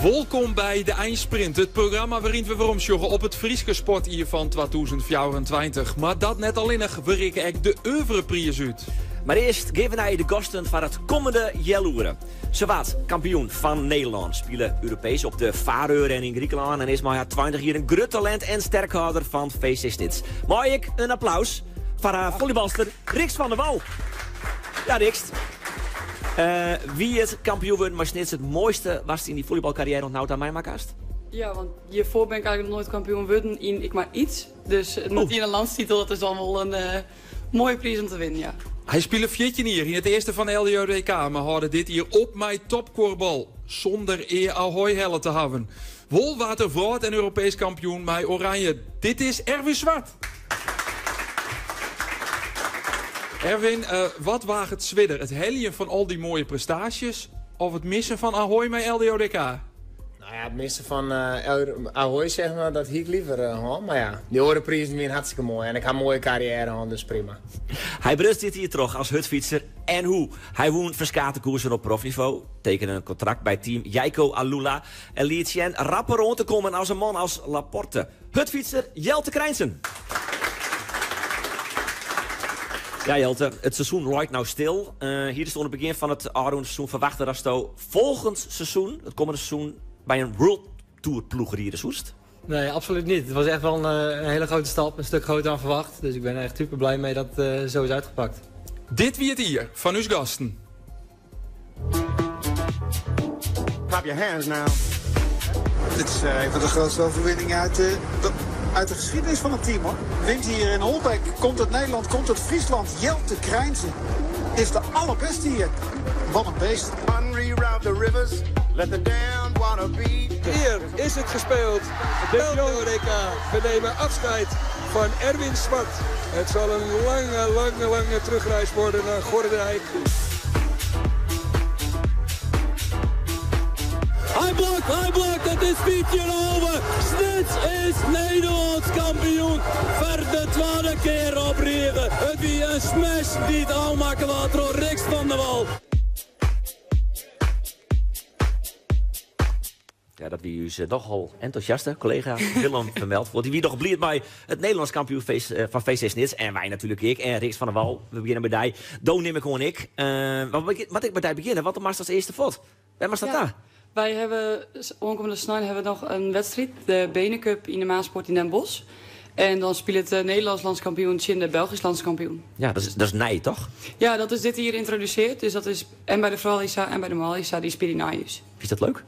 Wolkom by de Einsprint, it programma wêryn't we weromsjogge op it Fryske sportjier fan 2024. Mar dat net allinnich, we rikke ek de oeuvrepriis út. Mar earst gean we nei de gasten foar it kommende healoere. Se waard kampioen fan Nederlân, spile Europees op de Faeröer en yn Grikelân en is mei har 20 jier in grut talint en sterkhâlder fan VC Snits. Mei ik in applaus foar har follybalster Rixt van der Wal. Ja, Rixt. Uh, wie it kampioen wurden mei Snits it moaiste watst yn dyn follybalkarriêre oant no ta meimakke hast? Ja, want hjirfoar bin ik eigentlik noch noait kampioen wurden yn ek mar iets. Dus met in landstitel, dat is dan wol in uh, moaie priis om te winnen, ja. Hy spile 14 jier yn it earste fan LDODK, mar hâlde dit jier op mei topkuorbal, sûnder ea Ahoy helle te hawwen. Wol waard er wrâld- en Europeesk kampioen mei Oranje. Dit is Erwin Zwart. Erwin, uh, wat waaget swierder? It heljen fan al dy moaie prestaasjes of it missen fan Ahoy mei LDODK? Nou ja, it missen fan uh, Ahoy, zeg maar, dat hie ik liever uh, Maar ja, dy oare prizen wiene hartstikke moai. En ik ha in moaie karriêre hân, dus prima. Hy bruts dit jier troch as hurdfytser en hoe. Hy wûn ferskate koersen op profnivo, tekene in kontrakt by team Jayco AlUla en liet sjen rapper oan te kommen as in man as Laporte. Hurdfytser Jelte Crijnssen. Ja, Jelte, it seizoen leit no stil. Uh, hiest oan it begjin fan it ôfrûne seizoen ferwachte datsto folgjend seizoen, it kommende seizoen, by in World Tour ploech ride soest? Nee, absoluut niet. Het was echt wel een hele grote stap, een stuk groter dan verwacht. Dus ik ben er echt super blij mee dat het zo is uitgepakt. Dit wie it jier fan ús gasten. Clap your hands now. Dit is een van de grootste overwinningen uit de geschiedenis van het team, hoor. Wint hier in Holbæk, komt uit Nederland, komt uit Friesland. Jelte Crijnssen is de allerbeste hier. Wat een beest. Unreroute the rivers, let the damned water be. Hier is het gespeeld. De LDODK. We nemen afscheid van Erwin Zwart. Het zal een lange, lange, lange terugreis worden naar Gorredijk. Hij blokt, hij blokt. Het is Pietje Over. Snits is Nederlands kampioen. Foar de twadde kear op rige. It wie in smash dy't ôfmakke waard troch Rixt van der Wal. Ja, dat wie ús nochal entûsjaste kollega Willem Vermeltfoort. Dy wie noch bliid mei it Nederlânsk kampioenfeest fan VC Snits. En wy natuerlik ek. En Rixt van der Wal, we begjinne by dy. Do nim ik oan ek. Uh, moat ik by dy begjinne? Want do moatst as earste fuort. Wêr moatst ja. ta? Wij hebben oankommende snein hebben we noch in wedstriid, de Benecup yn de Maaspoort yn Den Bosch. En dan spilet de Nederlânsk lânskampioen tsjin de Belgysk lânskampioen. Ja, dat is nij, toch? Ja, dat is dit jier yntrodusearre. Dus dat is en by de froulju sa en by de manlju sa, dy spylje nei ús. Is dat leuk?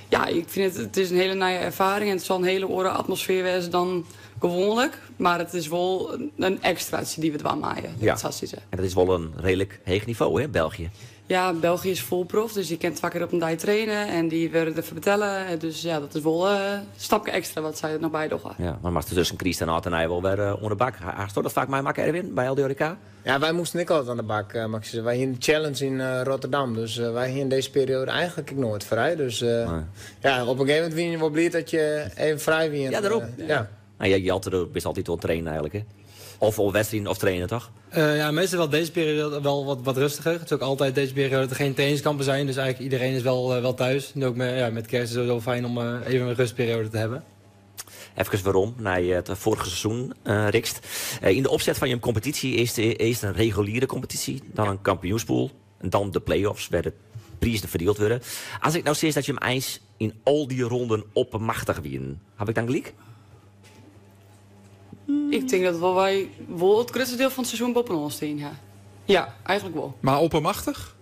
Ja, ik fyn it, it is in hiele nije erfaring en it sil in hiele oare atmosfear wêze dan gewoanlik. Mar it is wol in ekstratsje dy't we dwaan meie, ja. sa sizze. En dat is wol in reedlik heech nivo, hè, België? Ja, België is fol prof, dus dy kin twa kear op in dei traine en dy wurde derfoar betelle. Dus ja, dat is wol in stapke ekstra wat sy der noch by dogge. Ja, mar moatst tusken kryst en âld en nij wol wer oan de bak. Hasto dat faak meimakke, Erwin, by LDODK? Ja, wy moasten ek altyd oan de bak, moat ik sizze. Wy hiene de challenge yn Rotterdam, dus wy hiene dizze perioade eigentlik ek noait frij. Dus ja, op in gegeven momint wiene je wol bliid dat je even frij wiene. Ja, dêrom. Ja. Nou, ja, Jelte, do bist altyd oan it trainen eigentlik, hè? Of op wedstriden of trainen, toch? Ja, meestal wel deze periode wel wat rustiger. Het is ook altijd deze periode dat er geen trainingskampen zijn. Dus eigenlijk iedereen is wel thuis. En ook met, ja, met kerst is het sowieso fijn om even een rustperiode te hebben. Efkes werom nei it foarige seizoen, Rixt. Yn de opset fan jim kompetysje is earst in reguliere kompetysje, dan in kampioenspûl en dan de play-offs wêr't de prizen ferdield wurde. As ik no sis dat jim eins yn al dy ronden oppermachtich wienen, haw ik dan gelyk? Ik tink dat wol wy wol it grutste diel fan it seizoen boppe-oan stean ha. Ja, eigentlik wol. Mar oppermachtich?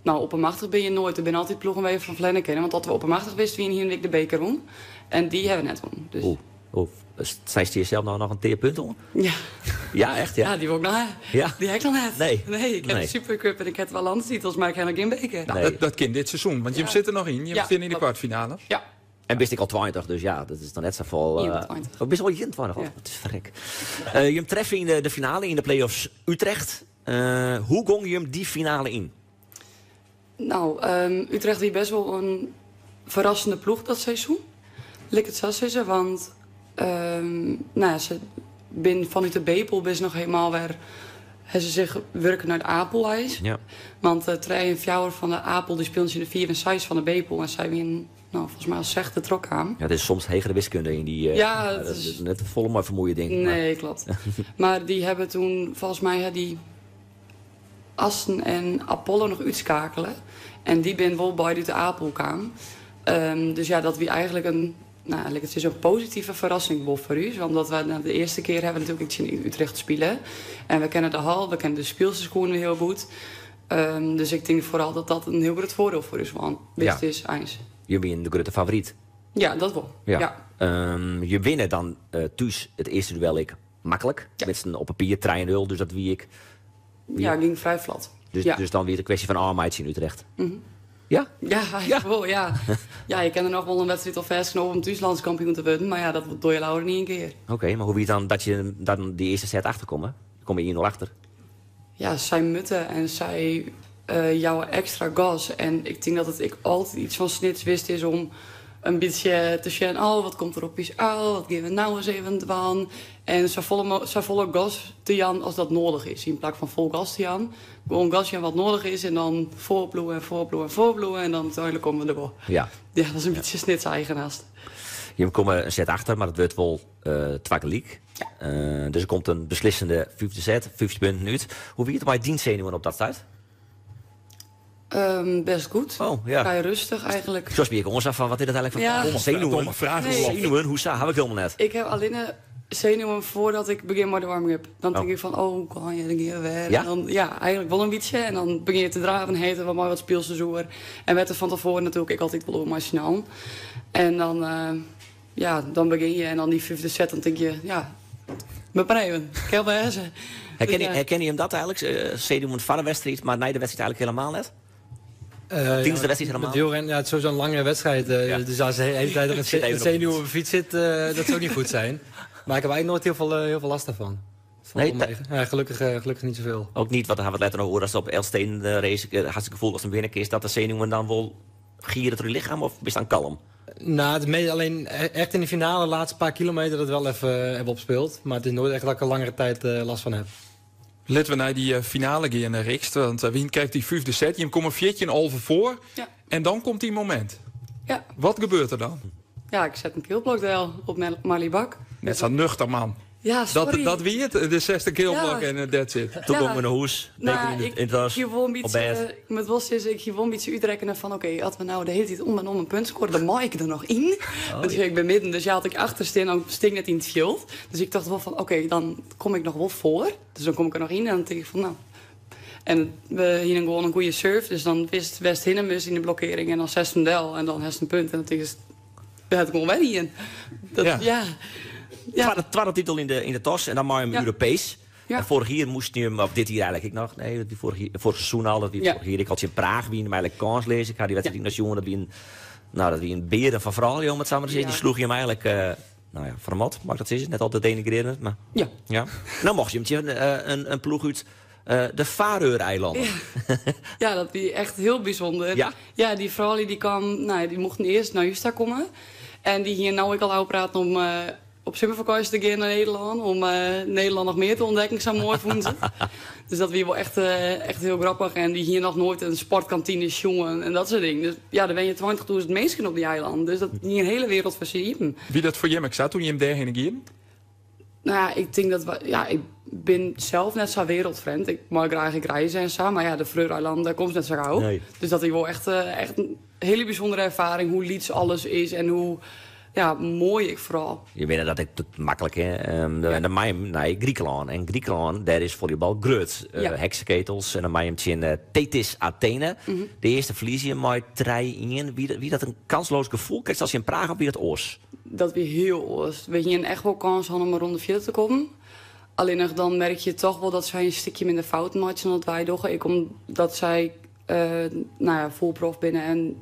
No, oppermachtich binne je noait. Der binne altyd ploegen wêr't je fan ferlerne kinne. Want as we oppermachtich west wiene, hiene we ek de beker wûn. En dy hawwe we net wûn. Dus. Oeh, oeh. Snijst dysels no noch in tear punt oan? Ja. Ja, echt? Ja, ja dy wol ik noch ha. Ja. Dy ha ik noch net. Nee. Nee, ik ha de Supercup en ik ha twa landstitels, mar ik ha noch gjin beker. Nee. Dat kin dit seizoen, want jim sitte noch yn. Jim steane yn de kwartfinale. Ja. En bist ek al 20, dus ja, dat is dan net safolle. 21. Oh, bist al 21? Ja. Wat is frek. Jim treffe yn de finale yn de play-offs Utrecht. Hoe gong jim dy finale yn? No, Utrecht wie best wol in ferrassende ploech dat seizoen. Lit ik it sa sizze, want no ja, se binne fanút de B-pool best noch hielendal wer. Hebben ze zich werken naar de A-pool Ja. Want 3 en 4 van de A-pool die speelden ze in de 4 en 6 van de B-pool. En zij winnen, nou, volgens mij als zesde trok aan. Ja, het is soms hegere wiskunde in die... Ja, het dat is is net volle maar vermoeien, denk ik. maar- Nee, klopt. Maar die hebben toen, volgens mij, hè, die Assen en Apollo nog uitschakelen. En die ben wel bij de A-pool kwam. Dus ja, dat wie eigenlijk een, nou, eigenlijk het is een positieve verrassing wel voor u. Want dat we nou, de eerste keer hebben we natuurlijk iets in Utrecht spelen. En we kennen de hal, we kennen de speelserschoenen heel goed. Dus ik denk vooral dat dat een heel groot voordeel voor u is. Want wist is eens. Je bent de grote favoriet. Ja, dat wel. Ja. Ja. Je winnen dan thuis het eerste duel ik makkelijk. Met z'n op papier 3-0, dus dat wie ik. Wie Ja, ging vrij vlot. Dus, dus dan weer de kwestie van armheid in Utrecht. Ja? Ja, ja? Wel, ja. Ja, je kan er nog wel een wedstrijd of vast knopen om thuis landskampioen te worden. Maar ja, dat doe je Laura niet een keer. Oké, maar hoe wie dan dat je dan die eerste set achterkomt? Dan kom je 1-0 achter. Ja, zij mutten en zij jouwen extra gas. En ik denk dat het ik altijd iets van Snits wist is om een beetje te zien. Oh, wat komt er op iets? Oh, wat geven we nou eens even aan? En zo volle gas te jan als dat nodig is. In plaats van vol gas te jan. Gewoon gas jan wat nodig is en dan voorploegen en voorploegen en voorploegen. En dan uiteindelijk komen we er wel. Ja, dat is een beetje Snits eigenaast. Je komt een set achter, maar dat wordt wel twakkeliek. Dus er komt een beslissende vijfde set, 50 punten uit. Hoe wie het bij dienstzenuwen op dat tijd? Best goed. Oh, ja. Vrij rustig eigenlijk. Zoals ben ik ons af van, wat is dat eigenlijk voor Ja. domme zenuwen? Domme vraag. Nee. Zenuwen, hoe heb ik helemaal net. Ik heb alleen zenuwen voordat ik begin met de warming-up. Dan denk Oh. ik van, oh, kan je een keer weer. Ja? En dan, ja, eigenlijk wel een beetje. En dan begin je te draven, heten, wat mooi wat speelseizoen. En werd er van tevoren natuurlijk ik altijd wel maar snel. En dan, ja, dan begin je en dan die vijfde set, dan denk je, ja, me even. Ik heb wel hersen. Herken, Dus ja. herken je hem dat eigenlijk? Zenuwen van de wedstrijd, maar na de wedstrijd eigenlijk helemaal net? Tiende Ja, wedstrijd helemaal? Met wielrennen, ja, het is sowieso een lange wedstrijd. Dus als de hele tijd er een Zit even op zenuw op de fiets zit, dat zou niet goed zijn. Maar ik heb eigenlijk nooit heel veel last daarvan. Valt Nee, wel mee. Ja, gelukkig niet zoveel. Ook niet, want daar hebben we het later nog over. Als ze op Elsteen de race, had het gevoel als een winnaar is dat de zenuwen dan wel gieren door je lichaam of is dan kalm? Nou, het is alleen echt in de finale, de laatste paar kilometer, dat wel even opspeelt. Maar het is nooit echt dat ik er langere tijd last van heb. Laten we naar die finale gaan, Rixt. Want Wien krijgt die vijfde set. Je komt een viertje en halve voor. Ja. En dan komt die moment. Ja. Wat gebeurt er dan? Ja, ik zet een keelblokdeel op Marley Bak. Net zo'n nuchter man. Ja, sorry. Dat wie het, de zesde keelblok Ja. en that's it. Toen Ja. kwam we naar huis, Nou, in het tas, ik won een op beetje, bed. ik moet wel zeggen, ik won een beetje uitrekenen van, oké, hadden we nou de hele tijd om en om een punt scoren, dan maak ik er nog in. Want ik ben midden, dus ja, had ik achterstaan, dan sting net in het veld. Dus ik dacht wel van, oké, dan kom ik nog wel voor. Dus dan kom ik er nog in en dan denk ik van, nou. En we hier gewoon een goede surf, dus dan wist West Hinnemus in de blokkering en dan zesde del en dan zesde punt. En dan denk ik, we hadden gewoon wel in. Dat, Ja. ja. Ja. Tweede titel in de tas en dan maar hem Europees. En vorig jaar moest hij hem, of dit jaar eigenlijk ik nog, nee, dat die vorig jaar, vorig seizoen al, dat die vorig jaar, ik had ze in Praag, wie hem eigenlijk kans lezen. Ik had die wedstrijd naar jongen, dat wie een, nou, dat wie een beren van vooral, jongen, het samen te zeggen. Die sloeg je hem eigenlijk, nou ja, vermat, mag ik dat zeggen? Net altijd denigrerend, maar ja. Nou mocht je hem een ploeg uit de Faroe-eilanden. Ja. Ja, dat die echt heel bijzonder. Ja? Ja, die vrouw die kwam, nou, die mochten eerst naar Justa komen. En die hier nou ik al praten om op zomervakantie te gaan naar Nederland. Om Nederland nog meer te ontdekken, zo mooi vonden ze. Dus dat was wel echt heel grappig. En die hier nog nooit een sportkantine jongen en dat soort dingen. Dus ja, daar ben je 20.000 mensen op die eiland. Dus dat is een hele wereld van zien. Wie dat voor je zat toen je hem daarheen ging? Nou ja, ik denk dat we, ja, ik ben zelf net zo wereldvreemd. Ik mag graag reizen en zo, maar ja, de Faroe-eilanden, daar komt net zo gauw. Nee. Dus dat is wel echt een hele bijzondere ervaring hoe liets alles is en hoe ja, mooi ik vooral. Je weet dat ik het makkelijk, hè. En dan maai hem naar Griekenland. En Griekenland, daar is volleybal groot. Heksenketels. En dan maai hem in Thetis Athene. De eerste verlies je maar 3-1. Wie dat een kansloos gevoel krijgt als je in Praag of wie dat oors? Dat weer heel oors. We hier echt wel kans hadden om een ronde 4 te komen. Alleen nog dan merk je toch wel dat zij een stukje minder fouten maken dan dat wij doen. Ik omdat zij nou ja, vol prof binnen en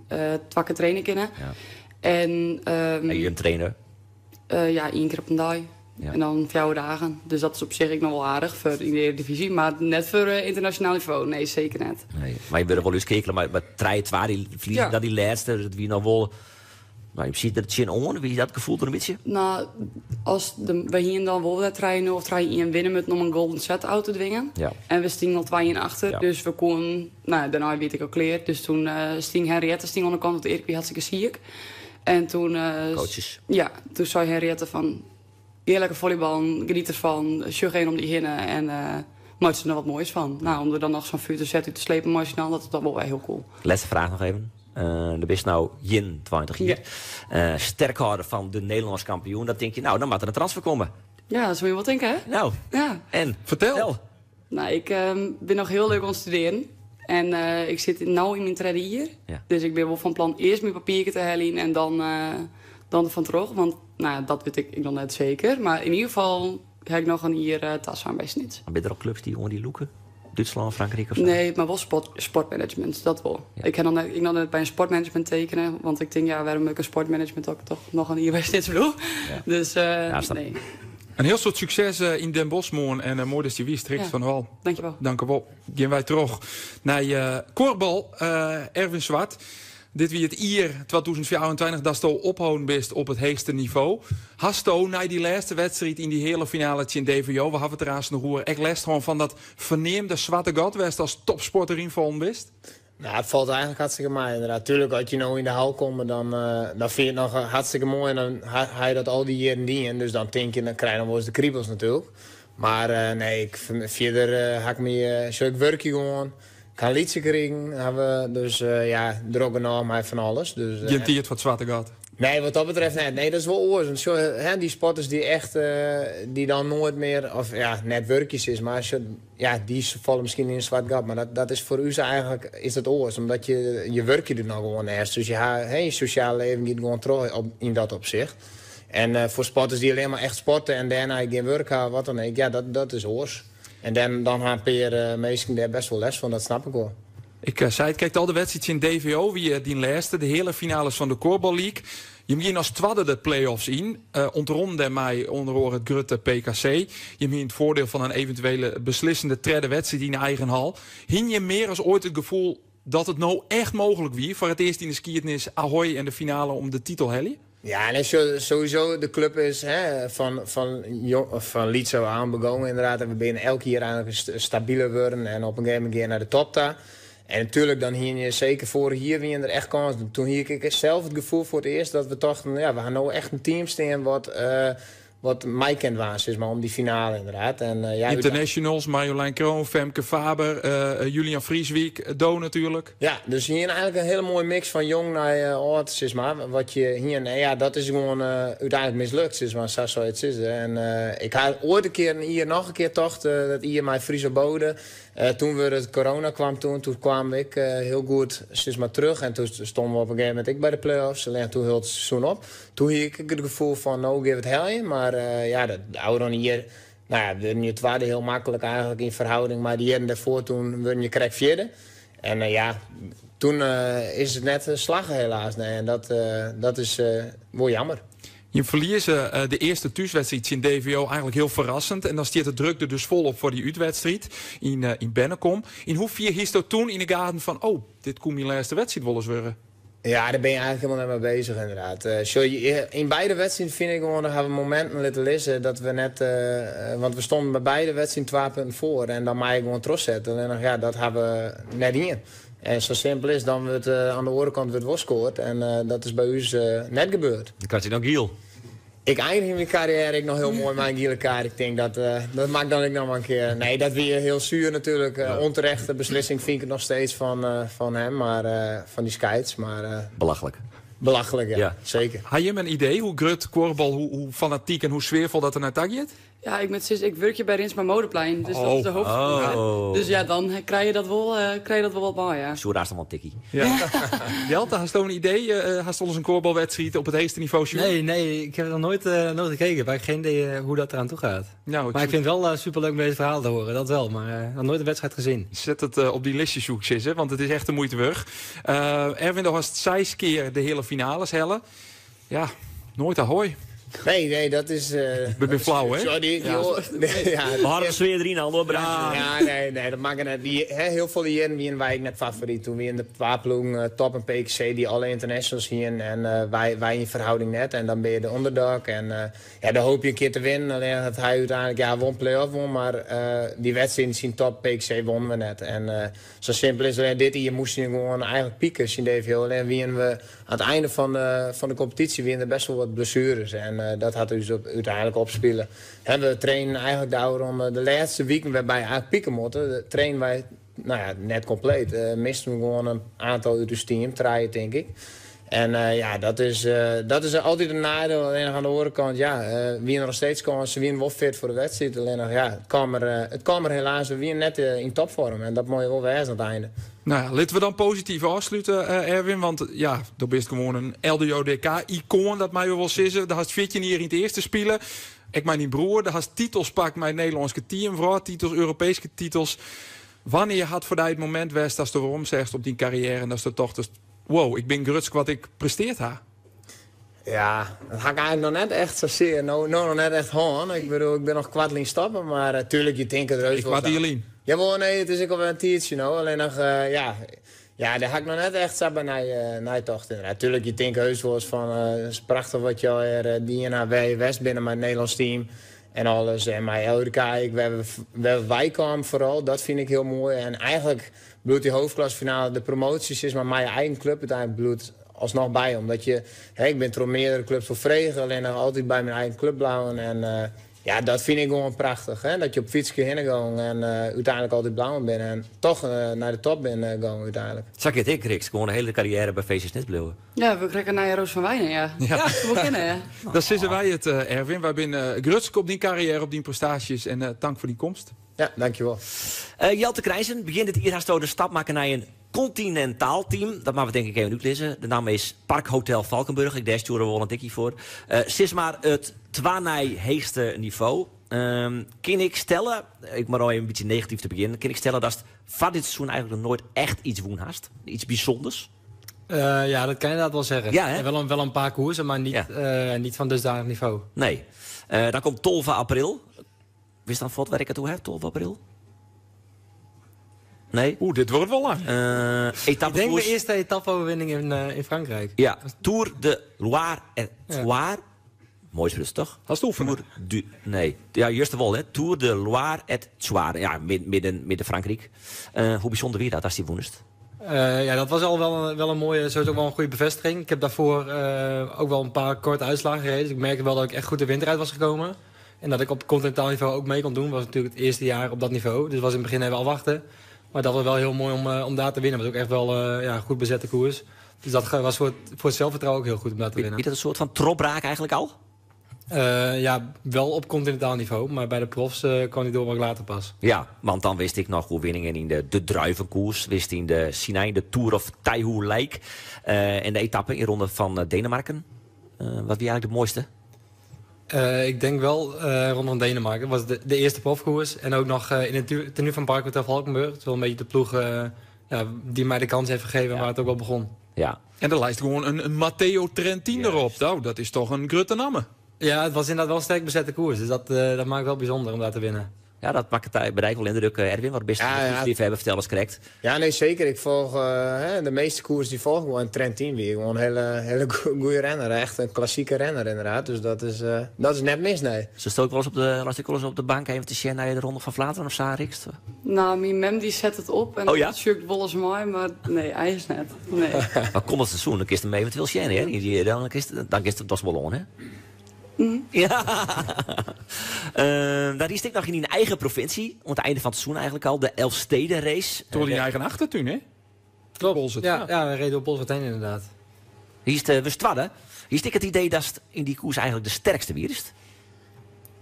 twakke trainen kunnen. Ja. En En je een trainer? Ja, 1 keer op een dag. Ja. En dan 4 dagen. Dus dat is op zich nog wel aardig voor in de Eredivisie. Maar net voor internationaal niveau. Nee, zeker net. Nee, maar je bent wel eens kijken, maar 3-2, die verliezen dat die laatste. Dus dat wie nou wel Nou, je siet der tsjinoan. Wie dat gefoel der in bytsje? Nou, as de, we hienen dan wol wer 3-0 of 3-1 winne moeten om in golden set ôf te dwingen. Ja. En we stienen al 2-1 achter, Ja. dus we koenen... Nou, dêrnei wie it al klear. Dus toen stie Henriette stie oan de kant, want Erik wie hartstikke siik. En toen... Coaches. Ja, toen sei Henriette fan... Gean lekker follyballen, geniet ervan, sjoch even om dy hinne en meitsje der noch wat moais fan. Nou, om der dan noch sa'n fjirde set út te slepen mei syn allen, dat is toch wol wer hiel cool. Lêste fraach noch even. Do bist no 21 jier. Ja. Sterkhâlder fan de Nederlânsk kampioen. Dan tink je, nou, dan moat der in transfer komme. Ja, dat soe je wol tinke, hè? Nou, Ja. en? Fertel. Fertel. Nou, ik bin noch hiel leuk oan it studearjen. En ik sit no yn myn tredde jier. Ja. Dus ik bin wol fan plan earst myn papierke te heljen en dan, dan derfan troch. Want nou, dat wit ik noch net seker. Mar yn ieder gefal ha ik noch in jier tasein by Snits. Mar binne der al klups dy't oan dy lûke? Dútslân, Frankryk of sa? Nee, mar wol sportmanagement, dat wol. Ja. Ik ha noch net, ik noch net by in sportmanagement tekene, want ik tink, ja, wêrom moat ik in sportmanagement as ik toch noch in jier by Snits bliuw? Ja. Dus, Ja, snap ik. nee. In hiel soad sukses yn Den Bosch moarn en moai datst hjir wiest, Rixt Ja. van der Wal. Dankjewol. Dankjewol. Gean wy troch nei kuorbal. Erwin Zwart, dit wie it jier 2024 datsto opholden bist op it heechste nivo. Hasto nei dy lêste wedstriid yn dy heale finale tsjin DVO, we hawwe it der aanst noch oer, ek lêst hân fan dat ferneamde swarte gat wêr'tst as topsporter yn fallen bist? Nou, it falt eigenlik hartstikke mei, ynderdaad. Tuerlik, as je no yn de hal komme, dan, dan fyn je it noch hartstikke moai. En dan ha je dat al dy jierren dien. Dus dan tink je, dan krij je noch wolris de kribels natuerlik. Mar nee, ik, fierder ha ik my, sjoch, ik wurkje gewoan. Ik ha in lytsje krigen, ha we, dus ja, drok genôch mei fan alles. Dus, Gjin tiid foar it swarte gat? Nee, wat dat betreft net. Nee, dat is wol oars. Want sjoch, hè, dy sporters dy't echt, dy't dan noait mear, of ja, net wurkje sis mar, sjoch, ja, dy falle miskien yn in swart gat. Mar dat, dat is foar ús eigenlik is dat oars. Omdat je, je wurkje der noch gewoan neist. Dus je ha, hè, je sosjale leven giet gewoan troch op, yn dat opsicht. En foar sporters dy't allinne mar echt sporte en dêrnei gjin wurk ha, wat dan ek, ja, dat, dat is oars. En dan, dan ha in pear minsken dêr best wol lêst fan, dat snap ik wol. Ik sei it krekt al, de wedstriid tsjin DVO wie dyn lêste, de heale finales fan de Kuorbal League. Jim giene as twadde de play-offs yn, ûntrûnen dêrmei ûnder oare it grutte PKC. Jim hiene it foardiel fan in eventuele beslissende tredde wedstriid yn eigen hal. Hiene jim mear as oait it gefoel dat it no echt mooglik wie, foar it earst yn de skiednis Ahoy en de finale om de titel helje? Ja, nee, sowieso, de club is, hè, van lyts ôf oan begûn ynderdaad. En we binne elk jier eigenlik stabieler wurden en op in gegeven momint gean nei de top ta. En natuerlik, dan hiene je seker foarich jier wiene der echt kânsen. Toen hie ik sels it gefoel foar it earst dat we tochten, ja, we ha no echt in team stean wat mei kin dwaan, sis mar, om dy finale ynderdaad. En, ja, Internationals, Marjolijn Kroon, Femke Faber, Julian Vrieswijk, Do natuerlik. Ja, dus hiene eigenlik in hiele moaie mix fan jong nei âld, sis mar. Wat je hiene, en ja, dat is gewoan úteinlik mislukt, sis mar, sa soe je it sizze. En ik ha oait in kear in jier noch in kear tocht, dat jier mei Friso Bode. Toen wurde it corona kwam toen, toen kwamen we ek hiel goed, sis mar, terug. En toen stonden we op in gegeven momint ek by de play-offs. Allinne toen hold it seizoen op. Toen hie ik it gefoel fan, no gean we it heljen. Mar ja, dat ôfrûne jier, nou ja, wurden je twadde hiel maklik eigenlik yn ferhouding mei de jierren dêrfoar. Toen wurden je krekt fjirde. En ja, toen is it net slagge helaas. Nee, en dat is wol jammer. Je ferlieze de earste thúswedstriid tsjin DVO eigenlik hiel ferrassend. En dan stiet de druk der dus folop foar dy útwedstriid yn Bennekom. Yn hoefier hiesto toen yn 'e gaten fan, oh, dit koe myn lêste wedstriid wolris wurde? Ja, dêr bin je eigenlik hielendal net mei bezich ynderdaad. Sjoch, yn beide wedstriden fyn ik gewoan, ha we mominten litten lizze dat we net, want we stonden by beide wedstriden 2 punten foar en dan mei je gewoan trochsette. Allinnich ja, dat ha we net dien. En sa simpel is, dan wurdt oan de oare kant wurdt wol skoard en dat is by ús net gebeurd. Dan krijst je dan giel. Ik einigje myn karriêre ek noch hiel moai mei in giele kaart. Ik tink dat, dat moat ik dan ek noch mar in kear. Nee, dat wie hiel suer natuerlik. Ûnterechte beslissing fyn ik it noch steeds fan him, mar fan dy skeids. Mar Belachlik. Belachlik, ja. Seker. Ha jim in idee hoe grut kuorbal, hoe fanatyk en hoe sfearfol dat der nei ta giet? Ja, ik moat sizze, ik wurkje by Rinsma Modeplein, dus dat is de hoofdsponsor. Dus ja, dan krije je dat wol wat mei, ja. Soe daar dan wel tikkie. Ja. Jelte, hast do in idee? Hast wolris in kuorbalwedstriid op it heechste nivo sjoen? Nee, nee, ik heb nog nooit gekeken. Maar ik heb geen idee hoe dat eraan toe gaat. Nou, ik Maar ik zoek vind het wel superleuk om deze verhalen te horen, dat wel. Maar nog nooit een wedstrijd gezien. Zet het op die listje, zoek ze eens, hè, want het is echt de moeite waard. Erwin, do hast 6 kear de heale finales helle. Ja, noait Ahoy. Nee, nee, dat is... Ik ben flauw, hè? Sorry, die, Ja. ja, We hadden de sfeer erin al, hoor, Bram. Ja, nee, nee, dat maakt net. Die, hè, heel veel jaren waren wij net favoriet. Toen we in de twaalfploeg, Top en PXC, die alle internationals hier. En wij in verhouding net. En dan ben je de underdog. En ja, dan hoop je een keer te winnen. Alleen dat hij uiteindelijk, ja, won play-off won. Maar die wedstrijd in Top PXC wonnen we net. En zo simpel is het. Alleen dit hier moest je gewoon eigenlijk pieken in DVO. Alleen wien we aan het einde van de competitie wien er best wel wat blessures. En dat had dus uiteindelijk opspelen. Hè, we trainen eigenlijk daarom de laatste weken waarbij eigenlijk pieken moeten. De trainen wij, nou ja, net compleet. Misten we gewoon een aantal uit het team, draaien denk ik. En ja, dat is altijd een nadeel. Alleen aan de andere kant, ja, wie er nog steeds kan, ze wie wel fit voor de wedstrijd. Alleen nog, ja, het kwam er helaas, we wie net in topvorm. En dat moet je wel wijzen aan het einde. Nou ja, laten we dan positief afsluiten, Erwin. Want ja, dat is gewoon een LDODK-icoon, dat mij wel zeggen. Daar had 14 hier in het eerste spelen. Ik mijn broer, daar had titels pak mijn Nederlandse team, vooral titels, Europese titels. Wanneer had voor het moment west als de waarom zegt op die carrière en dat is de toch dus, wow, ik ben grutsk wat ik presteerd ha. Ja, dat ga ik eigenlijk nog net echt zozeer. Nou, nou nog net echt hoor. Ik bedoel, ik ben nog kwartlien stappen, maar tuurlijk, je denkt het reuze Ik wel kwart aan. Jelien. Jawel, nee, het is ook al een tientje, nou. Alleen nog, ja, ja, daar ga ik nog net echt zo bij naar tocht inderdaad. Tuurlijk, je denkt heus wel eens van, het is prachtig wat jou er die en haar West binnen mijn Nederlands team en alles. En mijn LDK, ik, we hebben wij vooral, dat vind ik heel mooi. En eigenlijk bloedt die hoofdklasfinale, de promoties is, maar mijn eigen club uiteindelijk bloedt alsnog bij. Omdat je, hè, ik ben door meerdere clubs voor vregen, alleen nog altijd bij mijn eigen club blauwen. En ja, dat vind ik gewoon prachtig. Hè? Dat je op fietsje heen gaat en uiteindelijk altijd blauw bent. En toch naar de top bent gaan uiteindelijk. Zag je het ik, Riks? Gewoon een hele carrière bij VC Snits blijven. Ja, we krijgen naar Roos van Wijnen, ja. Ja. Ja, we kennen, ja. Dat zitten wij het, Erwin. Wij zijn grutsk op die carrière, op die prestaties. En dank voor die komst. Ja, dankjewel. Jelte Krijsen begint het hier haast de stap maken naar een continentaal team. Dat maken we denk ik even uitlezen. De naam is Park Hotel Valkenburg. Ik daar sturen we wel een tikje voor. Sis maar het twanij heegste niveau. Kan ik stellen, ik maar al even een beetje negatief te beginnen. Kan ik stellen dat het van dit seizoen eigenlijk nog nooit echt iets woen haast? Iets bijzonders? Ja, dat kan je inderdaad wel zeggen. Ja, hè? En wel een paar koersen, maar niet van dusdanig niveau. Nee. Dan komt 12 april. Wist dan voort waar ik het toe heb, 12 april? Nee? Oeh, dit wordt wel lang. Etappe Ik denk koers. de eerste etappe-overwinning in Frankrijk. Ja, Tour de Loire et Soir. Mooi is toch? Dat is de oefening. Tour du, nee. Ja, juist wel, hè. Tour de Loire et Soir. Ja, midden Frankrijk. Hoe bijzonder weer dat als die woenest? Ja, dat was al wel een mooie, sowieso ook wel een goede bevestiging. Ik heb daarvoor ook wel een paar korte uitslagen gereden. Dus ik merkte wel dat ik echt goed de winter uit was gekomen. En dat ik op continentaal niveau ook mee kon doen. Was natuurlijk het eerste jaar op dat niveau. Dus was in het begin even afwachten. Maar dat was wel heel mooi om daar te winnen. Het was ook echt wel een goed bezette koers. Dus dat was voor het zelfvertrouwen ook heel goed om daar te winnen. Is dat een soort van tropraak eigenlijk al? Ja, wel op continentaal niveau. Maar bij de profs kwam die doorbraak later pas. Ja, want dan wist ik nog hoe winningen in de druivenkoers. Wist in de Sinai, de Tour of Taihu Lake. En de etappe in ronde van Denemarken. Wat was eigenlijk de mooiste? Ik denk wel Ronde van Denemarken. Dat was de eerste profkoers. En ook nog in het tenue van Park Hotel Valkenburg. Het is wel een beetje de ploeg die mij de kans heeft gegeven waar het ook wel begon. En dan lijst gewoon een Matteo Trentin erop. Nou, dat is toch een grutte naam. Ja, het was inderdaad wel een sterk bezette koers. Dus dat maakt wel bijzonder om daar te winnen. Ja, dat maakt het bereik wel indruk, Erwin. Wat best liefhebber, vertel eens correct. Ja, nee, zeker. Ik volg hè, de meeste koers die volg ik gewoon. Trentin weer. Gewoon een hele goede renner. Echt een klassieke renner inderdaad. Dus dat is net mis, nee. Ze stook wel eens op de, las ik wel eens op de bank even te zien naar de Ronde van Vlaanderen of Sarikst? Nou, mijn mem die zet het op en Oh, ja? dat sjukt wel eens mooi, maar nee, hij is net. Nee. Maar komt het seizoen, dan kiest hem eventueel zien, hè? Dan kiest het dat wel on, hè? Ja. Daar is ik nog in die eigen provincie. Om het einde van het seizoen eigenlijk al. De Elfstedenrace. Door die eigen achtertuin, hè? Klopt. Bolzert. Ja, ja, we reden op Bolzert heen inderdaad. Hier is de, we stwadden. Hier is ik het idee dat het in die koers eigenlijk de sterkste weer is.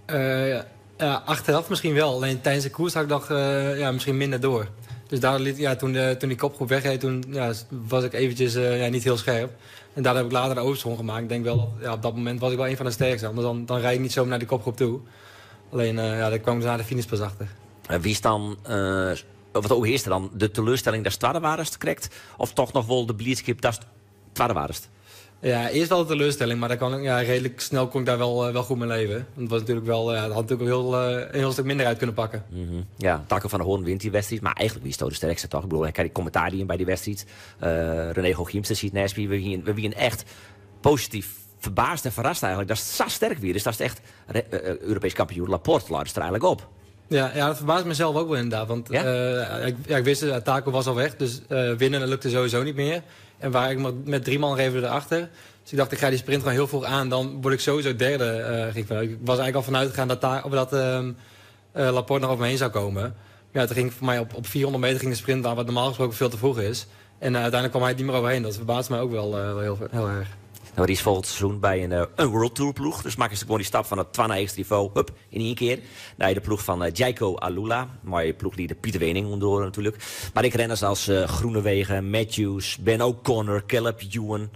Ja, ja, achteraf misschien wel. Alleen tijdens de koers had ik nog misschien minder door. Dus daar liet, ja, toen, de, toen die kopgroep wegreed, toen, ja, was ik eventjes ja, niet heel scherp. En daar heb ik later de oversprong gemaakt. Ik denk wel, dat, ja, op dat moment was ik wel een van de sterkste. Anders dan rijd ik niet zo naar die kopgroep toe. Alleen, ja, daar kwam ik daarna de finish pas achter. En wie is dan, wat ook eerst dan, de teleurstelling dat Stadde waren correct? Of toch nog wel de blijdschap dat Stadde waren? Ja, eerst wel de teleurstelling, maar daar kan ik, ja, redelijk snel kon ik daar wel goed mee leven. Want het was natuurlijk wel, ja, het had natuurlijk ook een heel stuk minder uit kunnen pakken. Ja, Taco van der Hoorn wint die wedstrijd, maar eigenlijk wie is toch de sterkste toch? Ik bedoel, hij krijgt die commentaar die in bij die wedstrijd. René Hooghiemster ziet naast me. We wienen echt positief verbaasd en verrast eigenlijk. Dat is zo sterk weer. Dus dat is echt Europees kampioen Laporte laat er eigenlijk op. Ja, ja, dat verbaast mezelf ook wel inderdaad. Want Ja? ik wist, Taco was al weg, dus winnen dat lukte sowieso niet meer. En waar ik met 3 man reed erachter. Dus ik dacht, ik ga die sprint gewoon heel vroeg aan. Dan word ik sowieso derde. Ging ik vanuit. Ik was eigenlijk al vanuit gegaan dat Laporte nog over me heen zou komen. Maar ja, toen ging voor mij op 400 meter ging de sprint aan, wat normaal gesproken veel te vroeg is. En uiteindelijk kwam hij niet meer overheen. Dat verbaasde mij ook wel heel, heel erg. Die is volgend seizoen bij een World Tour ploeg. Dus maken ze gewoon die stap van het 12e niveau, hup, in één keer. Naar de ploeg van Jayco Alula. Mooie ploegleider Pieter Weening onder natuurlijk. Maar ik renners als Groenewegen, Matthews, Ben O'Connor, Caleb Ewan.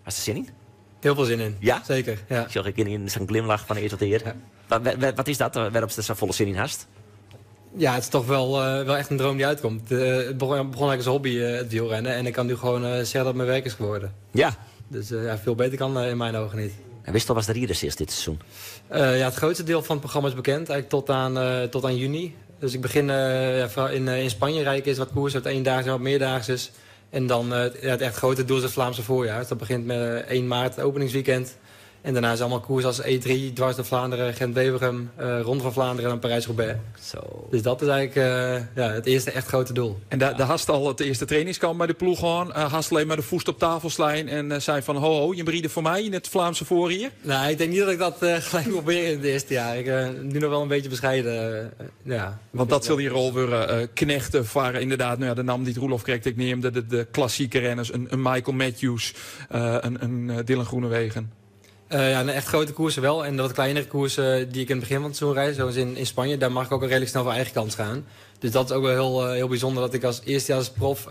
Has er zin in? Heel veel zin in. Ja? Zeker, ja. Ik zag ik in zo'n glimlach van eerst tot eer. Ja. Wat is dat waarop ze zo volle zin in hast? Ja, het is toch wel echt een droom die uitkomt. Het begon eigenlijk als hobby, het wielrennen. En ik kan nu gewoon zeggen dat het mijn werk is geworden. Dus veel beter kan in mijn ogen niet. En wist al was de rieders eerst dit seizoen? Ja, het grootste deel van het programma is bekend. Eigenlijk tot aan juni. Dus ik begin vooral in Spanje rijd ik eerst wat koers. Wat eendaags en wat meerdaags is. En dan het echt grote doel is het Vlaamse voorjaar. Dus dat begint met 1 maart, het openingsweekend. En daarna is allemaal koers als E3, dwars door Vlaanderen, Gent-Wevelgem, Ronde van Vlaanderen en Parijs-Roubaix. Zo. Dus dat is eigenlijk het eerste echt grote doel. En daar hast al het eerste trainingskamp bij de ploeg aan. Hast alleen maar de voest op tafel slaan en zei van ho ho, je brieden voor mij in het Vlaamse voorjaar? Nou, ik denk niet dat ik dat gelijk probeer in het eerste jaar. Ik nu nog wel een beetje bescheiden. Want dat zal die rol worden knechten varen. Inderdaad, de naam die Roelof kreeg, ik neem de klassieke renners. Een Michael Matthews, een Dylan Groenewegen. Ja, een echt grote koersen wel. En de wat kleinere koersen die ik in het begin van het seizoen rijd, zoals in Spanje, daar mag ik ook al redelijk snel voor eigen kans gaan. Dus dat is ook wel heel bijzonder dat ik als eerstejaars prof,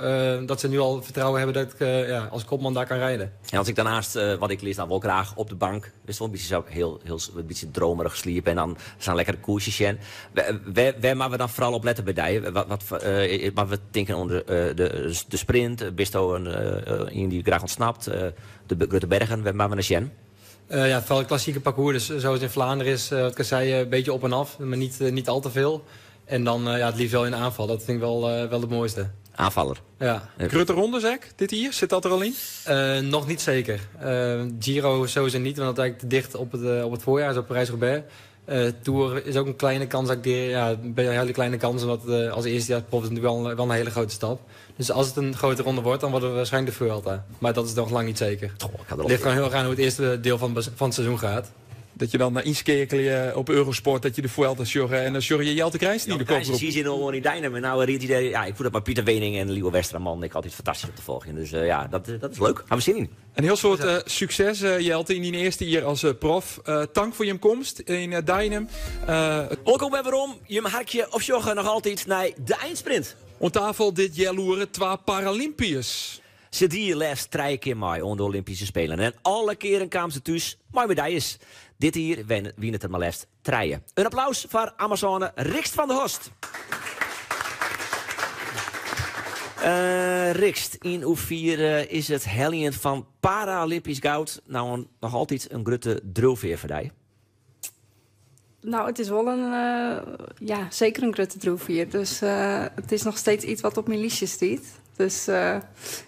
dat ze nu al vertrouwen hebben dat ik als kopman daar kan rijden. En als ik daarnaast, wat ik lees dan wel graag op de bank, is wel een beetje zo heel, heel een beetje dromerig sliepen en dan zijn lekkere koersjes in. Waar moeten we dan vooral op letten bij die? Maar we denken onder de sprint, Bisto een iemand die graag ontsnapt, de grote bergen, waar moeten we naar zien? Ja, vooral het klassieke parcours, dus zoals in Vlaanderen is, wat ik al zei, een beetje op en af, maar niet al te veel. En dan het liefst wel in aanval, dat vind ik wel het mooiste. Aanvaller? Ja. Grote ronde, zeg, dit hier? Zit dat er al in? Nog niet zeker. Giro sowieso niet, want dat is eigenlijk te dicht op het voorjaar, dus op Parijs-Roubaix. Tour is ook een kleine kans, dat ik die, ja, een hele kleine kans, omdat als eerste jaar prof is het natuurlijk wel een hele grote stap. Dus als het een grote ronde wordt, dan worden we waarschijnlijk de Vuelta. Maar dat is nog lang niet zeker. Goh, ik had erop Het ligt gewoon heel erg aan hoe het eerste deel van het seizoen gaat. Dat je dan naar inskekelen op Eurosport, dat je de Vuelta sjorren en dan sjorren je Jelte Krijs niet de Jelte Krijs, kopgroep. zie je nog in Dynam. En nou reed hij daar, ja, ik voel dat maar Pieter Weening en Lieuwe Westra, man, ik altijd fantastisch om te volgen. Dus ja, dat is leuk. Hebben we zin in. Een heel soort succes, Jelte, in die eerste jaar als prof. Dank voor je komst in Dynam. Welkom bij waarom. Je harkje of joggen nog altijd naar de eindsprint. Om tafel dit jaloeren 2 Paralympiërs. Ze die les 3 keer mee onder de Olympische Spelen. En alle keren kwamen ze thuis mooie medailles. Dit hier wien het er maar liefst treien. Een applaus voor Amazone Rixt van der Horst. Rixt, in hoevier is het helien van Paralympisch goud nou nog altijd een grote droefveer voor jou? Nou, het is wel een ja, zeker een grote droefveer. Dus het is nog steeds iets wat op mijn lijstje staat. Dus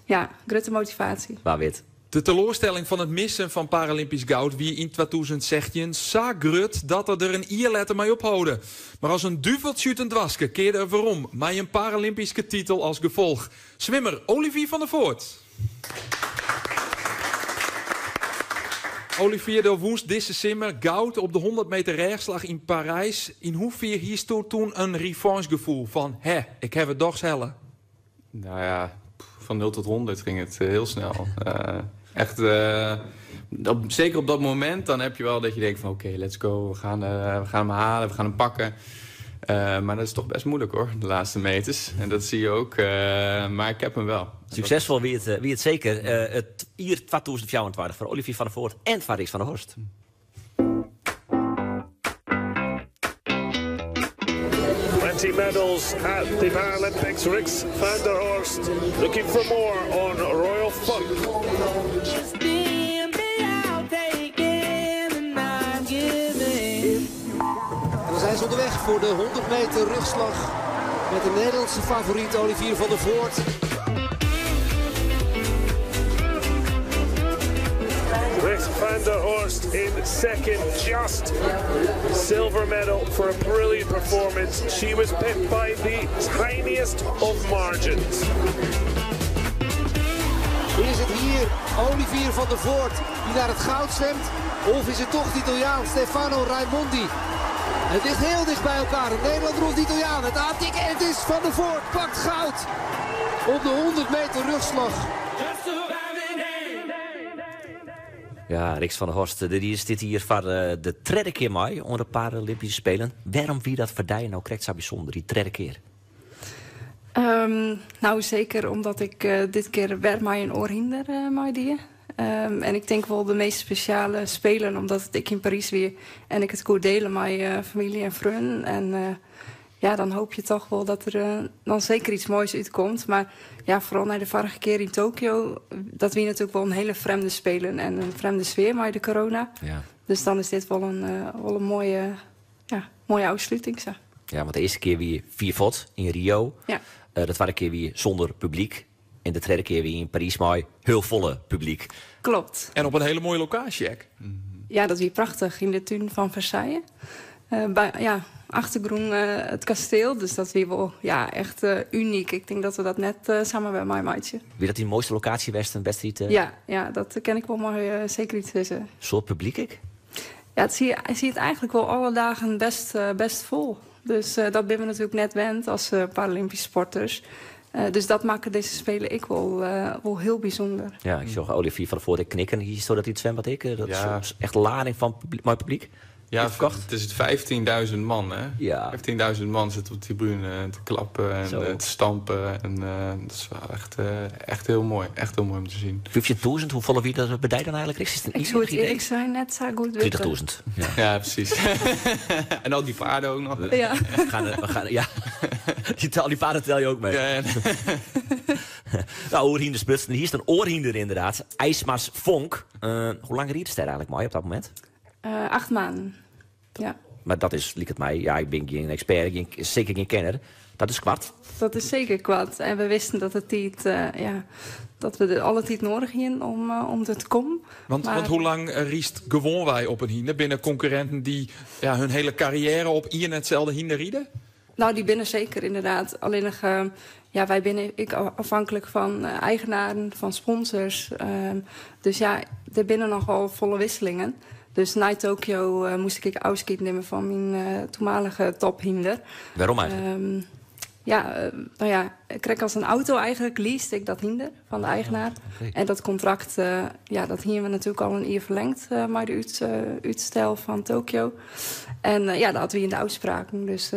ja, grote motivatie. Waar wit? De teleurstelling van het missen van Paralympisch goud wie in 2016 zo grut dat er een ierletter mee ophouden. Maar als een duveltje dwaske keerde er waarom met een Paralympische titel als gevolg. Zwimmer Olivier van der Voort. Olivier de woest deze simmer goud op de 100 meter rechtslag in Parijs. In hoeveer hier stond toen een revanchegevoel van hè, ik heb het toch helle? Nou ja, van 0 tot 100 ging het heel snel. Echt zeker op dat moment, dan heb je wel dat je denkt van oké, let's go, we gaan hem halen, we gaan hem pakken. Maar dat is toch best moeilijk hoor, de laatste meters. En dat zie je ook, maar ik heb hem wel. Succesvol wie het zeker. Het hier 2024 voor Olivier van der Voort en Faris van der Horst. 20 medals at the Paralympics. Rixt van der Horst looking for more on Royal Funk. onderweg voor de 100 meter rugslag. Met de Nederlandse favoriet Olivier van der Voort. Richt van der Horst in second, just silver medal for a brilliant performance. She was picked by the tiniest of margins. Is het hier Olivier van der Voort die naar het goud zwemt? Of is het toch de Italiaan Stefano Raimondi? Het ligt heel dicht bij elkaar. Nederland rond de Italiaan. Het aantikken en het is Van der Voort. Pakt goud op de 100 meter rugslag. Ja, Rixt van der Horst, die is dit hier voor de derde keer mee onder de Paralympische Spelen. Waarom wie dat voor jou nou correct zo bijzonder, die derde keer? Nou, zeker omdat ik dit keer weer mij een oorhinder mij die. En ik denk wel de meest speciale spelen, omdat het ik in Parijs weer en ik het goed delen met mijn familie en vrienden. En ja, dan hoop je toch wel dat er dan zeker iets moois uitkomt. Maar ja, vooral na de vorige keer in Tokio, dat we natuurlijk wel een hele vreemde spelen en een vreemde sfeer met de corona. Ja. Dus dan is dit wel een mooie, ja, mooie afsluiting. Zo. Ja, want de eerste keer weer 4 vot in Rio. Ja. De tweede keer weer zonder publiek. En de tweede keer weer in Parijs, maar heel volle publiek. Klopt. En op een hele mooie locatie, Jack. Ja, dat is prachtig. In de tuin van Versailles. Bij, ja, achtergrond het kasteel. Dus dat is wel, ja, echt uniek. Ik denk dat we dat net samen bij mij maatje. Wie dat die mooiste locatie was, een wedstrijd? Ja, ja, dat ken ik wel mooi, zeker iets tussen. Soort publiek, ik? Ja, het zie je het eigenlijk wel alle dagen best vol. Dus dat ben we natuurlijk net wend als Paralympische sporters. Dus dat maken deze Spelen ik wel heel bijzonder. Ja, ik zag Olivier van der Voort knikken hier, zodat hij het zwembad ik. Dat ja. is echt lading van mooi publiek. Ja, het is het 15.000 man, hè? Ja. 15.000 man zit op de tribune te klappen en te stampen. En dat is wel echt heel mooi. Echt heel mooi om te zien. 15.000, hoe volle wie dat bij dan eigenlijk is? Ik zou het eerlijk zijn, net zo goed weten. 20.000. Ja. Ja, precies. En al die paarden ook nog. Ja. We gaan, ja. Die paarden tel je ook mee. Ja, ja. Nou, oorhinder sprutsen. Hier is een oorhinder inderdaad. IJsma's Vonk. Hoe lang riet het daar eigenlijk mooi op dat moment? 8 maanden. Ja. Maar dat is, liek het mij, ja, ik ben geen expert, zeker geen kenner. Dat is kwart. Dat is zeker kwart. En we wisten dat het tijd, ja, dat we de alle tijd nodig hadden om er te komen. Want hoe lang riest gewoon wij op een hinder binnen concurrenten die, ja, hun hele carrière op in hetzelfde hinder rieden? Nou, die binnen zeker inderdaad. Alleen nog, ja, wij binnen ik afhankelijk van eigenaren, van sponsors. Dus ja, er binnen nogal volle wisselingen. Dus na Tokio moest ik afscheid nemen van mijn toenmalige tophinder. Waarom eigenlijk? Ja, nou ja, ik kreeg als een auto eigenlijk, leased ik dat hinder van de eigenaar. Okay. En dat contract, ja, dat hier we natuurlijk al een jaar verlengd, maar de uitstel van Tokio. En ja, dat hadden we in de afspraken, dus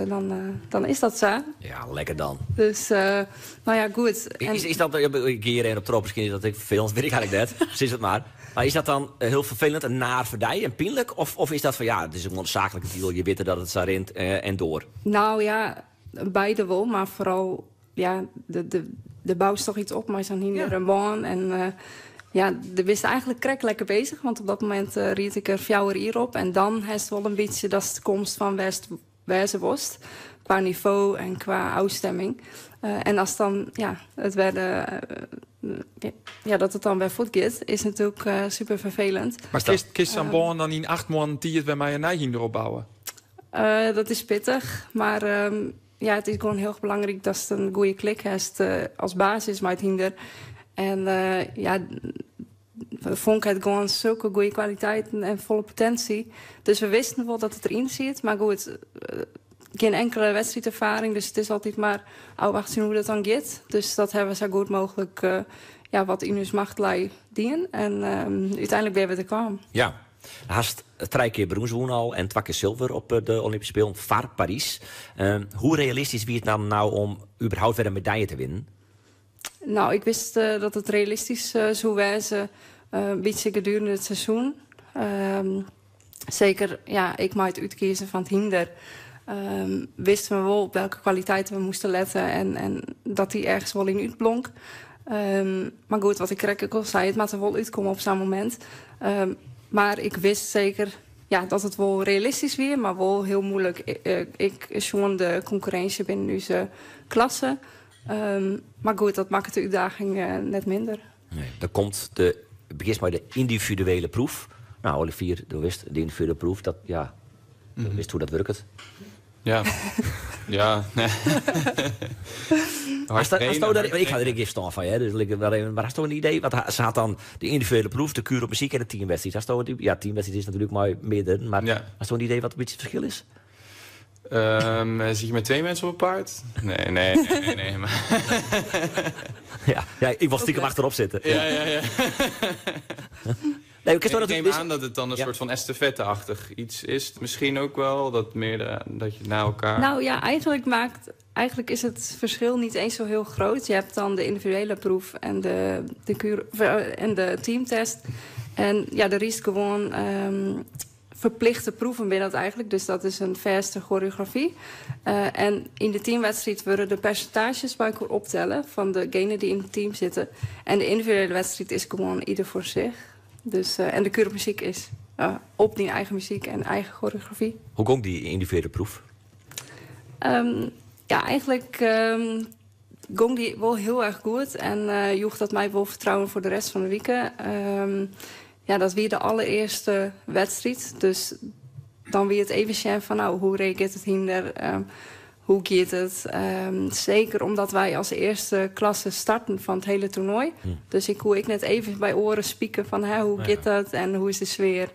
dan is dat zo. Ja, lekker dan. Dus, nou ja, goed. En is dat, ik hier een op trop, misschien is dat ik vervelend, weet ik eigenlijk net, precies het maar. Maar is dat dan heel vervelend en naar verdij en pijnlijk? Of is dat van, ja, het is een zakelijke deal, je weet dat het zo rint en door? Nou ja, beide wel, maar vooral, ja, de bouw is toch iets op, maar zijn hier een baan. En ja, de wist eigenlijk krek lekker bezig, want op dat moment riet ik er 4 uur op. En dan heeft wel een beetje dat is de komst van West qua niveau en qua afstemming. En als dan, ja, het werden, ja, dat het dan bij voet gaat, is natuurlijk super vervelend. Maar kist zo'n baan dan in 8 maanden die het bij mij een nijhinder opbouwen? Dat is pittig, maar ja, het is gewoon heel belangrijk dat het een goede klik heeft als basis met hinder. En ja, Vonk had gewoon zulke goede kwaliteiten en volle potentie. Dus we wisten wel dat het erin zit, maar goed, geen enkele wedstrijdervaring, dus het is altijd maar afwachten zien hoe dat dan gaat. Dus dat hebben we zo goed mogelijk ja, wat in ons macht dienen. En uiteindelijk ben we er kwam. Ja. Haast 3 keer brons won al en 2 keer zilver op de Olympische Spelen van Parijs. Hoe realistisch wie het nou om überhaupt weer een medaille te winnen? Nou, ik wist dat het realistisch zou wezen, een beetje gedurende het seizoen. Zeker, ja, ik maak het uitkiezen van het hinder. Wisten we wel op welke kwaliteiten we moesten letten en dat die ergens wel in uitblonk. Maar goed, wat ik al zei, het moet er wel uitkomen op zo'n moment. Maar ik wist zeker, ja, dat it wol realistysk wie, mar wol hiel muoilik ek sjoen de konkurrinsje binnen ús klasse. Mar goed, dat makket de útdaging net minder. Nee, dan komt de, begjinst mei de yndividuele proef. No, Olivier, do witst, de yndividuele proef, dat, ja, do witst hoe't dat wurket. Ja. Ja. Ik ha der ek gjin ferstân fan, dus mar hasto in idee? Want se hat dan de yndividuele proef, de kuer op muzyk en de teamwedstriid. Hasto it, ja, teamwedstriid is natuerlik mei mearderen, mar hasto in idee wat in bytsje it ferskil is? Sit je met twee mensen op het paard? Nee, nee, nee, nee. Maar Ja, ik wol stiekem achterop sitte. Ja. Nee, ik neem aan dat het dan een soort van estafette-achtig iets is. Misschien ook wel, dat meerdere, dat je na elkaar... Nou ja, eigenlijk is het verschil niet eens zo heel groot. Je hebt dan de individuele proef en de kuur, en de teamtest. En ja, der is gewoon verplichte proeven binne dat eigenlijk. Dus dat is in fêste choreografy. En yn de teamwedstriid wurde de persintaazjes by elkoar optelle fan degene dy't yn it team sitte. En de yndividuele wedstriid is gewoan ieder foar sich. Dus, en de kuer op muzyk is op dyn eigen muzyk en eigen choreografy. Hoe gong dy yndividuele proef? Ja, eigentlik gong dy wol hiel erch goed en joech dat my wol fertrouwen foar de rest fan de wike. Ja, dat wie de allerearste wedstriid, dus dan wie it even sjen fan nou, hoe reagearret it hynder, hoe giet it. Seker omdat wy as earste klasse starten fan it hiele toernoai. Dus ik koe ek net even by oaren spieken fan hè, hoe giet dat en hoe is de sfear.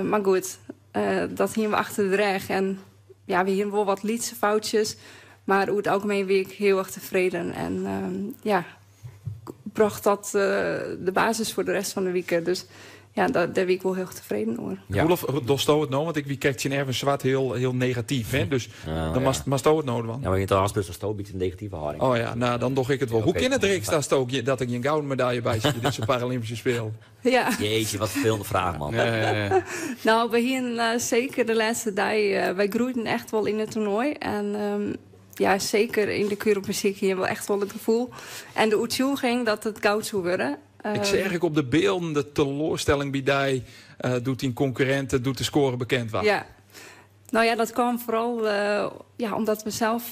Mar goed, dat hiene we achter de rêch en ja, we hiene wol wat lytse foutsjes, mar oer it algemien wie ik hiel erch tefreden. En ja, brocht dat de basis foar de rest fan de wike. Dus ja, dêr wie ik wol hiel erch tefreden oer. Ja. Roelof, dochsto it no? Want ik wie krekt tsjin Erwin Zwart hiel, hiel negatyf. Hè? Dus dan moatsto it no dwaan. Ja, mar yn it ôfsprutsen sto in bytsje in negative hâlding. Oh ja, no dan doch ik it wol. Hoe kin it Rixt datsto dat der gjin gouden medalje by sit by dizze Paralympyske Spelen? Ja. Jeetje, wat in ferfelende fraach, man. Ja. No, we hienen seker de lêste dei, wy groeiden echt wol yn it toernoai. En ja, seker yn de kuer op muzyk hienen we echt wol it gefoel en de oertsjûging dat it goud soe wurde. Ik seach ek op de bylden de teloarstelling by dy doe't dyn konkurrinte, doe't de skoare bekend waard. Ja. No ja, dat kaam foaral ja, omdat we sels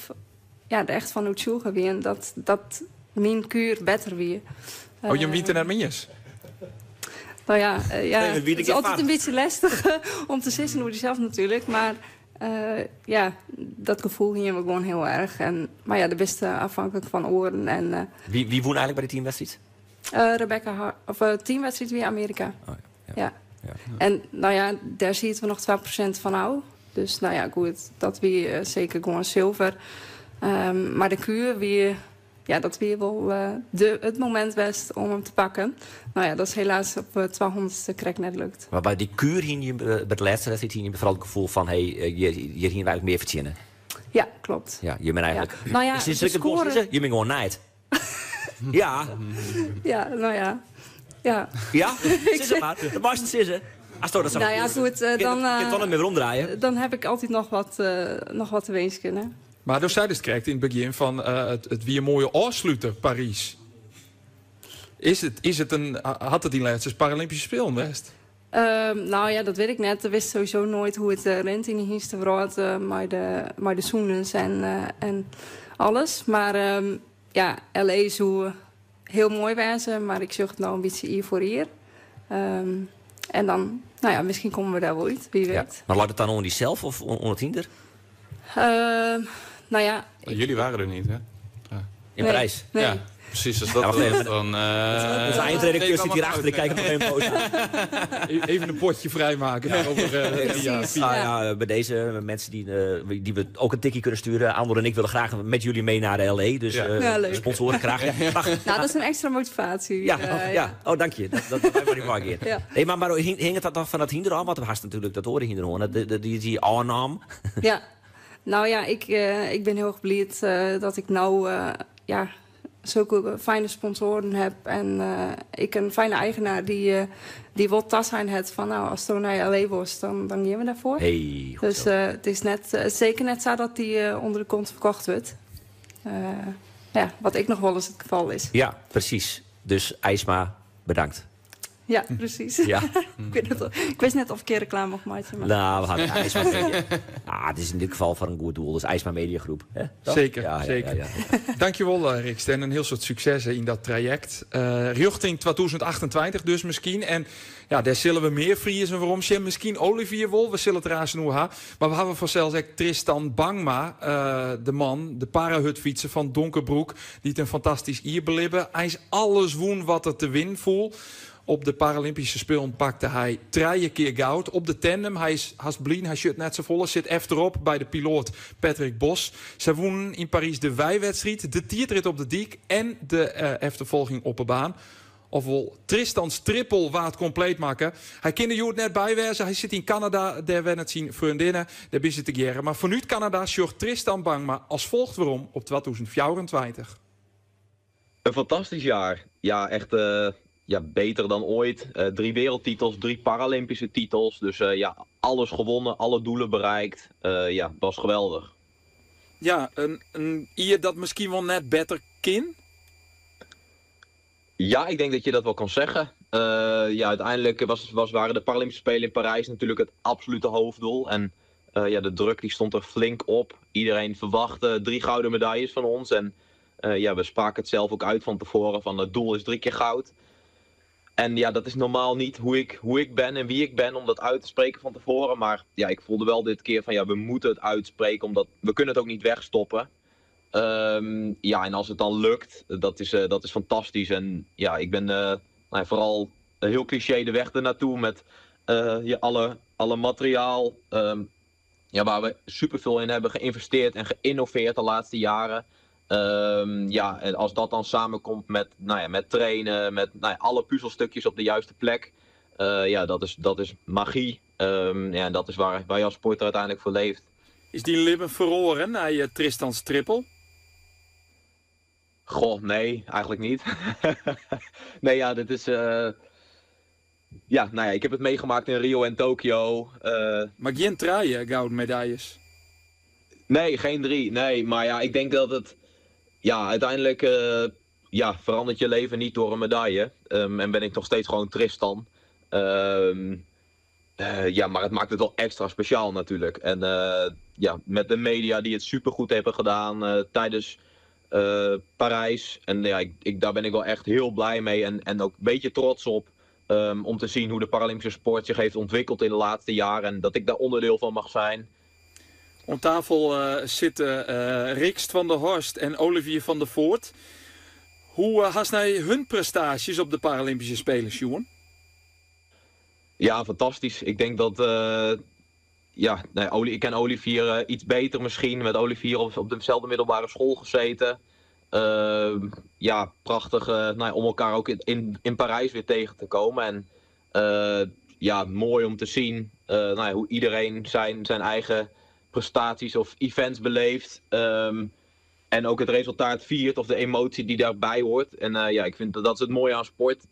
ja, der echt fan oertsjûge wienen dat myn kuer better wie. Oh, jim wiene it der net mei iens? No ja, ja, it is altyd in bytsje lestich om te sizzen oer dysels natuerlik, mar ja, dat gefoel hienen we gewoan hiel erch. En, mar ja, do bist afhanklik fan oaren. En, Wie wûn eigentlik by de teamwedstriid? Rebecca, of teamwedstriid wie Amearika. Oh, ja. Ja. En no ja, dêr sieten we noch 2% fan ôf. Dus no ja, goed, dat wie seker gewoan silver. Mar de kuer wie, ja, dat wie wol it momint west om him te pakken. No ja, dat is helaas op 200ste krekt net lukt. Mar by dy kuer hiene je, by de lêste wedstriid hiene je foaral it gefoel fan, hé, hjir hiene we eigentlik mear fertsjinne. Ja, kloppet. Ja, je binne eigentlik. Ja. No ja, de skoare. Je binne gewoan naaid. Ja. Ja, no ja. Ja. Ja? Sis it mar. Dat meist sizze. Asto dat Nou ja, goed, dan... Kin it dan net mear weromdraaie. Dan ha ik altyd noch wat te winsken, hè. Mar do seidest krekt yn it begjin fan it wie in moaie ôfsluter, Parys. Is it in, hat it dyn lêste Paralympyske Spelen west? No ja, dat wit ik net. Do witst sowieso noait hoe't it rint yn de hynstewrâld mei de sûnens en alles. Mar ja, LA soe hiel moai wêze, mar ik sjoch it no in bytsje jier foar jier. En dan, no ja, miskien komme we dêr wol út, wie wit. Mar leit it dan oan dysels of oan it hynder? No ja, Jullie waren er niet, hè? In Parijs? Nee. Ja, precies. Als dat Ja, wacht even. dan, Onze eindredacteur zit hier achter. Ik kijk hem nog even boos aan. Even een potje vrijmaken. Ja. Over 3 jaar, Precies, 4 Nou jaar. ja, bij deze mensen die we ook een tikkie kunnen sturen. Andor en ik willen graag met jullie mee naar de LA. Dus, Ja, leuk. sponsoren graag. Ja. Wacht. Nou, dat is een extra motivatie. Ja, oh, ja. Oh, dank je. Dat wij maar niet waar keer. Ja. Nee, maar hing het dat nog van dat hynder af? Want we hadden natuurlijk dat oare hynder hoor. Die aannam. Ja. Nou ja, ik ben heel erg blij dat ik nou ja, zulke fijne sponsoren heb. En ik een fijne eigenaar die wil tas zijn het van, nou, als het naar LA was, dan gaan we daarvoor. Hey, goed Dus, zo. het is zeker net zo dat die onder de kont verkocht wordt. Ja, wat ik nog wel eens het geval is. Ja, precies. Dus IJsma, bedankt. Ja, presys. Ja. Ik wit net, ik wist net of ik reklame mocht meitsje. Mar. Nou, we hadden IJsma Media. Ah, it is yn dit gefal foar in goed doel, dus IJsma Media Groep. Hè? Toch? Zeker, Ja, ja, zeker. ja, ja. Dankjewel, Rixt. En in hiel soad sukses yn dat trajekt. Rjochting 2028 dus miskien. En ja, dêr sille we mear Friezen werom sjen. Miskien Olivier wol, we sille it der aanst oer ha. Mar we hawwe fansels ek Tristan Bangma, de man, de parahurdfytser fan Donkerbroek, dy't in fantastysk jier belibbe. Eins alles wûn wat der te winnen foel. Op de Paralympyske Spullen pakte hy trije kear goud op de tandem. Hy is hast blyn, hy sjocht net safolle, sit efterop by de piloat Patrick Bos. Sy wûnen yn Parys de weiwedstriid, de tiidrit op de dyk en de efterfolging op 'e baan. Ofwol Tristans trippel waard kompleet makke. Hy kin der hjoed net by wêze, hy sit yn Kanada, dêr wennet syn freondinne. Dêr binne se tegearre. Mar fanút Kanada sjocht Tristan Bangma as folgt werom op 2024. Een fantastisch jaar. Ja, echt ja, beter dan ooit. Drie wereldtitels, drie Paralympische titels. Dus ja, alles gewonnen, alle doelen bereikt. Ja, was geweldig. Ja, in jier dat miskien wol net better kin? Ja, ik denk dat je dat wel kan zeggen. Ja, uiteindelijk waren de Paralympische Spelen in Parijs natuurlijk het absolute hoofddoel. En ja, de druk die stond er flink op. Iedereen verwachtte 3 gouden medailles van ons. En ja, we spraken het zelf ook uit van tevoren van het doel is 3 keer goud. En ja, dat is normaal niet hoe ik ben en wie ik ben om dat uit te spreken van tevoren. Maar ja, ik voelde wel dit keer van ja, we moeten het uitspreken omdat we kunnen het ook niet wegstoppen. Ja, en als het dan lukt, dat is fantastisch. En ja, ik ben vooral heel cliché de weg ernaartoe met ja, alle materiaal. Ja, waar we superveel in hebben geïnvesteerd en geïnnoveerd de laatste jaren. Ja, en als dat dan samenkomt met trainen, met alle puzzelstukjes op de juiste plek. Ja, dat is magie. Ja, en dat is waar je als sporter uiteindelijk voor leeft. Is dy libben feroare nei Tristans trippel? Goh, nee, eigenlijk niet. Nee, ja, dit is... ja, nou ja, ik heb het meegemaakt in Rio en Tokio. Maar geen 3 gouden medailles? Nee, geen 3. Nee, maar ja, ik denk dat het... Ja, uiteindelijk ja, verandert je leven niet door een medaille. En ben ik nog steeds gewoon Tristan. Ja, maar het maakt het wel extra speciaal natuurlijk. En ja, met de media die het supergoed hebben gedaan tijdens Parijs. En ja, daar ben ik wel echt heel blij mee en ook een beetje trots op. Om te zien hoe de Paralympische sport zich heeft ontwikkeld in de laatste jaren. En dat ik daar onderdeel van mag zijn. Om tafel zitten Rixt van der Horst en Olivier van der Voort. Hoe hast nei hun prestaasjes op de Paralympische Spelen, Sjoen? Ja, fantastisch. Ik denk dat ja, nee, Oli, ik ken Olivier iets beter misschien. Met Olivier op dezelfde middelbare school gezeten. Ja, prachtig om elkaar ook in Parijs weer tegen te komen. En ja, mooi om te zien hoe iedereen zijn eigen prestaties of events beleeft. En ook het resultaat viert of de emotie die daarbij hoort. En ja, ik vind dat is het mooie aan sport.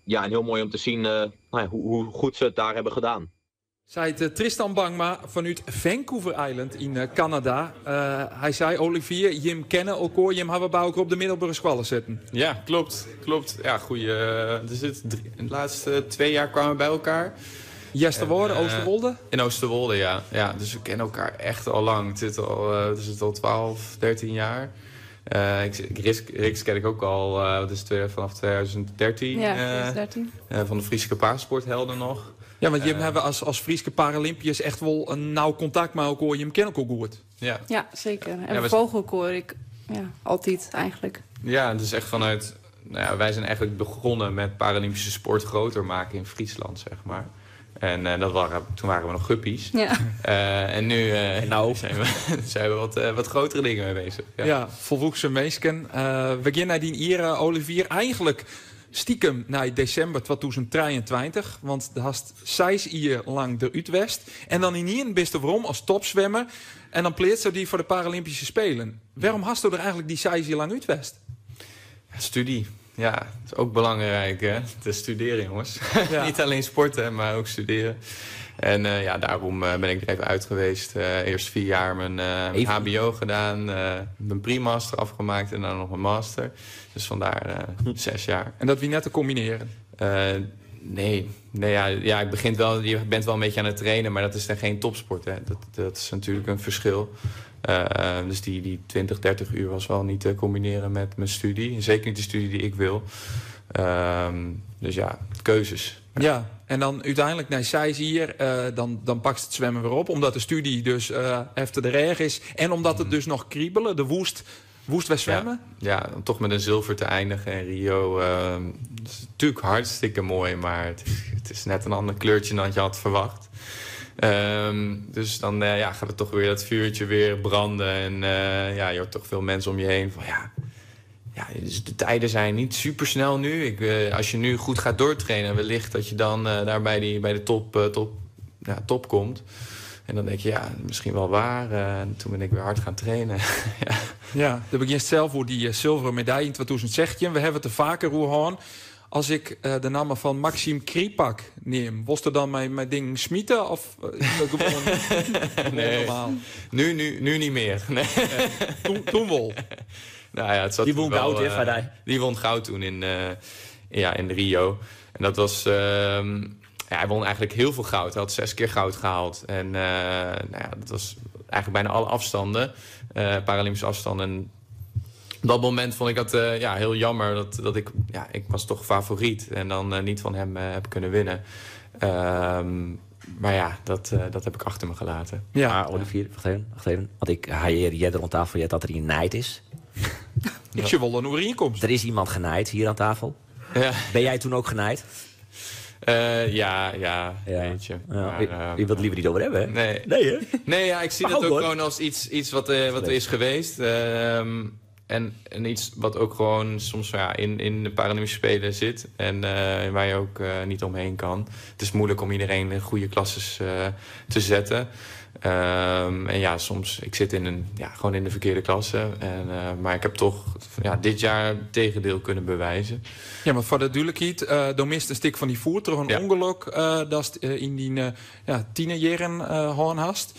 Ja, en heel mooi om te zien hoe goed ze het daar hebben gedaan. Zei het Tristan Bangma vanuit Vancouver Island in Canada. Hij zei, Olivier, Jim kennen elkaar. Jim hebben bij elkaar op de middelbare school zitten. Ja, klopt. Klopt. Ja, goeie, er zit drie, in de laatste 2 jaar kwamen we bij elkaar. Jesterwolde, Oosterwolde? In Oosterwolde, ja. Ja. Dus we kennen elkaar echt al lang. Het zit al 12, 13 jaar. Rixt ken ik ook al, wat is het, vanaf 2013. Ja, 2013. Van de Friese Parasporthelden nog. Ja, want Jim hebben als Friese Paralympiërs echt wel een nauw contact met elkaar. Jim kennen elkaar goed. Ja. Ja, zeker. En Ja, we volgen elkaar, ik, ja, altijd eigenlijk. Ja, het is echt vanuit... Nou ja, wij zijn eigenlijk begonnen met Paralympische sport groter maken in Friesland. En toen waren we nog guppies. En nu En nou? zijn we wat grotere dingen mee bezig. Ja. Ja, volwassen meesken. We gaan naar die Ira, Olivier. Eigenlijk stiekem naar december 2023. Want de hast 6 jaar lang de Utwest. En dan in hier bist de waarom als topzwemmer. En dan pleert ze die voor de Paralympische Spelen. Waarom hast u er eigenlijk die 6 jaar lang Utwest? Ja, studie. Ja, dat is ook belangrijk, hè? Te studeren, jongens. Niet alleen sporten, maar ook studeren. En daarom ben ik er even uit geweest. Eerst 4 jaar mijn Even. HBO gedaan. Mijn pre-master afgemaakt en dan nog mijn master. Dus vandaar 6 jaar. En dat wie net te combineren? Nee, nee ja, ja, ik begint wel, je bent wel een beetje aan het trainen, maar dat is dan geen topsport. Hè. Dat is natuurlijk een verschil. Dus die 20, 30 uur was wel niet te combineren met mijn studie. En zeker niet de studie die ik wil. Dus ja, keuzes. Ja, en dan uiteindelijk naar zij hier, dan pakt het zwemmen weer op. Omdat de studie dus efter de reg is. En omdat het dus nog kriebelen, de woest wij zwemmen. Ja, ja, om toch met een zilver te eindigen in Rio. Dat is natuurlijk hartstikke mooi, maar het is net een ander kleurtje dan je had verwacht. Dus dan ja, gaat het toch weer dat vuurtje weer branden. En ja, je hoort toch veel mensen om je heen van ja, ja, dus de tijden zijn niet supersnel nu. Als je nu goed gaat doortrainen, wellicht dat je dan daar bij de top komt. En dan denk je, ja, misschien wel waar. En toen ben ik weer hard gaan trainen. Ja. Ja, dan begint zelf voor die zilveren medaille in 2016. We hebben het er vaker over gehad. Als ik de naam van Maxim Kripak neem, was er dan mijn ding smieten? Of is dat gewoon Nee. normaal? Nu niet meer. Nee. Toen wel. Nou ja, het zat Die won wel, goud, hè, Fadai? Die won goud toen in Rio. En dat was... ja, hij won eigenlijk heel veel goud. Hij had 6 keer goud gehaald. En nou ja, dat was eigenlijk bijna alle afstanden. Paralympische afstanden. En op dat moment vond ik dat ja, heel jammer. Dat ik, ja, ik was toch favoriet. En dan niet van hem heb kunnen winnen. Maar ja, dat heb ik achter me gelaten. Ja. Maar Olivier, wacht even, wacht even. Want ik haieer jij er om tafel, jij dat er een nijd is. Ik zie wel een overeenkomst. Er is iemand genaaid hier aan tafel. Ja. Ben jij toen ook genaaid? Ja, ja, Ja. weet je. Ja, Maar, je wilt het liever niet over hebben, hè? Nee. Nee, hè? Nee, ja, ik zie Mag dat ook, ook hoor. gewoon als iets wat er is geweest. En iets wat ook gewoon soms, ja, in de Paralympische Spelen zit. En waar je ook niet omheen kan. Het is moeilijk om iedereen in goede klasses te zetten. En ja, soms, ik zit gewoon in de verkeerde klasse. Maar ik heb toch, ja, dit jaar het tegendeel kunnen bewijzen. Ja, maar voor de duidelijkheid, er mist een stuk van die voer terug een ongeluk, dat is in die tienerjaren hoorn hast.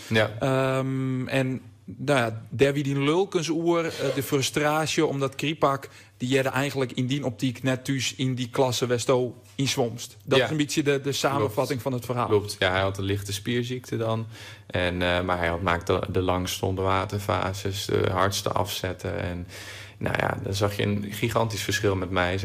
En nou ja, daar wie die lulkensoer, de frustratie omdat Kripak, die jerde eigenlijk in die optiek net thuis in die klasse Westo in zwomst. Dat is een beetje de samenvatting van het verhaal. Klopt, ja, hij had een lichte spierziekte dan. Maar hij maakte de langste onderwaterfases, de hardste afzetten. En nou ja, dan zag je een gigantisch verschil met mij.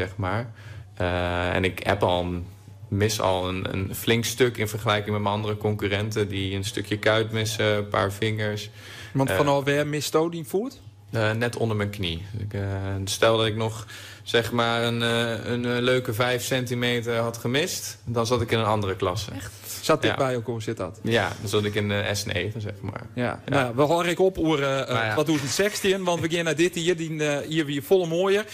En ik heb al een, mis al een flink stuk in vergelijking met mijn andere concurrenten die een stukje kuit missen, een paar vingers. Want van alweer mist die voet? Net onder mijn knie. Stel dat ik nog, zeg maar, een leuke 5 centimeter had gemist, dan zat ik in een andere klasse. Echt? Zat dit Ja. bij elkaar, zit dat? Ja, dan zat ik in de S9. Ja. Ja. Nou ja, we horen ik op over Maar ja. 2016, want we gaan naar dit hier, die hier weer volle mooier.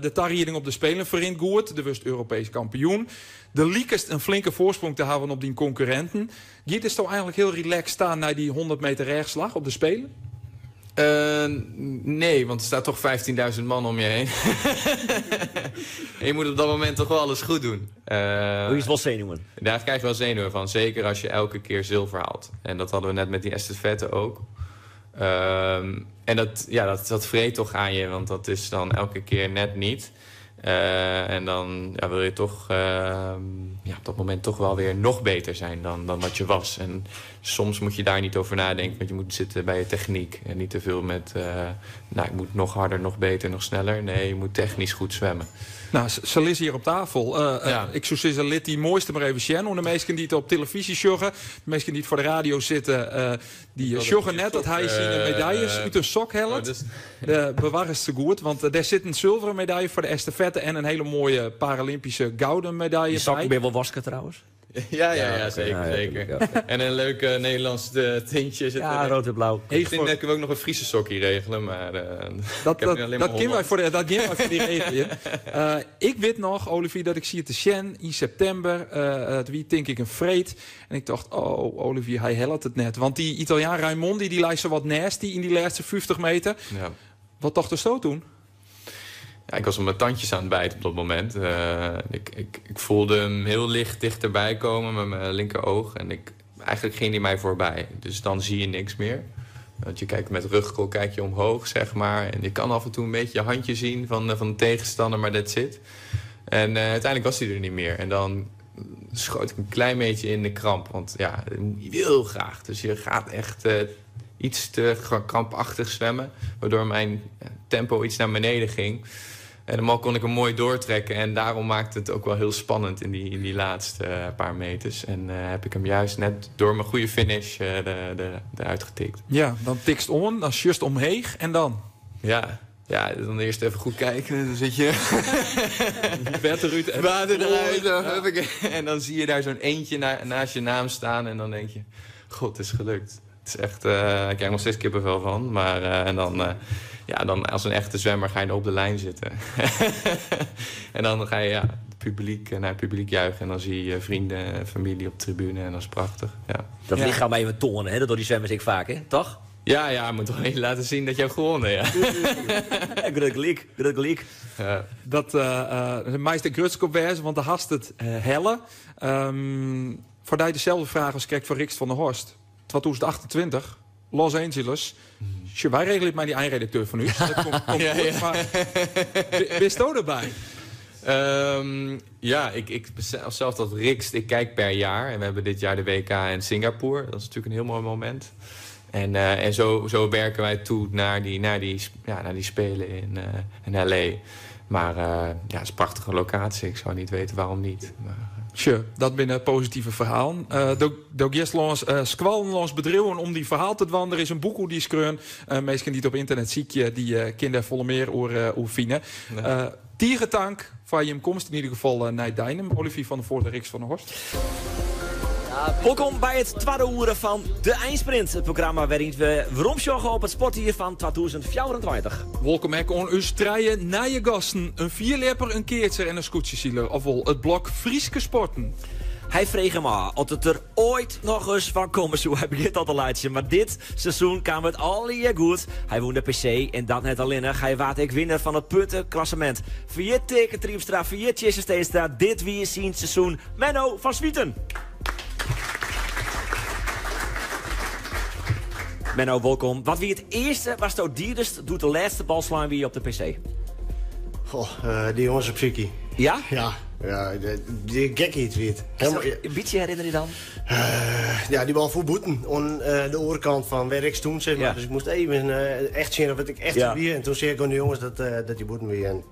De tarriering op de Spelen verrint goed, de wust Europees kampioen. De liekest een flinke voorsprong te houden op die concurrenten. Giet is toch eigenlijk heel relaxed staan naar die 100 meter rechtslag op de Spelen? Nee, want er staat toch 15.000 man om je heen. En je moet op dat moment toch wel alles goed doen. Hoe is het wel zenuwen? Daar krijg je wel zenuwen van. Zeker als je elke keer zilver haalt. En dat hadden we net met die estafette ook. En dat vreet toch aan je, want dat is dan elke keer net niet. En dan, ja, wil je toch op dat moment toch wel weer nog beter zijn dan wat je was. En soms moet je daar niet over nadenken, want je moet zitten bij je techniek. En niet te veel met, nou, ik moet nog harder, nog beter, nog sneller. Nee, je moet technisch goed zwemmen. Nou, ze ligt hier op tafel. Ik zou zeggen, lid die mooiste maar even zien. De meesten die het op televisie sjoggen, de meesten die het voor de radio zitten, die Dat sjoggen is net dat hij ook, zijn medailles uit een sok helpt. Oh, dus De bewaar is te goed, want daar zit een zilveren medaille voor de estafette en een hele mooie Paralympische gouden medaille Die sokken bij. ben je wel wasken trouwens? Ja, ja, ja, Ja, oké. zeker, Ja, ja, zeker. tuurlijk, ja. En een leuk Nederlands tintje zit Ja, erin. rood en blauw. Ik vind dat kunnen we ook nog een Friese sokkie regelen, maar Dat ik heb nu alleen maar Holland. kunnen wij voor die regelen. Ik weet nog, Olivier, dat ik zie het te Sjen in september. Het wie denk ik een vreed. En ik dacht, oh, Olivier, hij helpt het net. Want die Italiaan Raimondi, die lijst zo wat nasty in die laatste 50 meter. Wat dacht de stoot toen? Ja, ik was op mijn tandjes aan het bijten op dat moment. Ik voelde hem heel licht dichterbij komen met mijn linkeroog. En eigenlijk ging hij mij voorbij. Dus dan zie je niks meer. Want je kijkt met rugkrol, kijk je omhoog. En je kan af en toe een beetje je handje zien van de tegenstander, maar that's it. En uiteindelijk was hij er niet meer. En dan schoot ik een klein beetje in de kramp. Want ja, je wil graag. Dus je gaat echt iets te krampachtig zwemmen. Waardoor mijn tempo iets naar beneden ging. En dan kon ik hem mooi doortrekken. En daarom maakte het ook wel heel spannend in die laatste paar meters. En heb ik hem juist net door mijn goede finish eruit getikt. Ja, dan tikst om, dan just omheeg en dan? Ja, ja, dan eerst even goed kijken. Dan zit je... Water eruit. Water eruit. En dan zie je daar zo'n eentje naast je naam staan. En dan denk je, god, het is gelukt. Het is echt, ik krijg nog steeds kippenvel van. Maar en dan, ja, dan als een echte zwemmer ga je op de lijn zitten. En dan ga je ja, naar het publiek juichen. En dan zie je vrienden en familie op de tribune. En dat is prachtig. Ja. Dat lichaam even tonen, hè? Dat door die zwemmers ik vaak, hè? Toch? Ja, ja, moet toch even laten zien dat je hebt gewonnen, ja. Grut gelijk. Ja. Dat meester Grutskop wijzen, want de hast het helle. Voor die dezelfde vraag als kijk voor Rixt van der Horst. 2028, Los Angeles. Wij regelen het maar die eindredacteur van u. Dat komt ja, goed, ja. Maar wist u erbij? Ja, ik zelf dat Rixt, ik kijk per jaar. En we hebben dit jaar de WK in Singapore. Dat is natuurlijk een heel mooi moment. En zo werken wij toe naar die Spelen in L.A. Maar ja, het is een prachtige locatie. Ik zou niet weten waarom niet. Maar, Tje, dat binnen positieve verhalen. Dogiestlands, squallenlands bedrijven om die verhaal te wandelen is een boek die skreun. Meestal die het op internet ziek je die kinderen volle meer oor vinden. Nee. Tierentank van je komst in ieder geval naar Deinum. Olivier van der Voort en Rixt van der Horst. Welkom bij het tweede uur van De Eindsprint. Het programma waarin we romsjoggen op het sportdier van 2024. Welkom ook on us treien naar je gasten. Een vierlepper, een keertser en een scootjesieler. Ofwel het blok Frieske sporten. Hij vreeg hem af of het er ooit nog eens van komen zou. Hij begint al te laatje. Maar dit seizoen kwam het al hier goed. Hij won de PC en dat net alleen. Hij waard ik winnaar van het puntenklassement. Vier teken Triemstra, vier Tjisse Steenstra. Dit wie zien seizoen Menno van Zwieten. Menno, welkom. Wat wie het eerste was het dierst doet de laatste bal slaan wie op de PC? Goh, die jongens op Suki. Ja? Ja, ja, die gekkie het weer. Een beetje herinner je dan? Ja, die bal voor boeten. Aan de oorkant van werk toen, zeg maar. Ja. Dus ik moest even echt zien of het ik echt ja. Weer. En toen zei ik aan de jongens dat die boeten weer. En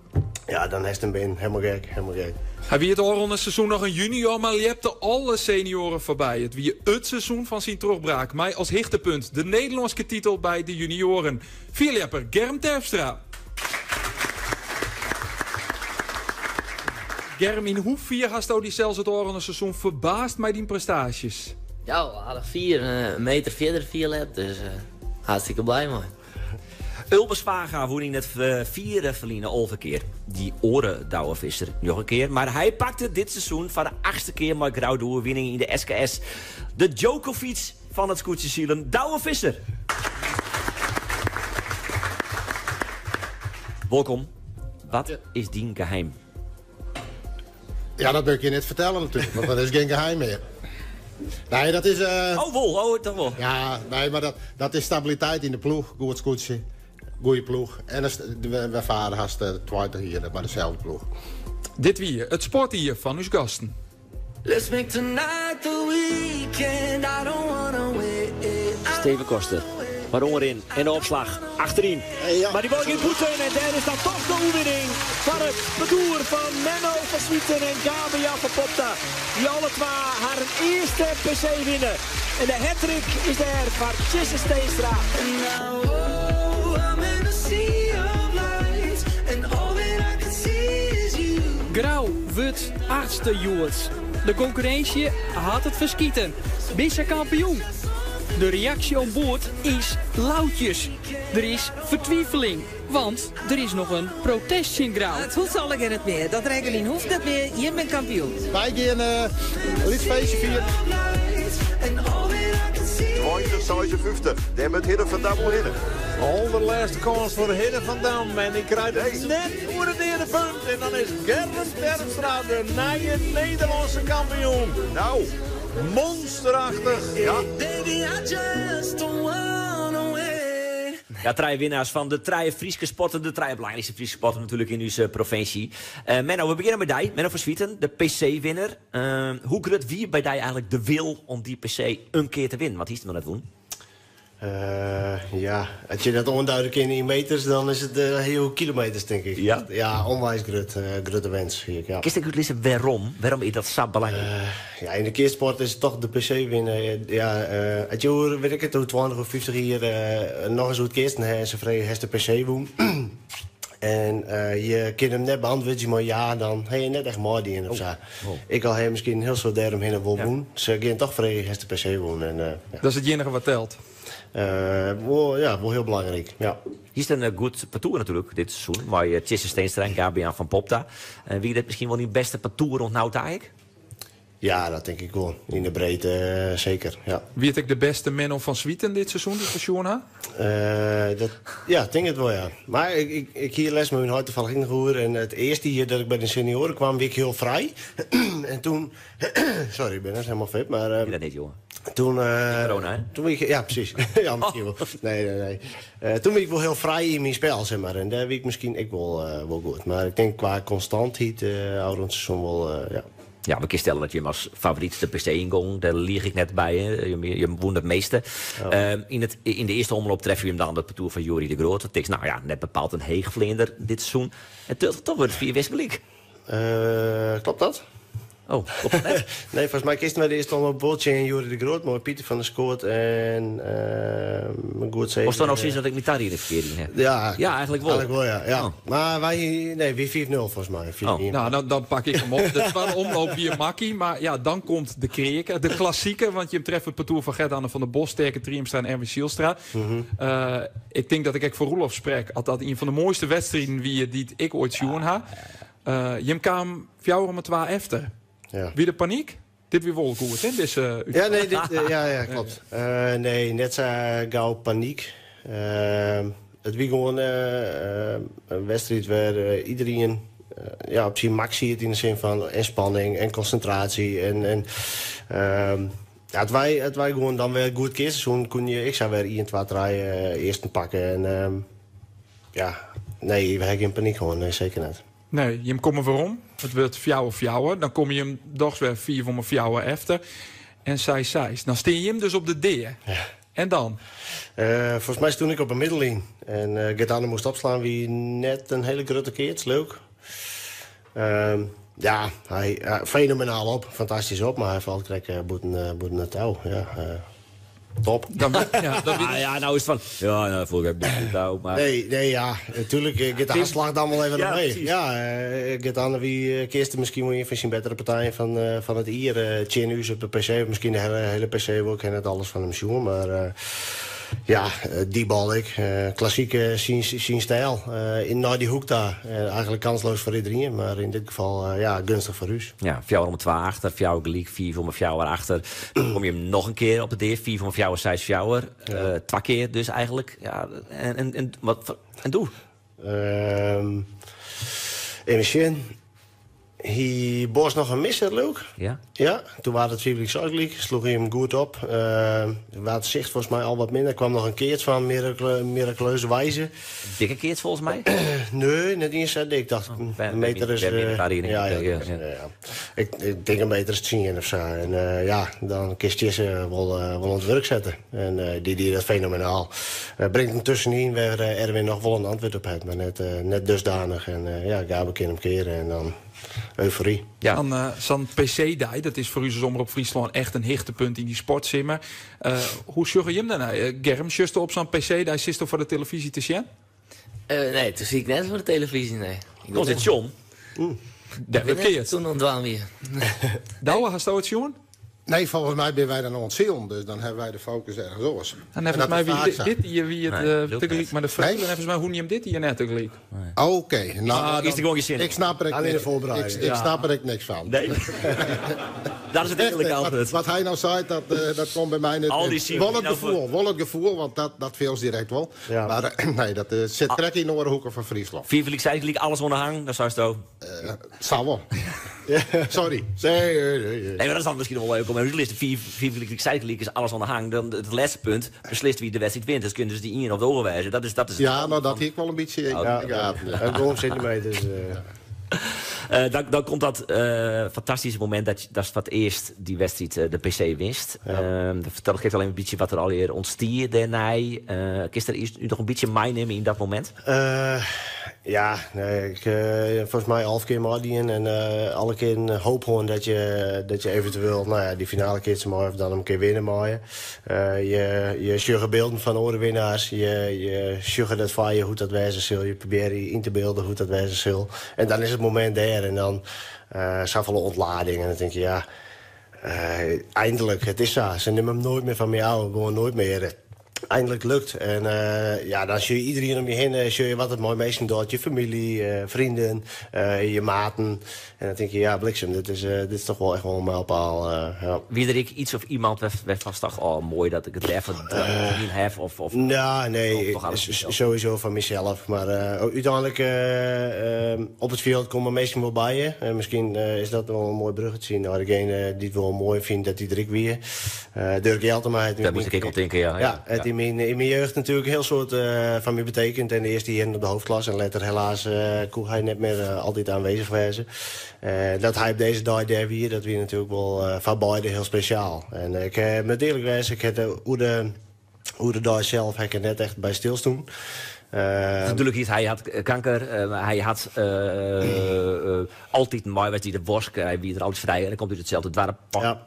ja, dan heeft hem been. Helemaal gek, helemaal gek. Hij wie het al het seizoen nog een junior, maar je hebt er alle senioren voorbij. Het wie het seizoen van zijn terugbraak. Mij als hichtepunt de Nederlandse titel bij de junioren. Vierlepper Germ Terpstra. Germ, in hoe vier hast die zelfs het oranje seizoen verbaasd met die prestaties? Ja, we hadden 4 meter verder 4 lap, dus hartstikke blij man. Ulbe Zwaga won in het vierde verliezen al keer. Die oren Douwe Visser nog een keer. Maar hij pakte dit seizoen van de 8e keer met Grauw winning in de SKS. De Djokovic van het scootjesielen, Douwe Visser. Welkom. Wat is die geheim? Ja, dat wil ik je net vertellen natuurlijk, want dat is geen geheim meer. Nee, dat is... Oh, wol. Oh, toch wel. Ja, nee, maar dat is stabiliteit in de ploeg. Goed scootje, goede ploeg. En we varen haast 20 hier, maar dezelfde ploeg. Dit wie, het sportdier van uw gasten. Let's make tonight the weekend. I don't wanna wait. Steven Koster. Maar onderin en de opslag achterin. Ja. Maar die bal gaat boeten en daar is dan toch de overwinning van het parcours van Menno van Zwieten en Gabriel van Popta. Die alle twee haar eerste PC winnen. En de hattrick is daar van Tjisse Steenstra. Grauw wordt achtste Joers. De concurrentie had het verschieten. Bissa kampioen. De reactie aan boord is loutjes. Er is vertwijfeling, want er is nog een protest in Grauw. Het hoeft al in het meer. Dat regeling hoeft niet meer. Je bent kampioen. Wij gaan een liedfeestje vieren. 2056. Daar moet Hidde van Dam wel hinnen. Allerlaatste kans voor Hidde van Dam. En die krijgt het net voor het eerste punt. En dan is Germ Terpstra de nieuwe Nederlandse kampioen. Nou. Monsterachtig. Ja. Baby, I just don't wanna wait. Ja, trije winnaars fan de trije Fryske sporten. De trije belangrykste Fryske sporten natuerlik yn ús provinsje. Menno, we begjinne mei dy. Menno van Zwieten, de PC-winner. Hoe grut wie by dy eigentlik de wil om dy PC in kear te winnen? Want hiest him noch net wûn. Ja, as je dat oanduide kinne yn meters, dan is it hiel kilometers, tink ik. Ja? Ja, ûnwijs grut, grutte wens hie ik, ja. Kinst ek útlizze wêrom? Wêrom is dat sa belangryk? Ja, yn de keatssport is it toch de PC winne. Ja, as je oer, wit ik it, oer 20 of 50 jier noch ris oer it keatsen ha en se freegje, hast de PC wûn? En je kinne him net beantwurdzje mei ja, dan ha je net echt meidien of sa. Ek al ha je miskien in hiel soad dêromhinne wol wûn, se gean toch freegje, hast de PC wûn? En, ja. Dat is it iennige wat telt? Wol, ja, wol hiel belangryk, ja. Hiest in goed partoer natuerlik dit seizoen, mei Tjisse Steenstra en Gabian van Popta. Wie dit miskien wol dyn bêste partoer oant no ta ek? Ja, dat tink ik wol. Yn de breedte seker, ja. Wie it ek de bêste Menno van Zwieten dit seizoen dy't we sjoen ha? Dat, ja, tink it wol, ja. Mar ik, ik, ik hie lêsten mei myn heit tafallich ek noch oer. En it earste jier dat ik by de senioaren kwam, wie ik hiel frij. En toen... Sorry, ik bin net hielendal fit, mar... Dat net, jonge. Toen... Corona, hè? Toen wie ik, ja, presys. Ja, miskien wol. Nee, nee, nee. Toen wie ik wol hiel frij yn myn spel, sis mar. En dêr wie ik miskien ek wol, wol goed. Mar ik tink kwa konstantheid ôfrûne seizoen wol, ja. Ja, we kinne stelle dat jim as favoryt de PC yngongen. Dêr liich ik net by. Jim wûnen it measte. Yn it, yn de earste omloop treffe jim dan it partoer fan Youri de Groot. Dat is, nou ja, net bepaald in heechfleander dit seizoen. En toch wurdt it fier wist gelyk. Klopt dat? Oh, klopt dat net? Nee, folgens my keatsten wy de earste omloop wol tsjin Youri de Groot, mei Pieter van der Skoot en goed zeven. Wolst dan no sizze dat ik my tarieding ferkeard dien ha? Ja, Ja, eigentlik wol. Eigentlik wol, ja. Ja. Mar wy, nee, wie 5-0 folgens my. Fiif ien. Nou, dan pak ik him op. De twadde omloop wie makkie, mar ja, dan komt de kreaker, de klassiker, want jim treffe it partoer fan Gert-Anne van der Bos, Sterke Triemstra en Erwin Zijlstra. Ik tink dat ik ek foar Roelof sprek, at dat ien fan de moaiste wedstriden wie dy't ik oait sjoen ha. Jim kamen fjouwer om 'e twa efter. Ja. Wie der panyk? Dit wie wol goed, hè, dizze Ja, nee, dit, ja, ja, klopt. Nee, net sa gau panyk. It wie gewoan in wedstriid wêr iderien ja, op syn maks siet yn de sin fan en spanning en konsintraasje. En, en ja, as wy, as wy gewoan dan wer goed keatse soenen, koenen je ek sa wer ien, twa, trije earsten pakke. En ja, nee, we ha gjin panyk hân, nee, seker net. Nee, jim komme werom. It wurdt 4-4. Dan komme jim dochs wer fiif om 'e fjouwer efter. En 6-6. Dan stean jim dus op de dea. Ja. En dan? Folgens my stûn ik op 'e middellyn. En Gert-Anne moast opslaan, wie net in hiele grutte keats, leuk. Ja, hy fenomenaal op, fantastysk op, mar hy falt krekt bûten it tou. Ja, top. Dan, ja, dan ah, ja, nou is it fan. Ja, nou foel ik bûten it tou. Mar... Nee, nee, ja, natuerlik giet de hartslach dan wol even Ja, omheech. presys. Ja, Gert-Anne wie keatste miskien wol ien fan syn bettere partijen fan it jier tsjin ús op de PC. Of miskien de hiele PC wol, ik ha net alles fan him sjoen, mar ja, dy bal ek. Klassieke syn styl. Nei dy hoek ta. Eigentlik kansloos foar iderien, mar yn dit gefal ja, gunstig foar ús. Ja, fjouwer om twa achter, fjouwer gelyk, fiif om fjouwer achter. Dan kom je him noch in kear op de dea, fiif om fjouwer, seis fjouwer. Twa kear dus eigentlik. Ja, en wat, en doe? Even sjen. Hie Bos noch in misser, leau 'k? Ja. Ja, toen waard it fiif gelyk seis gelyk. Sloech hy him goed op. Waard sicht folgens my al wat minder. Kwam noch in keats fan mirakuleuze wijze. Dikke keats folgens my? Nee, net iens sa dik. Ik dacht, Oh, in meter is, ja, ja, ja, ja. Ik tink in meter is 10 of sa. En ja, dan kinst Tjisse wol oan it wurk sette. En dy die dat fenomenaal. Bringt him tuskenyn wêr Erwin noch wol in antwurd op hat, mar net dusdanich. En ja, Gabe kin him keare en dan eufory. Ja. Dan sa'n PC-dei, dat is foar ús as Omrop Fryslân echt in hichtepunt yn dy sportsimmer. Hoe sjogge jim dêrnei? Germ, sjochsto op sa'n PC-dei, sitsto foar de telefyzje te sjen? Nee, toen zie ik net foar de telefyzje, nee. Ik Komt dit John? Dêr wurdt keatst. Toen oan wie. Douwe, hasto it sjoen? Nee, folgens my binne wy dan oan it silen, dus dan hawwe wy de fokus ergens oars. En neffens my wie dit jier wie it tegelyk mei de Freule. Nee? Neffens my wûn jim dit jier net tegelyk. Oké, nou, Ah, is der gewoan gjin sin in. Ik snap der ek Allinne niks, voorbereiding. ik snap der ek niks fan. Nee. Dat is it Echt earlike net. antwurd. Wat hy no seit, dat komt by my net Al die binnen. sifers Wol it die nou gefoel, wol it gefoel, want dat fielst direkt wol. Ja. Mar nee, dat sit krekt yn de oare hoeke fan Fryslân. Fiif gelyk, seis gelyk, alles oan de hang, dan seisto. Sa wol. Sorry. Nee, nee, nee. Nee, mar dat is dan miskien wol leuk Kom maar útlist fiif, fiif gelyk, seis gelyk is alles oan de hang. Dan it lêste punt beslist wie de wedstriid wint. Dus kin dus dy ien of de oar wêze. Dat is, dat is Ja, nou dat hie ik wol in bytsje yn de gaten. Ja, gewoon centimeters. Dan, dan komt dat fantastyske momint dat dat foar it earst dy wedstriid de PC winst. Ja. Fertel geef al even in bytsje wat der allegear ûntstie dêrnei. Kinst der earst noch in bytsje meinimme yn dat momint? Ja, nee, ik folgens my 11 kear meidien en alle kearen hoop hân dat je, dat je eventueel nou ja, dy finale keatse meie of dan in kear winne meie. Je, je sjogge bylden fan oare winnaars, je, je sjogge dat foar je hoe't dat wêze sil, je probearje yn te bylden hoe't dat wêze sil. En dan is it momint dêr en dan safolle ûntlading en dan tink je, ja, eindelijk, it is sa. Se nimme him noait mear fan my ôf, gewoan noait mear. Eindelijk lukt. En ja, dan sjogge je iedereen om je hinne, sjogge je wat it mei minsken docht, je famylje, freonen, je maten. En dan tink je, ja, bliksem, dit is toch wol echt wol in mijlpaal. Ja. Wie der ek iets of iemand wêrfan'tst tochtst, oh moai dat ik it dêrfoar dien haw? Of, Nou, nee, sowieso fan mysels. Mar úteinlik op it fjild komme minsken wol by je. En miskien is dat wol in moai bruggetsje nei degene dy't wol moai fynt dat hy der ek wie. Durk Jeltema hat Dêr moast ik ek oan tinke, ja. Ja, hat yn myn, yn myn jeugd natuerlik in hiel soad fan my betekend. En de earste jierren op de hoofdklasse en letter helaas koe hy net mear altyd aanwezich wêze. Dat hy op dizze dei dêr wie, dat wie natuerlik wol foar beide hiel spesjaal. En ik moat earlik wêze, ik ha oer de, oer de dei sels ha ik er net echt by stilstien. Natuerlik, hy hat kanker, hy hat altyd mei west by de bosk, hy wie der altyd frij en hy komt út itselde doarp,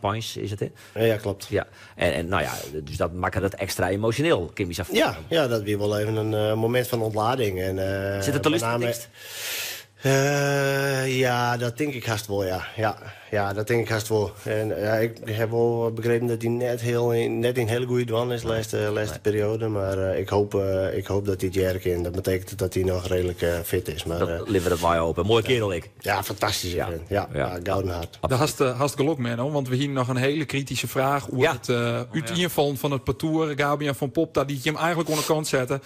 Peins is it, hè? Ja, klopt. Ja. En nou ja, dus dat makke dat ekstra emosjoneel, kin my sa Ja, ja, dat wie wol even in momint fan ûntlading. En, Sit it te lústerjen, tinkst? Ja, dat tink ik hast wol, ja. Ja, ja, dat tink ik hast wol. En ja, ik ha wol begrepen dat hy net, hiel, net yn hiele goede dwaan is de lêste, lêste perioade. Mar ik hoop, ik hoop dat hy it hearre kin. Dat betekent dat hy noch reedlik fit is. Mar, dat litte we dat mei hope. Moaie kerel ek. Ja, fantastyske ja. Ja, ja. gouden hart. Dêr hast, hast gelok, Menno, want we hiene noch in hiele krityske fraach oer it útienfallen fan it partoer. Gabian van Popta, dy't jim eigentlik oan de kant sette.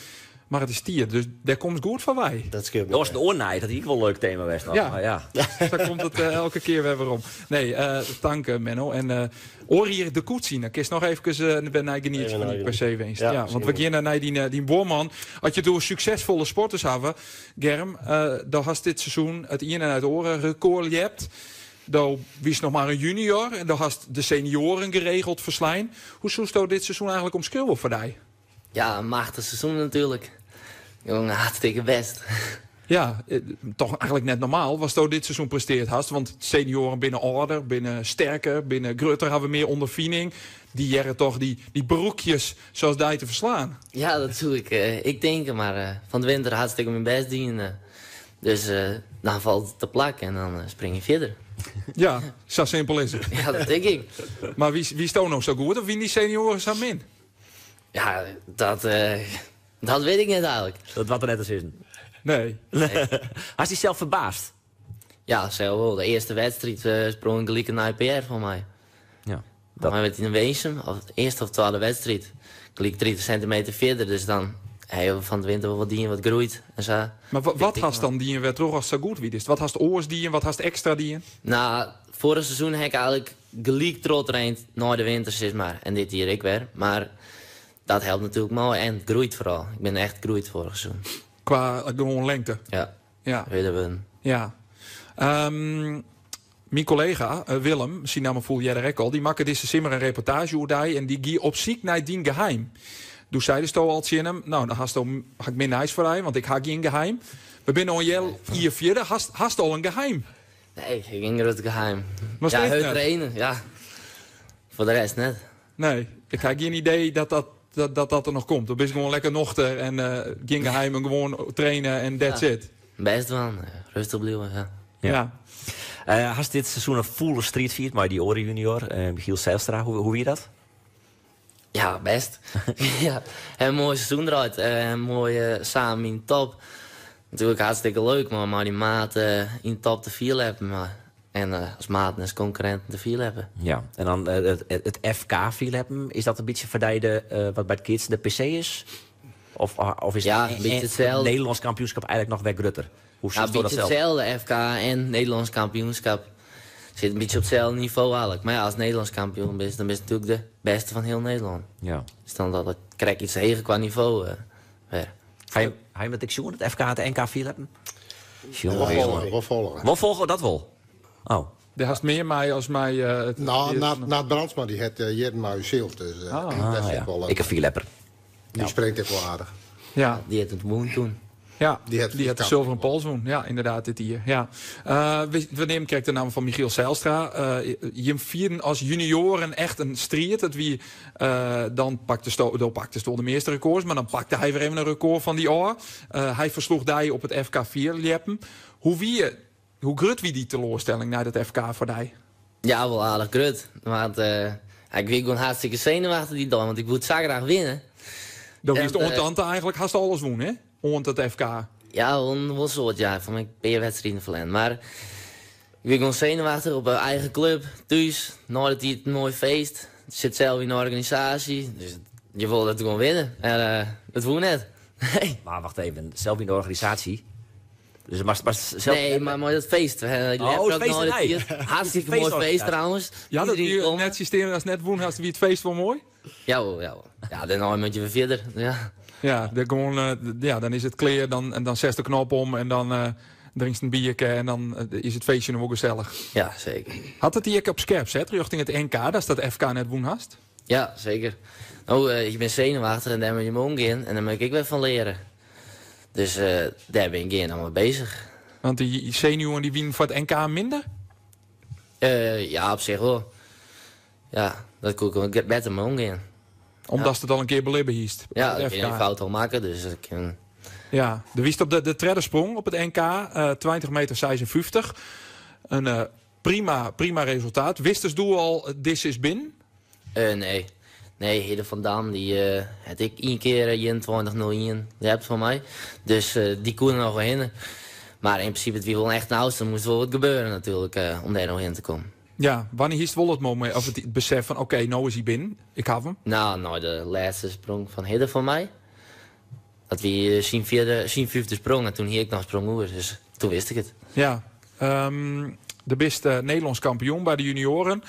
Mar it is tiid, dus dêr komst goed foarby. Dat skeelt my. Dat was in oar dat hie ek wol in leuk tema west. Ja, maar ja. Sa komt it elke kear wer werom. Nee, tank Menno. En oar jier de koets yn. Dan kinst noch efkes wer nei genietsje fan dy PC-winst. Ja, want we geane nei dyn buorman. As je it oer suksesfolle sporters hawwe, Germ, do hast dit seizoen it iene nei it oare rekôr ljept. Do wiest noch mar in junior en do hast de senioaren geregeld ferslein. Hoe soesto dit seizoen eigentlik omskriuwe foar dy? Ja, in machtich seizoen natuerlik. Jonge, hartstikke bêst. Ja, toch eigentlik net normaal watsto dit seizoen prestearre hast. Want senioaren binne âlder, binne sterker, binne grutter, hawwe mear ûnderfining. Dy hearre toch dy, dy broekjes sa as dy te ferslaan. Ja, dat soe ik, ek tinke. Mar fan de winter hartstikke myn bêst dien. Dus dan falt it te plak en dan spring je fierder. Ja, sa simpel is it. Ja, dat tink ik. Mar wie, wiesto no sa goed of wiene dy senioaren sa min? Ja, dat, dat wit ik net eigentlik. Dat doart er net te sizzen. Nee. nee. Hast dy sels ferbaasd? Ja, sels wol. De earste wedstriid sprong gelyk in nije PR fan my. Ja. Dat my yn Winsum, of de earste of twadde wedstriid. Gelyk 30 sintimeter fierder, dus dan ha je fan de winter wol wat dien, wat groeid en sa. Mar wat hast dan dien wêrtroch ast sa goed wiest? Wat hast oars dien, wat hast ekstra dien? Nou, foarich seizoen ha ik eigentlik gelyk trochtraind nei de winter, sis mar. En dit jier ek wer. Mar dat helpt natuerlik moai en it groeit foaral. Ik bin echt groeid foarich seizoen. Kwa gewoan lingte? Ja. Ja. Hurder wurden. Ja. Myn kollega Willem, syn namme foel earder ek al, dy makke dizze simmer in reportaazje oer dy en dy gie op syk nei dyn geheim. Doe seidesto al tsjin him, no, dan hasto, ha ik min nijs foar dy, want ik ha gjin geheim. We binne no in heal jier fierder, hast, hast al in geheim? Nee, ik ha gjin grut geheim. Mar Ja, steeds hurd net. trainen, ja. Foar de rest net. Nee, ik ha gjin idee dat dat, dat, dat, dat der noch komt. Do bist gewoan lekker nochter en gjin geheimen, gewoan traine en that's Ja. it. Bêst dwaan, rêstich bliuwe, ja. Ja. Hast dit seizoen in fûle striid fierd mei dy oare junior, Michiel Zijlstra. Hoe, hoe wie dat? Ja, bêst. ja, in moai seizoen draaid. Moai samen yn top. Natuerlik hartstikke leuk, mar mei dy maat yn top te fierljeppen. Mar, en as maat en as konkurrinten te fierljeppen. Ja, en dan it, it FK fierljeppen, is dat in bytsje foar dy de, wat by it keatsen de PC is? Of is Ja, it in bytsje itselde. Nederlânsk kampioenskip eigentlik noch wer grutter? Hoe Ja, sjochst dat bytsje sels? itselde, FK en Nederlânsk kampioenskip. Sit in bytsje op itselde nivo eigentlik. Mar ja, as Nederlânsk kampioen bist, dan bist natuerlik de bêste fan hiel Nederlân. Ja. Dus dan dat it krekt iets heger kwa nivo wer. Ha je it ek sjoen, it FK it NK fierljeppen? Wol folge. Wol folge, dat wol? Oh. Dêr hast mear mei as mei it. No, Nard Brandsma dy hat jierren mei ús syld, dus ah, dêr sit wol. Ek in fierljepper. Dy springt ek wol aardich. Ja. Dy hat it wûn toen. Ja, dy hat de sulveren pols wûn. Ja, ynderdaad, dit jier. Ja. We neame krekt de namme fan Michiel Zijlstra. Jim fierden as junioaren echt in striid. Dat wie, dan pakte do paktest wol de measte rekords, mar dan pakte hy wer even in rekord fan dy ôf. Hy fersloech dy op it FK fierljeppen. Hoe wie, hoe grut wie dy teloarstelling nei dat FK foar dy? Ja, wol aardich grut. Want ik wie gewoan hartstikke senuwachtich dy dei, want ik woe it sa graach winne. Do hiest oant dan ta eigentlik hast alles wûn, hè? Oant it FK. Ja, wol in soad, ja. Fan in pear wedstriden ferlern. Mar ik wie gewoan senuwachtich op eigen klup, thús, nei de tiid in moai feest. Sit sels yn de organisaasje, dus je wolle it gewoan winne. En it woe net. Nee. Mar wacht even, sels yn de organisaasje? Dus moatst, moatst sels... Nee, mar mei dat feest. Oh, it feest dêrnei. Hartstikke moai feest trouwens. Ja, dat wie nettsjinsteande ast net wûn hast, wie it feest wol moai? Jawol, jawol. Ja, dêrnei moat je wer fierder. Ja. Ja, de gewoan, ja, dan is it klear, dan, en dan setst de knop om en dan drinkst in bierke en dan is it feestje noch wol gesellich. Ja, seker. Hat it dy ek op skerp set rjochting it NK, datst dat FK net wûn hast? Ja, seker. No, je binne senuwachtich en dêr moat je mei omgean en dêr moat ik ek wer fan leare. Dus dêr bin ik gean mei bezich. Want dy senuwen dy wienen foar it NK minder? Ja, op sich wol. Ja, dat koe ik better mei omgean. Omdatst it al in kear belibbe hiest? Ja, ik bin in fout al makke, dus ik kin... Ja, do wiest op de tredde sprong op it NK, 20 meter 56. In prima, prima resultaat. Wistest doe al, dizze is binnen? Nee. Nee, Hidde van Dam dy hat ek ien kear 21-01 ljept foar my. Dus dy koe der noch wol hinne. Mar yn prinsipe, it wie wol echt in ôfstân. Der moast wol wat gebeure natuerlik om dêr noch hinne te kommen. Ja, wannear hiest wol it momint of it besef fan oké, no is hy binnen, ik haw him? No, nei de lêste sprong fan Hidde foar my. Dat wie syn fjirde, syn fyfde sprong en toen hie ik noch sprong oer, dus toen wist ik it. Ja, do bist Nederlânsk kampioen by de junioaren.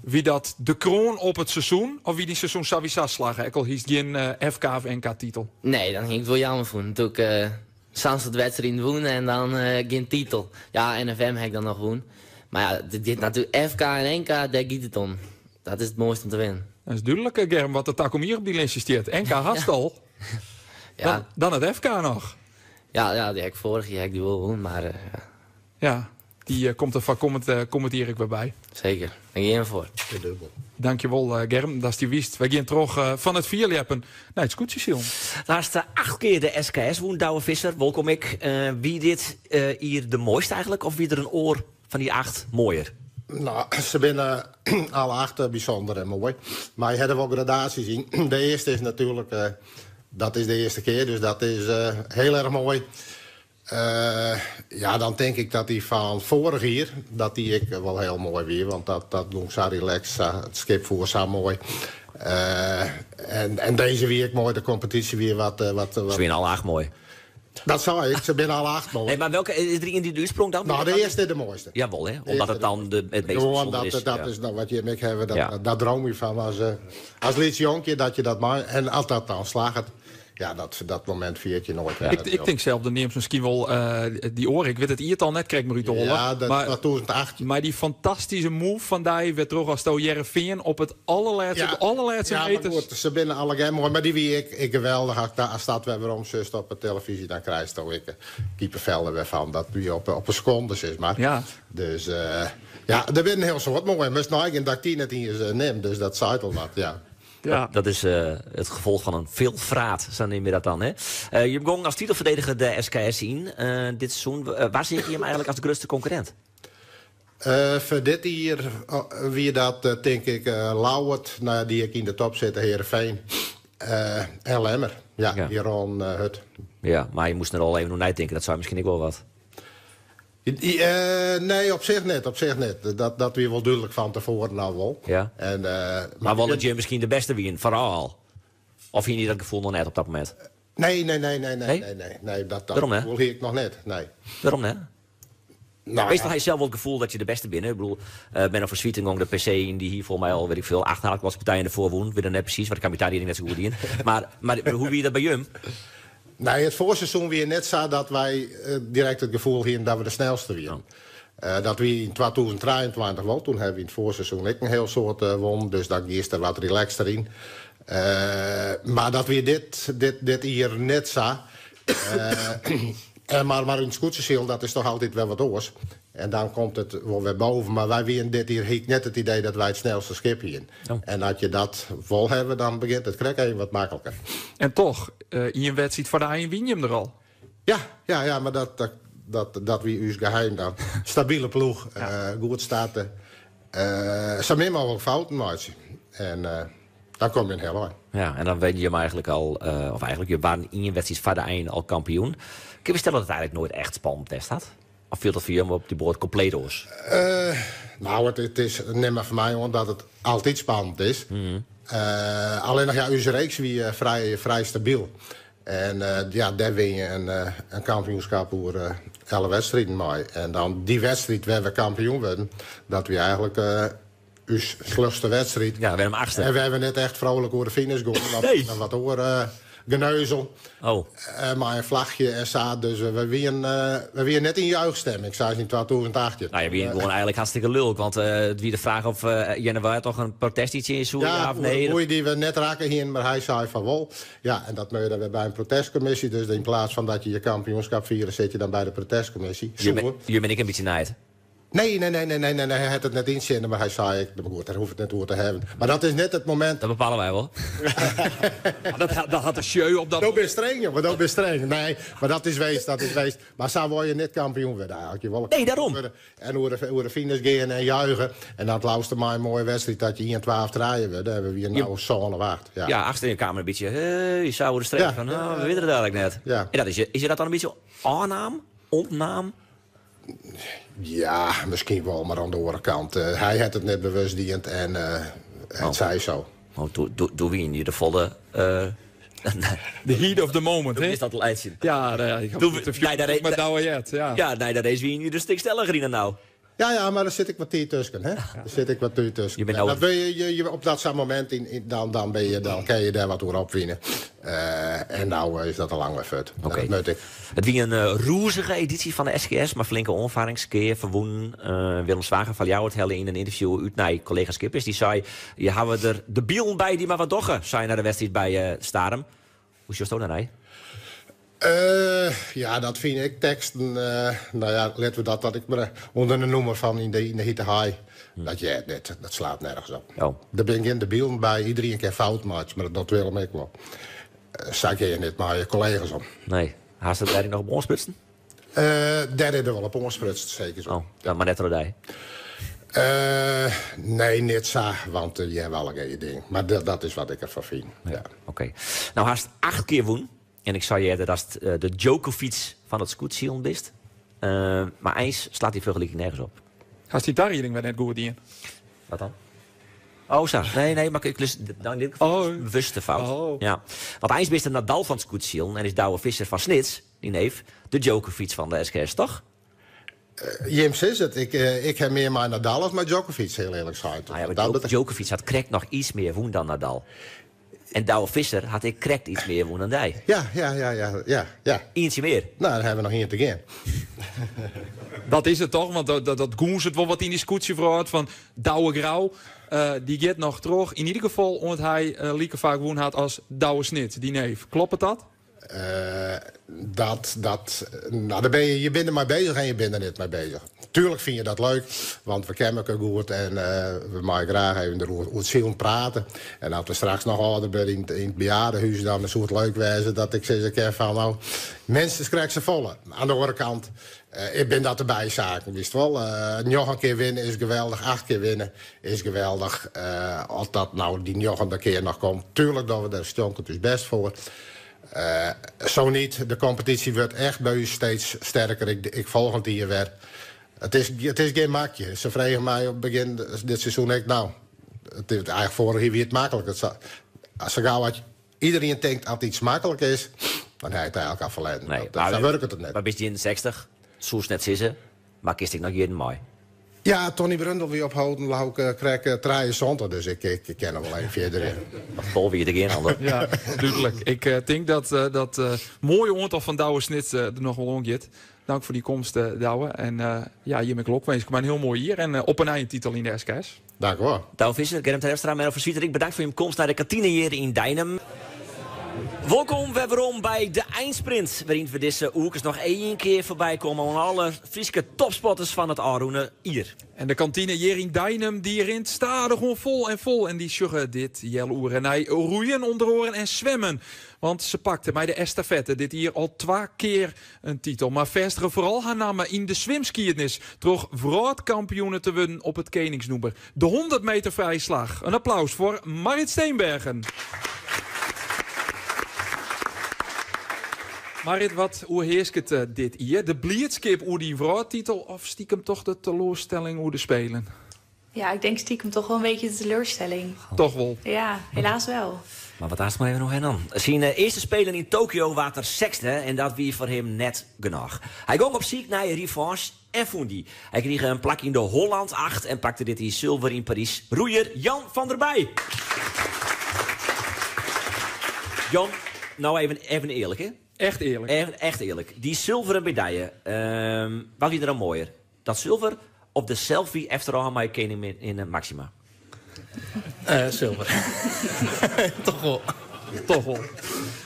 Wie dat de kroan op it seizoen of wie dyn seizoen sawiesa slagge, ek al hiest gjin FK of NK-titel? Nee, dan hie ik it wol jammer fûn. Natuerlik sa'n soad wedstriden wûn en dan gjin titel. Ja, NFM ha ik dan noch wûn. Mar ja, dit natuerlik FK en NK, dêr giet it om. Dat is it moaiste om te winnen. Dat is dúdlik, Germ, wat der takom jier op dy listje stiet. NK hast al. Ja. Dan it FK noch. Ja, ja, dy ha ik foarich jier ha ik dy wol wûn, mar ja. Ja, dy komt der foar kommend jier ek wer by. Seker, dêr gean we foar. De dubbel. Dankjewol Germ, datst hjir wiest. Wy gean troch fan it fierljeppen nei it skûtsjesilen. Do hast 8 kear de SKS wûn, Douwe Visser. Wolkom ek. Wie dit jier de moaiste eigentlik of wie der in oar fan dy 8 moaier? No, se binne alle 8 bysûnder en moai. Mar je ha der wol gradaasjes yn. De earste is natuerlik, dat is de earste kear, dus dat is hiel erch moai. Ja, dan tink ik dat dy fan foarich jier, dat dy ek wol hiel moai wie. Want dat gong sa relaxed, sa, it skip foer sa moai. En dizze wie ek moai, de kompetysje wie wat, wat, Se wiene alle 8 moai. Dat sei ik, se binne alle 8 moai. Nee, mar welke, is der ien dy't útsprong dan? No, de earste is de moaiste. Jawol, hè? Omdat it dan het meest Gewoan, bysûnder is. dat is no wat jim ek hawwe, Ja. dat droom je fan as lyts jonkje, dat je dat mei, en as dat dan slagget, ja, dat momint ferjit je noait. Ik tink sels, do neamst miskien wol dy oare, ik wit it jiertal net krekt mear út de holle. Ja, dat 2018. Mar dy fantastyske move fan dy, wêrtroch asto Hearrenfean op it allerlêste, op de allerlêste Ja, mar meters goed, se binne allegear moai, mar dy wie ek geweldich. As dat wer werom sjochst op de televyzje, dan krijst ek kippenvel der wer fan. Dat wie op in sekonde, sis mar. Ja. Dus ja, der binne in hiel soad moai. Moatst neigean dat ik dy net iens nim, dus dat seit al wat, ja. Ja. Dat is it gefolch fan in veel fraat, sa neame je dat dan. Hè? Jim gongen as titelferdediger de SKS yn dit seizoen. Wa seach jim eigentlik as de grutste konkurrint? Foar dit jier wie dat tink ik Ljouwert, nou ja, dy't ek yn de top sitte, Heerenveen en Lemmer. Ja, Ja. dy rûnen hurd. Ja, mar je moasten der al even oer neitinke, dat sei miskien ek wol wat. Nee, op sich net, op sich net. Dat wie wol dúdlik fan tefoaren al wol. Ja. En mar wol dat jim miskien de bêste wienen, foaral. Of hiene je dat gefoel noch net op dat momint? Nee, nee, nee, nee, nee, Nee? nee, nee, nee, dat Wêrom net? gefoel hie ik noch net, nee. Wêrom net? Nou, Meestal ha je sels wol it gefoel dat je de bêste binne. Ik bedoel, Menno van Zwieten gong de PC yn, dy hie folgens my al, weet ik veel, acht haadklassepartijen derfoar wûn. Wit ik net presys, want ik ha myn tarieding net sa goed dien. Mar hoe wie dat by jim? Nee, it foarseizoen wie net sa dat wy direkt it gefoel hiene dat we de snelste wiene. Dat wie yn 2023 wol. Toen hawwe we yn it foarseizoen ek in hiel soad wûn, dus dan giest der wat relaxter yn. Mar dat wie dit, dit, dit jier net sa. Mar yn it skûtsjesilen, dat is toch altyd wer wat oars. En dan komt it wol wer boven. Mar wy wiene dit jier, hie ik net it idee dat wy it snelste skip hiene. En as je dat wol hawwe, dan begjint it krekt even wat makliker. En toch, ien wedstriid foar de ein win jim der al. Ja, ja, ja, mar dat, dat, dat, dat wie ús geheim dan. Stabile ploech, goed starte. Sa min mooglik fouten meitsje. En dan komme je in hiel ein. Ja, en dan wiene jim eigentlik al, of eigentlik, je waarden ien wedstriid foar de ein al kampioen. Kinne we stelle dat it eigentlik noait echt spannend west hat? Of fielt dat foar jim op dy boat kompleet oars? Nou, it is nim mar fan my oan dat it altyd spannend is. Allinnich ja, ús reeks wie frij, frij stabyl. En ja, dêr win je in kampioenskip oer 11 wedstriden mei. En dan dy wedstriid wêr't we kampioen wurden, dat wie eigentlik ús sljochtste wedstriid. Ja, wêrom achtste? En wêr't we net echt frolik oer de finish gongen, want Nee. wat oar geneuzel. Oh. Mei in flachje en sa. Dus we wiene net yn juichstemming, sa as yn 2018. Nou, je wiene gewoan eigentlik hartstikke lulk, want it wie de fraach of Jenne Waard toch in protest yntsjinje soe, Ja, ja of nee. oer de boei dy't we net rakke hiene, mar hy sei fan wol. Ja, en dat moat je dan wer by in protestkommisje. Dus yn plaats fan dat je je kampioenskip fiere, sit je dan by de protestkommisje. Soe. Je bin ik in bytsje nijd. Nee, nee, nee, nee, nee, nee, nee, hy hat it net yntsjinne, mar hy sei ek, mar goed, dêr hoech it net oer te hawwen. Mar dat is net it momint. Dat bepale wy wol. Dat, dat hat de sjeu op dat... Do bist streng, jonge, do bist streng. Nee, mar dat is weest, dat is weest. Mar sa wol je net kampioen wurde eigentlik. Je wolle Nee, dêrom. wurde en oer de finish gean en juiche. En dan it leafste mei in moaie wedstriid dat je ien, twa of trije wurde. En we wiene no sân of acht. Ja, Ja, achtste kaam in bytsje, hey, sa oer de streek fan, oh, we witte it eigentlik net. En dat is, is je dat dan in bytsje ôfnaam, ûntnaam? Ja, miskien wol, mar oan de oare kant, hy hat it net bewust dien en it sei so. Oh, doe wiene je de folle... The heat of the moment, hè? Is dat laitsjen? Ja, nou ja, ik ha te fjoer mei Douwe heard, ja. Ja, nei dat race wiene je der stik stelliger yn dan no. Ja, ja, mar dêr sit ik wat tiid tusken, hè? Dêr sit ik wat tiid tusken. Je bent nou Dat wil je, je, je, op dat soart momint, yn, yn, dan, dan, ben je, dan kin je dêr wat oer opwine. En no is dat al lang wer fuort. Oké. Dat mut ik. It wie in rûzige edysje fan de SKS, mei flinke oanfarrings, skea, ferwûnen. Willem Zwaga fan Ljouwert helle yn in ynterview út nei kollega Skippers. Dy sei, je hawwe der debielen by dy't mar wat dogge, sei hy nei de wedstriid by Starum. Hoe sjochsto dêrnei? Ja, dat fyn ik teksten. No ja, litte we dat dat ek mar ûnder de noemer fan yn de hite haai. Dat heart net, dat slaat nergens op. Der binne gjin debielen by, iderien kin fout meitsje, mar dat docht Willem ek wol. Sa gean je net mei je kollega's om. Nee. Hast it dêr noch op oansprutsen? Dêr is er wol op oansprutsen, seker so. Oh, ja, mar net troch dy? Nee, net sa, want je hawwe allegear je ding. Mar dat is wat ik derfan fyn. Ja. Oké. No hast 8 kear wûn. En ik sei earder datst de Djokovic fan it skûtsjesilen bist. Mar eins slacht dy fergeliking nergens op. Hast dy tarieding wer net goed dien? Wat dan? Oh, sa. Nee, nee, mar ik lust dan yn dit gefal Oh. bewuste fout. Oh. Ja. Want eins bist de Nadal fan it skûtsjesilen en is Douwe Visser fan Snits, dyn neef, de Djokovic fan de SKS, toch? Jim sizze it. Ik ha mear mei Nadal as mei Djokovic, hiel earlik sein. Nou ja, mar Djokovic hat krekt noch iets mear wûn dan Nadal. En Douwe Visser hat ek krekt iets mear wûn dan dy. Ja, ja, ja, ja, ja, ja. Ientsje mear. Nou, dan hawwe we noch ien te gean. Dat is it toch, want dat gûnzet wol wat yn dy skûtsjewrâld fan Douwe Grou. Dy giet noch troch, yn ieder gefal oant hy like faak wûn hat as Douwe Snits, dyn neef. Kloppet dat? Dat, dat, nou, dêr bin je, je binne der mei bezich en je binne der net mei bezich. Tuerlik fine je dat leuk, want we kenne elkoar goed en we meie graach even der oer it silen prate. En as we straks noch âlder binne yn it bejaardehûs, dan soe it leuk wêze dat ik sizze kin fan, nou, minstens krekt safolle. Oan de oare kant, ik bin dat de bysaken, witst wol. Njoggen kear winne is geweldich, 8 kear winne is geweldich. As dat nou dy njoggende kear noch komt, tuerlik dogge we der stjonkend ús bêst foar. Zo niet, de kompetysje wurdt echt by ús steeds sterker. Ik folgjend jier wer. It is gjin makje. Se fregen my op it begjin dit seizoen ek, nou, it is eigentlik foarich jier wie it maklik. It sa, sa gau as iderien tinkt dat iets maklik is, dan ha je it eigentlik al ferlern. Nee, Sa wurket it net. Mar bist 61, soest net sizze. Mar kinst ek noch jierren mei. Ja, Tony Brundel wie opholden, leau ik, krekt 73, dus ik, ik kin noch wol even fierder. Noch 12 jier te gean, Andor. Ja, dúdlik. Ik tink dat dat moaie oantal fan Douwe Snits der noch wol oangiet. Dank foar dyn komst, Douwe. En ja, jim ek lokwinske mei in hiel moai jier en op 'e nije titel yn de SKS. Dank wol. Douwe Visser, Germ Terpstra, Menno van Zwietering, bedankt foar jim komst nei de kantine hjir yn Deinum. Wolkom wer werom by de einsprint, wêryn't we dizze oerkes noch ien kear foarby komme oan alle Fryske topsporters fan it ôfrûne jier. En de kantine hjir yn Deinum dy rint stadichoan fol en fol en dy sjogge dit healoere nei roeien ûnder oaren en swimmen. Want se pakte mei de estafette dit jier al twa kear in titel, mar fêstige foaral har namme yn de swimskiednis troch wrâldkampioene te wurden op it keningsnûmer, de 100 meter frije slach. In applaus foar Marrit Steenbergen. Marrit, wat oerhearsket dit jier? De bliidskip oer dyn wrâldtitel of stiekem toch de teloarstelling oer de Spelen? Ja, ik denk stiekem toch wel een beetje de teleurstelling. Toch wel? Ja, helaas wel. Mar wat hast mar even noch en dan. Syn earste Spelen yn Tokio waard er sechsde en dat wie foar him net genôch. Hy gong op syk nei revanche en fûn dy. Hy krige in plak yn de Holland 8 en pakte dit jier sulver yn Parys. Roeier Jan van der Bij. Jan, no even, even earlik hè? Echt earlik. Even, echt earlik. Dy sulveren medaille, wat wie der dan moaier? Dat sulver of de selfie efterôf mei keninginne Maxima? Sulver. Toch wol. Toch wol.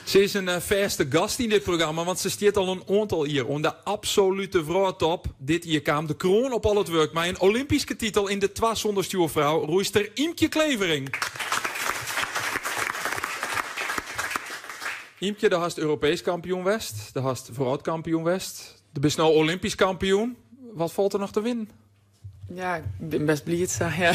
Se is in fêste gast yn dit programma, want se stiet al in oantal jier oan de absolute wrâldtop. Dit jier kaam de kroan op al it wurk mei in Olympyske titel yn de twa sûnder stjoerfrou, roeister Ymkje Clevering. Ymkje, do hast Europeesk kampioen west, do hast wrâldkampioen west. Do bist no Olympysk kampioen. Wat falt der noch te winnen? Ja, ik bin best bliid sa, ja.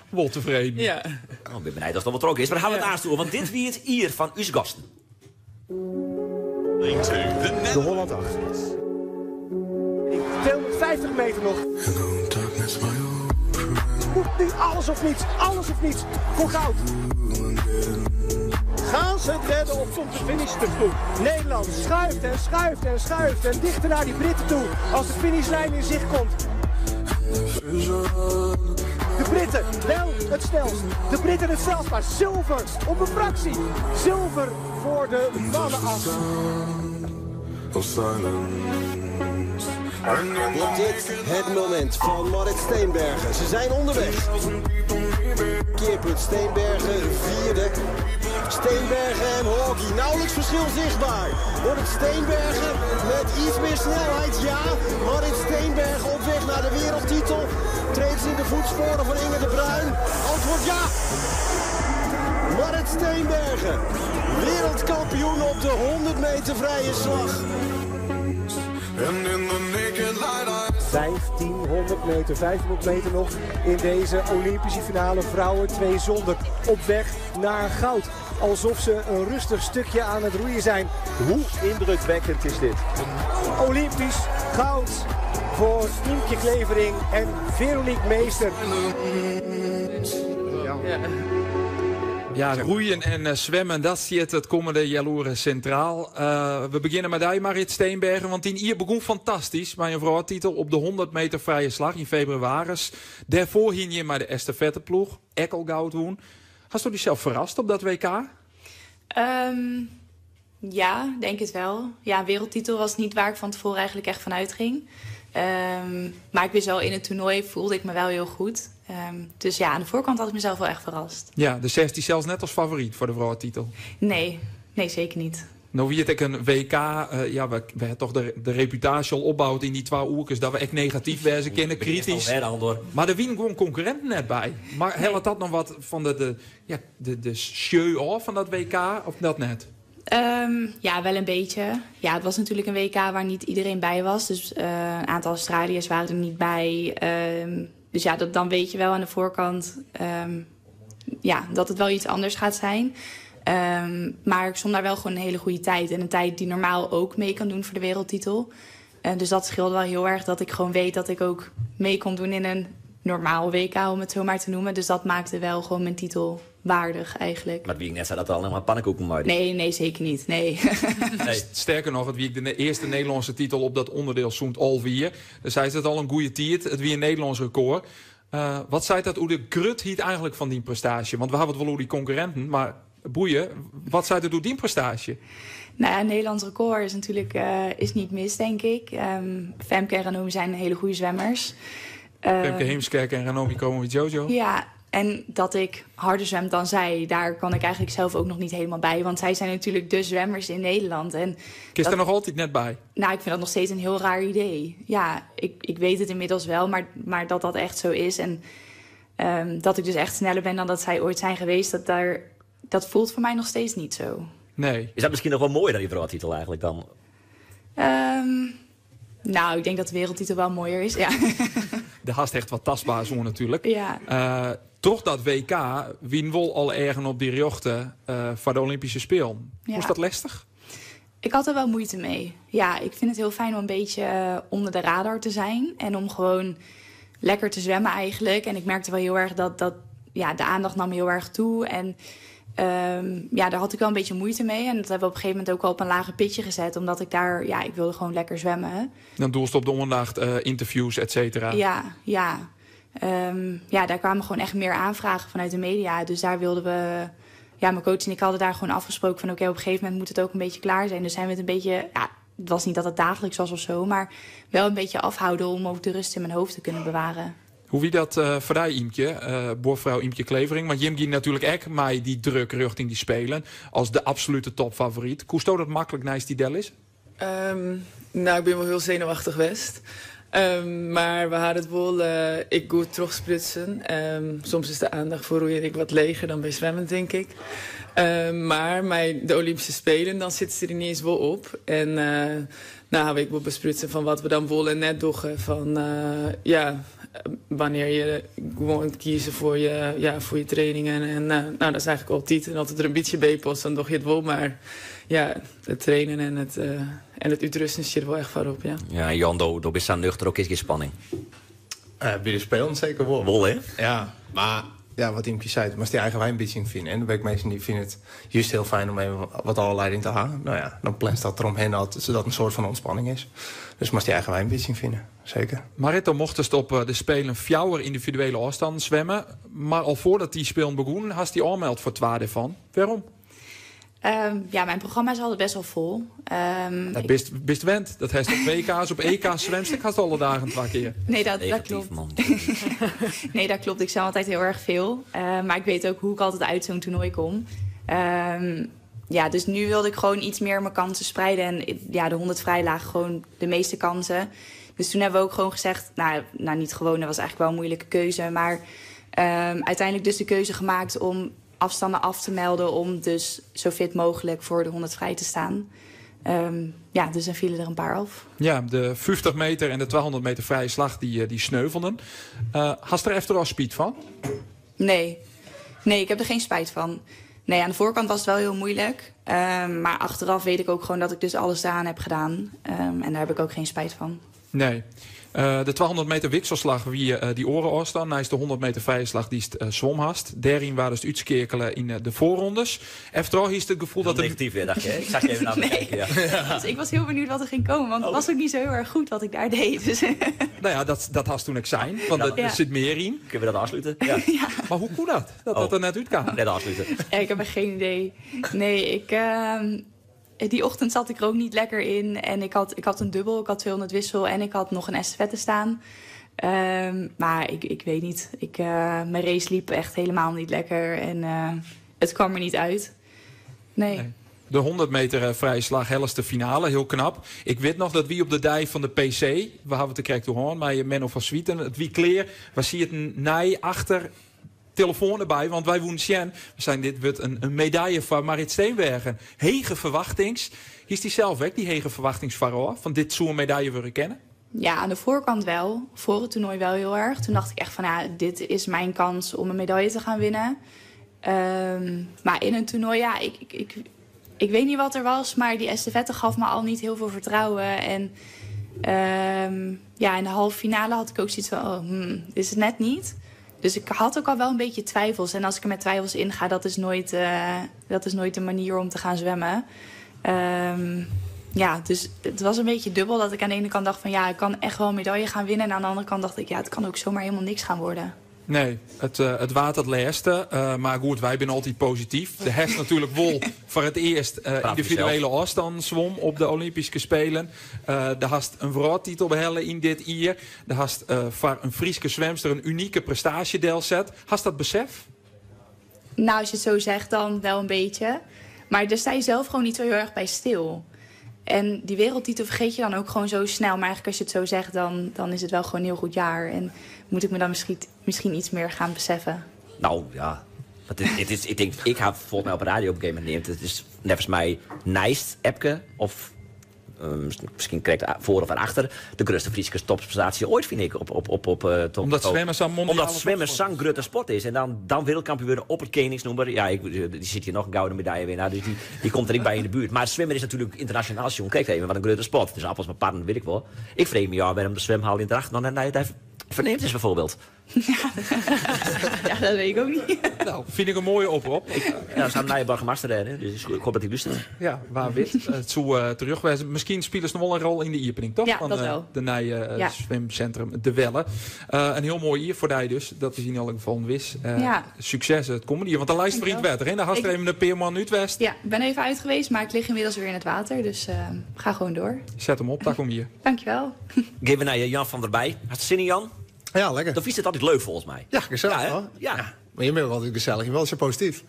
Wol tefreden. Ja. Oh, ik bin benijd oft it noch wol troch is, mar ha we it aanst oer, want dit wie it jier fan ús gasten. De Holland 8. 250 meter nog. Moet nu alles of niets, alles of niets voor goud. Gaan ze het redden of komt de finish te vroeg? Nederland schuift en schuift en schuift en dichter naar die Britten toe als de finishlijn in zicht komt. De Britten wel het snelst. De Britten het snelst, maar zilver op een fractie. Zilver voor de mannen-acht. Wordt dit het moment van Marrit Steenbergen? Ze zijn onderweg. Keerpunt Steenbergen, vierde. Steenbergen en Haughey, nauwelijks verschil zichtbaar. Wordt het Steenbergen met iets meer snelheid? Ja, Marrit Steenbergen op weg naar de wereldtitel. Treedt ze in de voetsporen van Inge de Bruijn? Antwoord ja! Marrit Steenbergen, wereldkampioen op de 100 meter vrije slag. 1500 meter, 500 meter nog in deze Olympische finale. Vrouwen 2 zonder op weg naar goud. Alsof ze een rustig stukje aan het roeien zijn. Hoe indrukwekkend is dit? Olympisch goud voor Ymkje Clevering en Veronique Meester. Ja, roeien en zwemmen, dat zit it kommende healoere sintraal. We begjinne mei dy, Marrit Steenbergen, want dyn jier begûn fantastysk mei in wrâldtitel op de 100 meter frije slach yn febrewaris. Dêrfoar hiene jim mei de estafetteploech ek al goud wûn. Hasto dysels ferrast op dat WK? Ja, denk het wel. Ja, wereldtitel was niet waar ik van tevoren eigenlijk echt van uitging. Maar ik wist wel, in het toernooi voelde ik me wel heel goed. Dus ja, aan de voorkant had ik mezelf wel echt verrast. Ja, dus seachst dysels net as favoryt foar de wrâldtitel? Nee, nee, zeker niet. No wie it ek in WK, ja, we ha toch de reputaasje al opboud yn dy twa oerkes dat we ek negatyf wêze kinne, kritysk. Mar der wienen gewoan konkurrinten net by. Mar hellet dat noch wat fan de, ja, de sjeu ôf fan dat WK of dat net? Ja, wel een beetje. Ja, het was natuurlijk een WK waar niet iedereen bij was. Dus een aantal Australiërs waren er niet bij. Dus ja, dan weet je wel aan de voorkant ja, dat het wel iets anders gaat zijn. Maar ik stond daar wel gewoon een hele goede tijd. En een tijd die normaal ook mee kan doen voor de wereldtitel. Dus dat scheelde wel heel erg dat ik gewoon weet dat ik ook mee kon doen in een normaal WK, om het zo maar te noemen. Dus dat maakte wel gewoon mijn titel waardig eigenlijk. Mar it wie net sa dat der allinnich mar pannekoeken mei Nee, nee, zeker niet. Nee. nee. Sterker noch, it wie de earste Nederlânske titel op dat ûnderdiel sûnt 11 jier. Dus hy is it al in goede tiid. It wie in Nederlânsk rekôr. Wat seit dat oer de grutheid eigentlik fan dyn prestaasje? Want we hawwe it wol oer dy konkurrinten, mar boeie, wat seit it oer dyn prestaasje? Nou ja, Nederlands record is natuurlijk is niet mis, denk ik. Femke en Ranomi zijn hele goede zwemmers. Femke Heemskerk en Ranomi Kromowidjojo. Ja, en dat ik harder zwem dan zij, daar kan ik eigenlijk zelf ook nog niet helemaal bij. Want zij zijn natuurlijk de zwemmers in Nederland. En Kinst der noch altyd net by? Nou, ik vind dat nog steeds een heel raar idee. Ja, ik weet het inmiddels wel, maar dat dat echt zo is. En dat ik dus echt sneller ben dan dat zij ooit zijn geweest, dat voelt voor mij nog steeds niet zo. Nee. Is dat miskien noch wol moaier dan dy wrâldtitel eigentlik dan? Nou, ik denk dat de wereldtitel wel mooier is, ja. Dêr hast echt wat tastbaars oan natuerlik. Ja. Troch dat WK wienen wol alle eagen op dy rjochte foar de Olympyske Spelen. Ja. Hoe is dat lestich? Ik had er wel moeite mee. Ja, ik vind het heel fijn om een beetje onder de radar te zijn. En om gewoon lekker te zwemmen eigenlijk. En ik merkte wel heel erg dat ja, de aandacht nam heel erg toe. En ja, daar had ik wel een beetje moeite mee. En dat hebben we op een gegeven moment ook al op een lager pitje gezet. Omdat ik daar, ja, ik wilde gewoon lekker zwemmen. Dan doelst op de oandacht, interviews, et cetera. Ja, ja. Ja, daar kwamen gewoon echt meer aanvragen vanuit de media. Dus daar wilden we... Ja, mijn coach en ik hadden daar gewoon afgesproken van... oké, op een gegeven moment moet het ook een beetje klaar zijn. Dus zijn we het een beetje... Ja, het was niet dat het dagelijks was of zo, maar wel een beetje afhouden om ook de rust in mijn hoofd te kunnen bewaren. Hoe wie dat foar dy, Ymkje, buorfrou Ymkje Clevering? Want jim gie natuerlik ek mei dy druk rjochting dy Spelen as de absolute topfavoryt. Koesto dat maklik neist dy dellizze? Nou, ik bin wol hiel senuwachtich west. Mar we hawwe it wol ek goed trochsprutsen. Soms is de oandacht foar roeien ek wat leger dan by swimmen, tink ik. Mar mei de Olympyske Spelen, dan sit se der yniens wol op. En nou hawwe we ek wol besprutsen fan wat we dan wol en net dogge. Fan ja, wannear je gewoan kieze ja, foar je trainingen. En nou, dat is eigentlik altyd. En as it der in bytsje by past, dan doch je it wol. Mar ja, it trainen en it útrusten stiet der wol echt foarop, ja. Ja, Jan, do bist sa nuchter, ook is gjin spanning. By de Spelen seker wol. Wol, hè? Ja, mar ja, wat Ymkje sei, moatst dyn eigen wei in bytsje fine. En der binne ek minsken dy fine it just hiel fijn om even wat ôflieding te hawwen. Nou ja, dan planst dat deromhinne sadat it in soarte fan ûntspanning is. Dus moatst dyn eigen wei in bytsje fine, seker. Marrit, do mochtest op de Spelen fjouwer yndividuele ôfstannen swimme. Mar al foardat dy Spelen begûnen, hast dy ôfmeld foar twa dêrfan. Wêrom? Ja, mijn programma is altijd best wel vol. Dat bist wend. Dat hast op WK's, op EK's zwemst. Ik hast alle dagen twa kear. Nee, dat Negatief, klopt. man. Nee, dat klopt. Ik zwem altijd heel erg veel. Maar ik weet ook hoe ik altijd uit zo'n toernooi kom. Ja, dus nu wilde ik gewoon iets meer mijn kansen spreiden. En ja, de 100 vrij lagen gewoon de meeste kansen. Dus toen hebben we ook gewoon gezegd... Nou, niet gewoon, dat was eigenlijk wel een moeilijke keuze. Maar uiteindelijk dus de keuze gemaakt om afstanden af te melden... om dus zo fit mogelijk voor de 100 vrij te staan. Ja, dus dan vielen er een paar af. Ja, de 50 meter en de 200 meter vrije slag die sneuvelden. Hast der efterôf spyt fan? Nee. Nee, ik heb er geen spijt van. Nee, aan de voorkant was het wel heel moeilijk. Maar achteraf weet ik ook gewoon dat ik dus alles eraan heb gedaan. En daar heb ik ook geen spijt van. Nee. De 200 meter wikselslag wie dy oare ôfstân. Neist de 100 meter vrije slag dy'tst swom hast. Dêryn waarden se útskeakele yn de voorrondes. Efterôf is it gefoel Hiel dat er negatyf wer, dacht je, hè? Ik zag je even naar me Nee. kijken, ja. Dus ik was heel benieuwd wat er ging komen. Want het was ook niet zo heel erg goed wat ik daar deed. Dus. Nou ja, dat hast toen ik zijn. Want er sit mear yn. Kunnen we dat ôfslute? Ja. Ja. Mar hoe koe dat? Dat dat Oh. der net útkaam? Net ôfslute. Ja, ik heb echt geen idee. Nee, die ochtend zat ik er ook niet lekker in. En ik had een dubbel, ik had 200 wissel en ik had nog een estafette staan. Maar ik weet niet. Mijn race liep echt helemaal niet lekker. En het kwam er niet uit. Nee. Nee. De 100 meter vrije slag, hellest de finale, heel knap. Ik weet nog dat wie op de dei fan de PC, we hawwe it der krekt oer hân, mei Menno van Zwieten, it wie klear, we sieten nei achter telefoan derby, want wy woene sjen. We seinen, dit wurdt in medaille foar Marrit Steenbergen. Hege ferwachtings. Is dy sels ek dy hege ferwachtings foarôf? Fan dit soe in medaille wurde kinne? Ja, aan de voorkant wel. Voor het toernooi wel heel erg. Toen dacht ik echt van, ja, dit is mijn kans om een medaille te gaan winnen. Maar in een toernooi, ja, ik weet niet wat er was, maar die estafette gaf me al niet heel veel vertrouwen. En Ja, in de halve finale had ik ook zoiets van, oh, is het net niet. Dus ik had ook al wel een beetje twijfels. En als ik er met twijfels in ga, dat is nooit de manier om te gaan zwemmen. Ja, dus het was een beetje dubbel dat ik aan de ene kant dacht van, ja, ik kan echt wel een medaille gaan winnen. En aan de andere kant dacht ik, ja, het kan ook zomaar helemaal niks gaan worden. Nee, het waard het laatste. Maar goed, wij zijn altijd positief. De hest natuurlijk wol voor het eerst individuele jezelf. afstandszwom op de Olympische Spelen. De hast een wereldtitel behellen in dit jaar. De hast voor een Frieske zwemster een unieke prestatie delzet. Hast dat besef? Nou, als je het zo zegt, dan wel een beetje. Maar daar sta je zelf gewoon niet zo heel erg bij stil. En die wereldtitel vergeet je dan ook gewoon zo snel. Maar eigenlijk als je het zo zegt, dan is het wel gewoon een heel goed jaar. En moet ik me dan misschien iets meer gaan beseffen. Nou, ja. Want het is, ik denk, ik heb volgens mij op de radio op een gegeven moment neemt. Het is volgens mij Nijst, Epke of misschien krijgt voor of achter de grootste Friese topprestatie ooit, vind ik. Op top Omdat top. zwemmen zo'n mondiale Omdat zwemmen topsport zo'n grote sport is. En dan wereldkampioen worden op het Koningsnoemer. Ja, die zit hier nog een gouden medaille winnaar. Dus die komt er niet bij in de buurt. Maar zwemmen is natuurlijk internationaal. Jongen, kijk even, wat een grote sport. Dus appels met parren, weet ik wel. Ik vrees me, ja, waarom de zwemhal in Drachten dan naar het verneemd is bijvoorbeeld. Ja, dat weet ik ook niet. Nou, vind ik een mooie oproep. Ja, dat zou een nieuwe burgemeester zijn, hè? Dus ik hoop dat hij luistert. Ja, waar wit. Het zou terugwijzen. Misschien spelen ze nog wel een rol in de iepening, toch? Ja, Van, dat wel. de nieuwe Ja. zwemcentrum De Welle. Een heel mooi hier voor die dus. Dat is in elk geval een wis. Ja. Succes het komende hier. Want de lijst Dankjewel. vriend wetter, hè? Daar had er even de Peerman uit West. Ja, ik ben even uit geweest, maar ik lig inmiddels weer in het water. Dus ga gewoon door. Zet hem op, daar kom je. Dankjewel. Geef we naar Jan van der Bij. Had je zin in, Jan? Ja, lekker. Dan is het altijd leuk volgens mij. Ja, gezellig, Ja, hè? hoor. Ja. Ja. Maar je bent ook altijd gezellig. Je bent wel zo positief.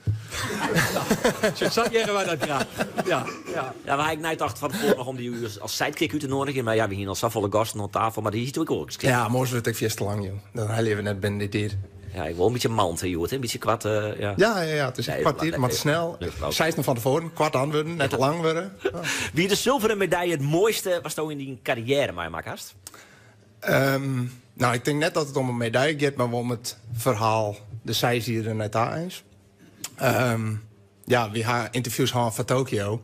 Zo zat jij wij dat graag. Ja, ja. Ja, maar ik net dacht van tevoren nog om die als sidekick uit te nodigen. Maar ja, we hier al zoveel gasten op tafel. Maar die is natuurlijk ook. Ja, morgen wordt ik veel te lang, joh. Dan hij we net binnen dit hier. Ja, ik wil een beetje mand, hè, joh. Een beetje kwart, ja. Ja, ja, ja, het is Nee, een kwartier, laat maar te even. snel. Leuk, leuk. Zij is nog van tevoren, kwart aan worden, net te lang worden. Ja. Wie de zilveren medaille het mooiste was toen in die carrière, maar maak haast? Nou, ik denk net dat het om een medaille gaat, maar wel om het verhaal. De zij is hier net daar eens. Ja, we hebben interviews gehad van Tokio.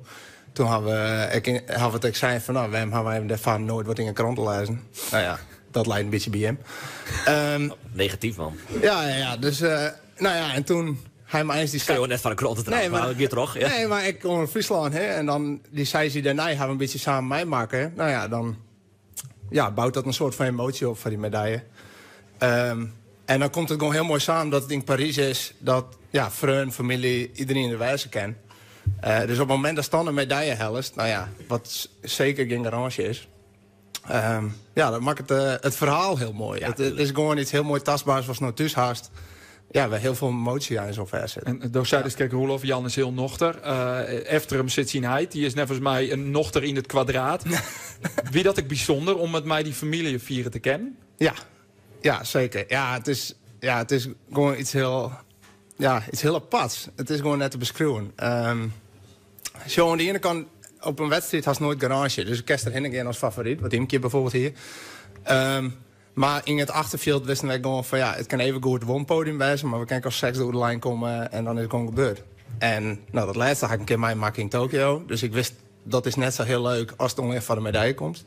Toen hebben we, ik, hebben we het ik zei van, nou, waarom hebben wij daarvan nooit wat in een krant te lezen? Nou ja, dat leidt een beetje bij hem. Negatief, man. Ja, ja, ja, dus, nou ja, en toen hij me eens die Kan je ook net van de krant te Nee, maar, maar toch, ja. Nee, maar ik kom uit Friesland, hè, en dan die zij die daarna gaan we een beetje samen mij maken. Nou ja, dan ja, bouwt dat een soort van emotie op voor die medaille. En dan komt het gewoon heel mooi samen dat het in Parijs is... dat ja, vrienden, familie, iedereen in de wijze kent. Dus op het moment dat dan een medaille helst... nou ja, wat zeker geen garantie is... Ja, dat maakt het verhaal heel mooi. Ja, Het is gewoon iets heel mooi tastbaars zoals nou thuis haast. Ja, waar heel veel emotie aan zo'n ver zit. En door zei dus, kijk, Roelof, Jan is heel nochter. Efter hem zit zijn heid. Die is net volgens mij een nochter in het kwadraat. Wie dat ik bijzonder om met mij die familie vieren te kennen? Ja, ja, zeker. Ja, het is gewoon iets heel, ja, iets heel aparts. Het is gewoon net te beschrijven. Zo, aan de ene kant, op een wedstrijd had nooit garage. Dus ik kerst er heen als favoriet. Wat Imke bijvoorbeeld hier. Maar in het achterveld wisten wij gewoon van... ja, het kan even goed wonpodium wijzen, maar we kunnen als seks door de lijn komen en dan is het gewoon gebeurd. En nou, dat laatste had ik een keer mij maken in Tokio. Dus ik wist, dat is net zo heel leuk als het ongeveer van de medaille komt.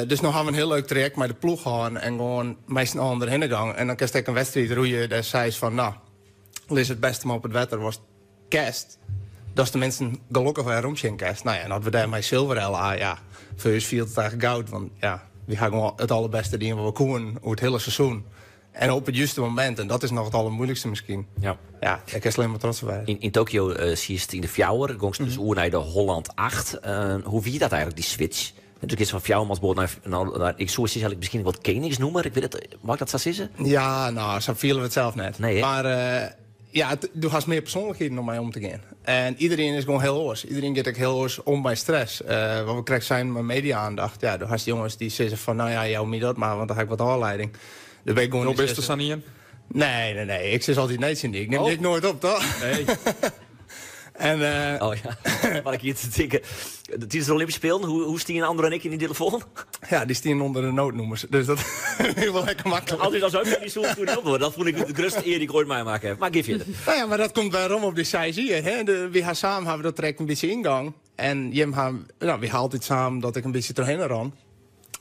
Dus nu hebben we een heel leuk traject met de ploeg gehad en gewoon met z'n allen erheen gegaan. En dan kan ik een wedstrijd roeien, daar zei ze van, nou, is het beste maar op het wetter was kerst. Dat is de mensen gelukkig weer rondje in kerst. Nou ja, en dat we daarmee zilver LA, ja, voor ons viel het eigenlijk goud. Want ja, we gaan gewoon het allerbeste doen wat we kunnen over het hele seizoen. En op het juiste moment, en dat is nog het allermoeilijkste misschien. Ja. Ja, ik is alleen maar trots op wij. In Tokio zie je het in de Fjouwer, gong ze dus oer naar de Holland 8. Hoe wie dat eigenlijk, die switch? En toen is van Fjouwermansboord naar, ik zou het eigenlijk misschien wat Koningsnoemer. Ik weet het, mag ik dat zo zeggen? Ja, nou, zo vielen we het zelf net. Nee, hè? Maar ja, du hast meer persoonlijkheden om mij om te gaan. En iedereen is gewoon heel oors. Iedereen gaat ook heel oors om bij stress. Wat we krijgen zijn met media-aandacht. Ja, du hast jongens die zeggen van, nou ja, jou niet dat maar, want dan ga ik wat afleiding. Dan ben ik gewoon Nog niet best te zeggen. staan hier? Nee, nee, nee. Ik zit altijd nee in die. Ik neem Oh. dit nooit op, toch? Nee. En Oh ja, wat ik hier te denken. Tijdens de Olympische Spelen, hoe stien Andor en ik in die telefoon? Ja, die stien onder de noodnoemers. Dus dat is wel lekker makkelijk. Altijd als ook die stoel toen op worden. Dat vond ik de grootste eer die ik ooit mij maken heb. Maar geef je het. Nou ja, maar dat komt waarom op die size hier. Hè? We gaan samen hebben dat trekt een beetje ingang. En Jim gaan, nou, we gaan altijd samen dat ik een beetje doorheen ran.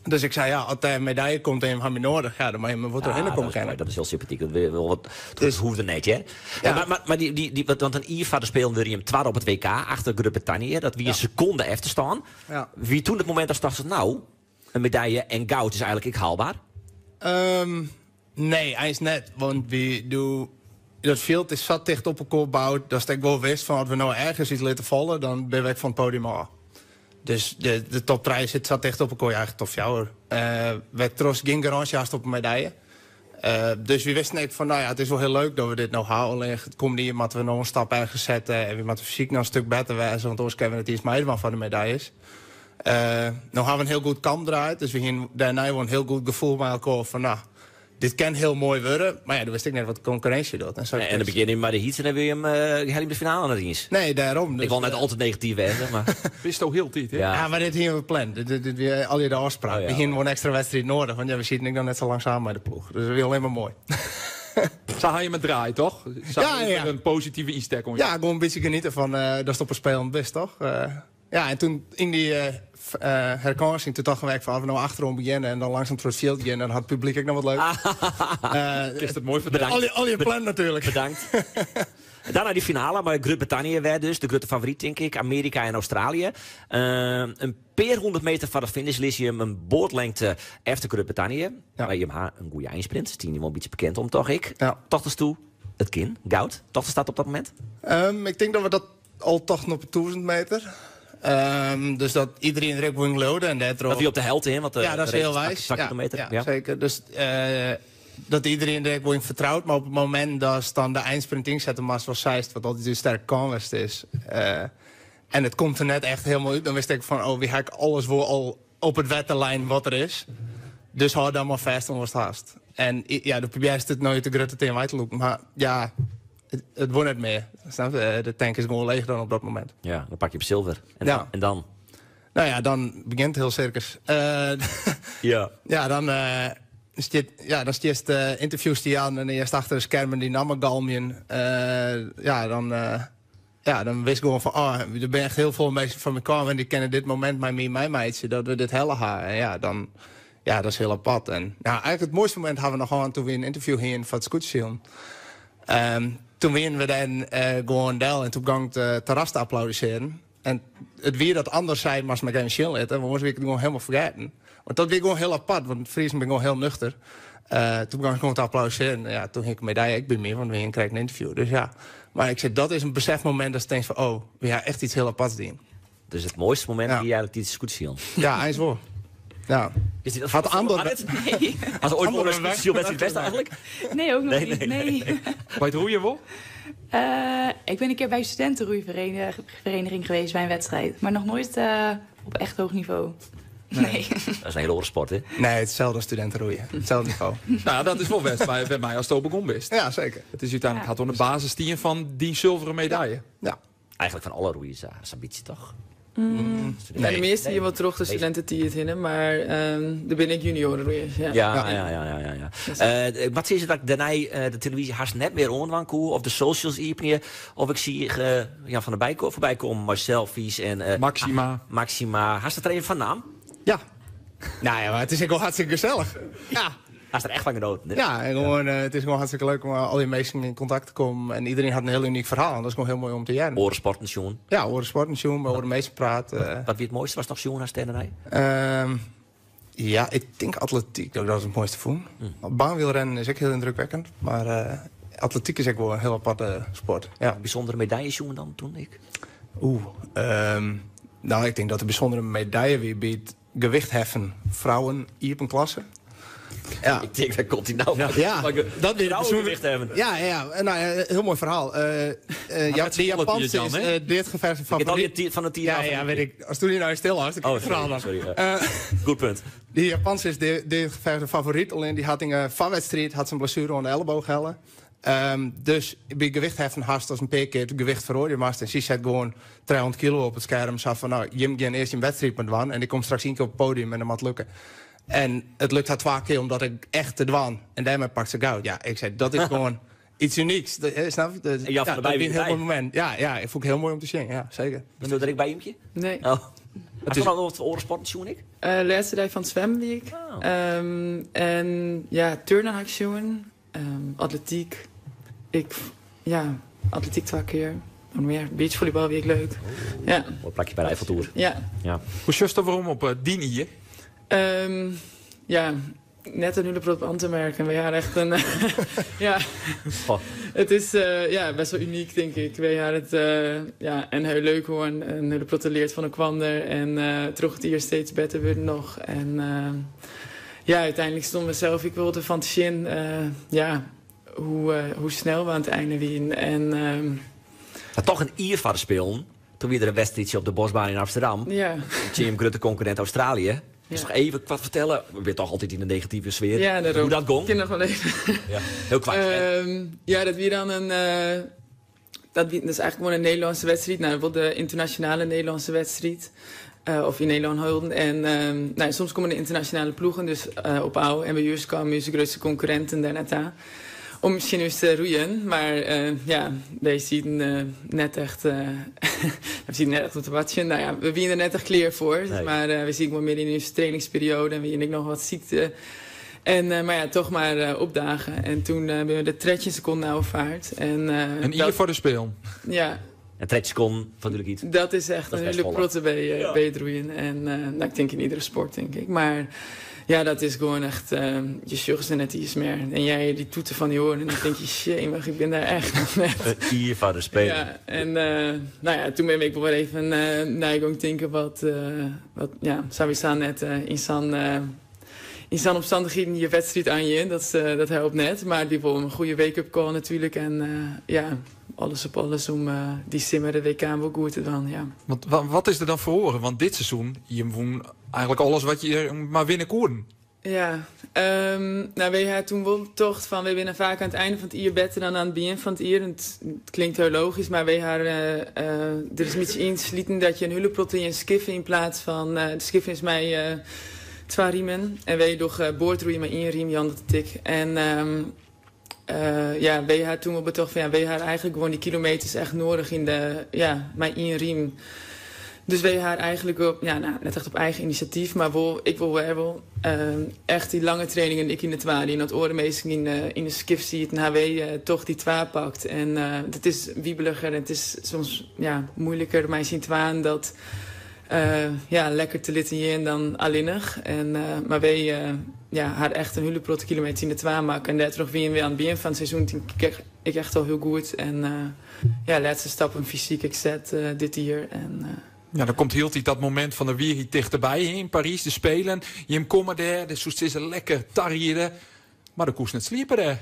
Dus ik sei, ja, as der in medaille komt en jim ha my noadich, ja, dan moatte jim wol trochhinne komme kinne. Dat is hiel sympatyk. Dat wol wat, dat hoegde net, hear. Ja. Mar dy, want in jier foar de Spelen wurde jim twadde op it WK, achter Grut-Brittannië. Dat wie in sekonde efterstân. Ja. Wie toen it momint datst tochtst, no, in medaille en goud is eigenlik ek haalbaar? Nee, eins net. Want wy doe, dat fjild is sa ticht op elkoar boud, datst ek wol wist fan as we no ergens iets litte falle, dan binne we ek fan it podium ôf. Dus de top trije sit sa ticht op elkoar, ja, eigentlik top fjouwer. Wêrtrochst gjin garânsje hast op in medaille. Dus wy wisten ek fan, no ja, it is wol hiel leuk dat we dit no ha, allinnich it kommende jier moatte we noch in stap ergens sette en wy moatte fysyk noch in stuk better wêze, want oars kinne we net iens meidwaan foar de medailles. No ha we in hiel goed kamp draaid, dus we hiene dêrnei wol in hiel goed gefoel mei elkoar fan, no, dit kin hiel moai wurde. Mar ja, doe wist ik net wat de konkurrinsje docht. En, en dan begjin je mei de heats en dan wil je hem helje de finale net iens. Nee, dêrom. Dus, ik wol net al te negatyf wêze, mar... Bisto hieltyd, hè? Ja. Ja, mar dit hiene we pland. Dit wie allegear de ôfspraak. Oh, ja. We hiene wol in ekstra wedstriid noadich, want ja, we sieten ek noch net sa lang samen mei de ploech. Dus dat wie allinnich mar moai. Sa ha je 'm draaid, toch? Sa Ja, ja. in positive ynstek oan. Ja, gewoan in bytsje geniete fan datst op 'e Spelen bist, toch? Ja, en toen yn dy herkânsing, toen tochten we ek fan, as we no achteroan begjinne en dan langsum troch it fjild gean, dan hat it publyk ek noch wat leuk. Kinst it moai fertelle. Al je plan natuerlik. Bedankt. Daarna die finale, mei Grut-Brittannië wer dus, de grutte favoryt tink ik, Amearika en Australië. In pear hûndert meter foar de finish lizze jim in boatlengte efter Grut-Brittannië. Ja. Jim ha in goede einsprint, stean jim wol in bytsje bekend om, toch ek? Ja. Tochtest it kin, goud, tochtest dat op dat momint? Ik tink dat we dat al tochten op de 1000 meter. Dus dat iedereen er ek wol yn leaude en dêrtroch... Dat wie op de helte hin, want de Ja, dat is de hiel race is wijs. twa Ja, kilometer. ja, Ja. zeker. Dus dat iedereen er ek wol yn fertrout. Mar op it momint datst dan de einsprint ynsette moatst, wat seist, wat altyd in sterk kâns is. En it komt der net echt hielendal út, dan wist ik fan, oh, wy ha ek alles wol al op it wetter lein wat der is. Dus hâld dan mar fêst oan watst hast. En ja, dan probearrest it no út de grutte team wei te lûken. Mar ja, it wol net mear. Snap je? De tank is gewoan leech dan op dat momint. Ja, dan pak je op zilver. En, Ja. en dan? Nou ja, dan begjint it hiel sirkus. Ja. Ja, dan stiet, ja, dan stiest ynterviews te jaan en earst achter de skermen dy namme galmjen. Ja, dan, ja, dan wist gewoan fan, oh, der binne echt hiel folle minsken fan my kaam en dy kinne dit momint mei my meimeitsje dat we dit helle ha. En ja, dan, ja, dat is hiel apart. En ja, eigentlik it moaiste momint ha we noch hân toen we in ynterview hiene foar it skûtsjesilen. Toen wiene we dêr gewoan del en toen begong it terras te applaudisearjen. En it wie dat Anders sei, moatst my even sjen litte, want oars wie ik it gewoan hielendal fergetten. Want dat wie gewoan hiel apart, want Friezen binne gewoan hiel nuchter. Toen begong ik gewoan te applaudisearjen. Ja, toen hie ik in medaille ek by my, want we hiene krekt in ynterview. Dus ja, mar ik sei, dat is in besefmomint datst tinkst fan, oh, we ha echt iets hiel aparts dien. Dus it moaiste momint wie eigentlik dy skûtsjesilen. Ja, eins wol. Ja. Is dit Hat Andor Nee. Hat oait wol in skûtsjesylwedstriid west eigentlik? Nee, ook nog Nee, niet. nee, nee, Nee. By it roeien wol? Ik ben een keer bij een studentenroeivereniging geweest bij een wedstrijd. Maar nog nooit op echt hoog niveau. Nee. Dat is in hiel oare sport, hè? Nee, itselde as studentenroeien. Itselde nivo. Nou ja, dat is wol west by my asto begûn bist. Ja, seker. It is úteinlik hat oan de basis stien fan dy sulveren medaille. Ja. Eigentlik fan alle roeiers, sa'n bytsje toch? Nee. De measte hier wol troch de studintentiid hinne, mar der binne ek juniorenroeiers. Ja. Ja. Wat is it dat ik dêrnei de televyzje hast net mear oandwaan koe, of de socials iepenje, of ik seach Jan van der Bij foarby kommen mei selfies en Maxima. Maxima. Hast it der even fan naam? Ja. Nou ja, mar it is ek wol hartstikke gesellich. Ja. Hast der echt fan genoten, hè? Ja, en gewoan, it is gewoan hartstikke leuk om al dy minsken yn kontakt te kommen. En iderien hat in hiel unyk ferhaal en dat is gewoan hiel moai om te hearren. Oare sporten sjoen? Ja, oare sporten sjoen, mei oare minsken praat. Wat wie it moaiste watst noch sjoen hast dêrnei? Ja, ik tink atletyk dat ik dat it moaiste fûn. Baanwielrennen is ek hiel yndrukwekkend, mar atletyk is ek wol in hiel aparte sport. Ja. Bysûndere medaille sjoen dan toen ek? Oeh, nou, ik tink dat de bysûndere medaille wie by it gewichtheffen frouwen iepen klasse. Ja. Ik tink, wêr komt dy no? Ja, dat wie Vrouwen gewichtheffen. Ja, ja, ja. Nou, ja, hiel moai ferhaal. Maar Ja, de Japanse Jan, is hè? dit gevecht Ik het al die van de tiid Ja, af. ja, weet ik. As do dy no stil hâldst, dan Oh, ik het verhaal dan. sorry, ja. Goed punt. Dy Japanse is de gevecht favoriet. Allinnich dy hat yn in foarwedstriid hat se in blessuere oan de elleboog helle. Dus by gewichtheffen hast as in pear kear it gewicht feroarje moatst. En sy set gewoan 300 kilo op it skerm. Sa fan, nou, jim gean earst jim wedstriid mar dwaan. En ik kom straks ien kear op it podium en dat moat lukke. En it lukt har twa kear om dat ek echt te dwaan. En dêrmei pakt se goud. Ja, ik sei, dat is gewoan iets unieks. Dat, hè, snap je? Dat, En Jan van ja, der Bij dat wie wie in hiel derby. moai momint. Ja, ja, ik fûn it hiel moai om te sjen. Ja, seker. Ben je der ek by, Ymkje? Nee. Oh. Het is al wat oare sporten sjoen ek? Lêste dei fan it swimmen wie ik. En ja, turnen ha ik sjoen. Atletyk. Ik, ja, atletyk twa kear. Noch mear. Beachfollybal wie ek leuk. Ja. Moai plakje by de Eiffeltoer. Ja. Ja. Hoe sjochst werom op dyn jier? Ja, net in hiele protte op oan te merken. Wy ha echt in. Ja. It is ja, best wol unyk, tink ik. Wy ha it ja, en hiel leuk hân. In hiele protte leard fan elkoar. En troch it jier steeds better wurden noch. En ja, úteinlik stoene we sels ek wol derfan te sjen ja, hoe snel we oan it ein wiene. En, Mar toch in jier foar de Spelen. Doe wie der in wedstriidsje op de Bosbaan yn Amsterdam. Ja. Tsjin jim grutte konkurrint Australië. Kinst noch even koart fertelle, we binne toch altyd yn de negative sfear, Ja, hoe dat gong? Kin noch wol even. Ja, hiel koart. Ja, dat wie dan in. Dat is eigentlik gewoan in Nederlânske wedstriid. No, wol de ynternasjonale Nederlânske wedstriid. Of yn Nederlân holden. En no, soms komme de ynternasjonale ploegen dus op ôf. En by ús kamen ús grutste konkurrinten dêr nei ta. Om tsjin ús te roeien. Mar ja, wy sieten net echt, we sieten net echt op te wachtsjen. No ja, we wiene der net echt klear foar. Nee. Mar we sieten gewoan midden yn ús trainingsperioade en wiene ek noch wat siik. En, mar ja, toch mar opdagen. En doe binne we der 13 sekonden ôffaard. En, In jier foar de Spelen. Ja. En 13 sekonden, foar dúdlikheid. Dat is echt Dat is in best hiele folle. protte by it roeien. En no, ik tink yn iedere sport, tink ik. Mar ja, dat is gewoan echt, je sjogge se net iens mear. En jij dy toeter fan dy hoarn en dan tink je, jemig, ik bin dêr echt noch net. In jier foar de Spelen. Ja, en no ja, doe bin ik wol wer even neigong tinken wat, ja, sawiesa net yn sa'n yn sa'n omstannichheden je wedstriid oangean. Dat helpt net. Mar it wie wol in goede wake-up call natuerlik. En ja, alles op alles om dy simmer de WK wol goed te dwaan. Ja. Want wat is der dan feroare? Want dit seizoen, je wûn eigentlik alles wat je mar winne koenen. Ja, no, wy ha doe wol tocht fan wy binne faak oan it ein fan it jier better dan oan it begjin fan it jier. It klinkt hiel logysk, mar wy ha der is in bytsje ynsliten dat je in hiele protte yn skiffe yn plaats fan de skiffe is mei twa riemen en wy dogge boardroeien mei ien riem, Jan docht it ek. En ja, wy ha doe wol betocht fan ja, wy ha eigentlik gewoan dy kilometers echt noadich yn de, ja, mei ien riem. Dus wy ha eigentlik op, ja, no, net echt op eigen inisjatyf, mar wol, ik wol wer wol, echt dy lange trainingen ek yn de twa dien. As oare minsken yn de skif sieten, ha wy toch dy twa pakt. En it is wibeliger en it is soms, ja, moeiliker mei syn twaen dat ja, lekker te litten gean dan allinnich. En, mar wy ja, ha echt in hiele protte kilometers yn de twa makke. En dêrtroch wiene we oan it begjin fan it seizoen tink ik ek echt al hiel goed. En ja, lêste stappen fysyk ek set dit jier. En, Ja, dan komt hieltyd dat momint fan de wierheid tichterby yn Parys, de Spelen. Jim komme dêr, de soest sizze lekker tariede. Mar do koest net sliepe dêr.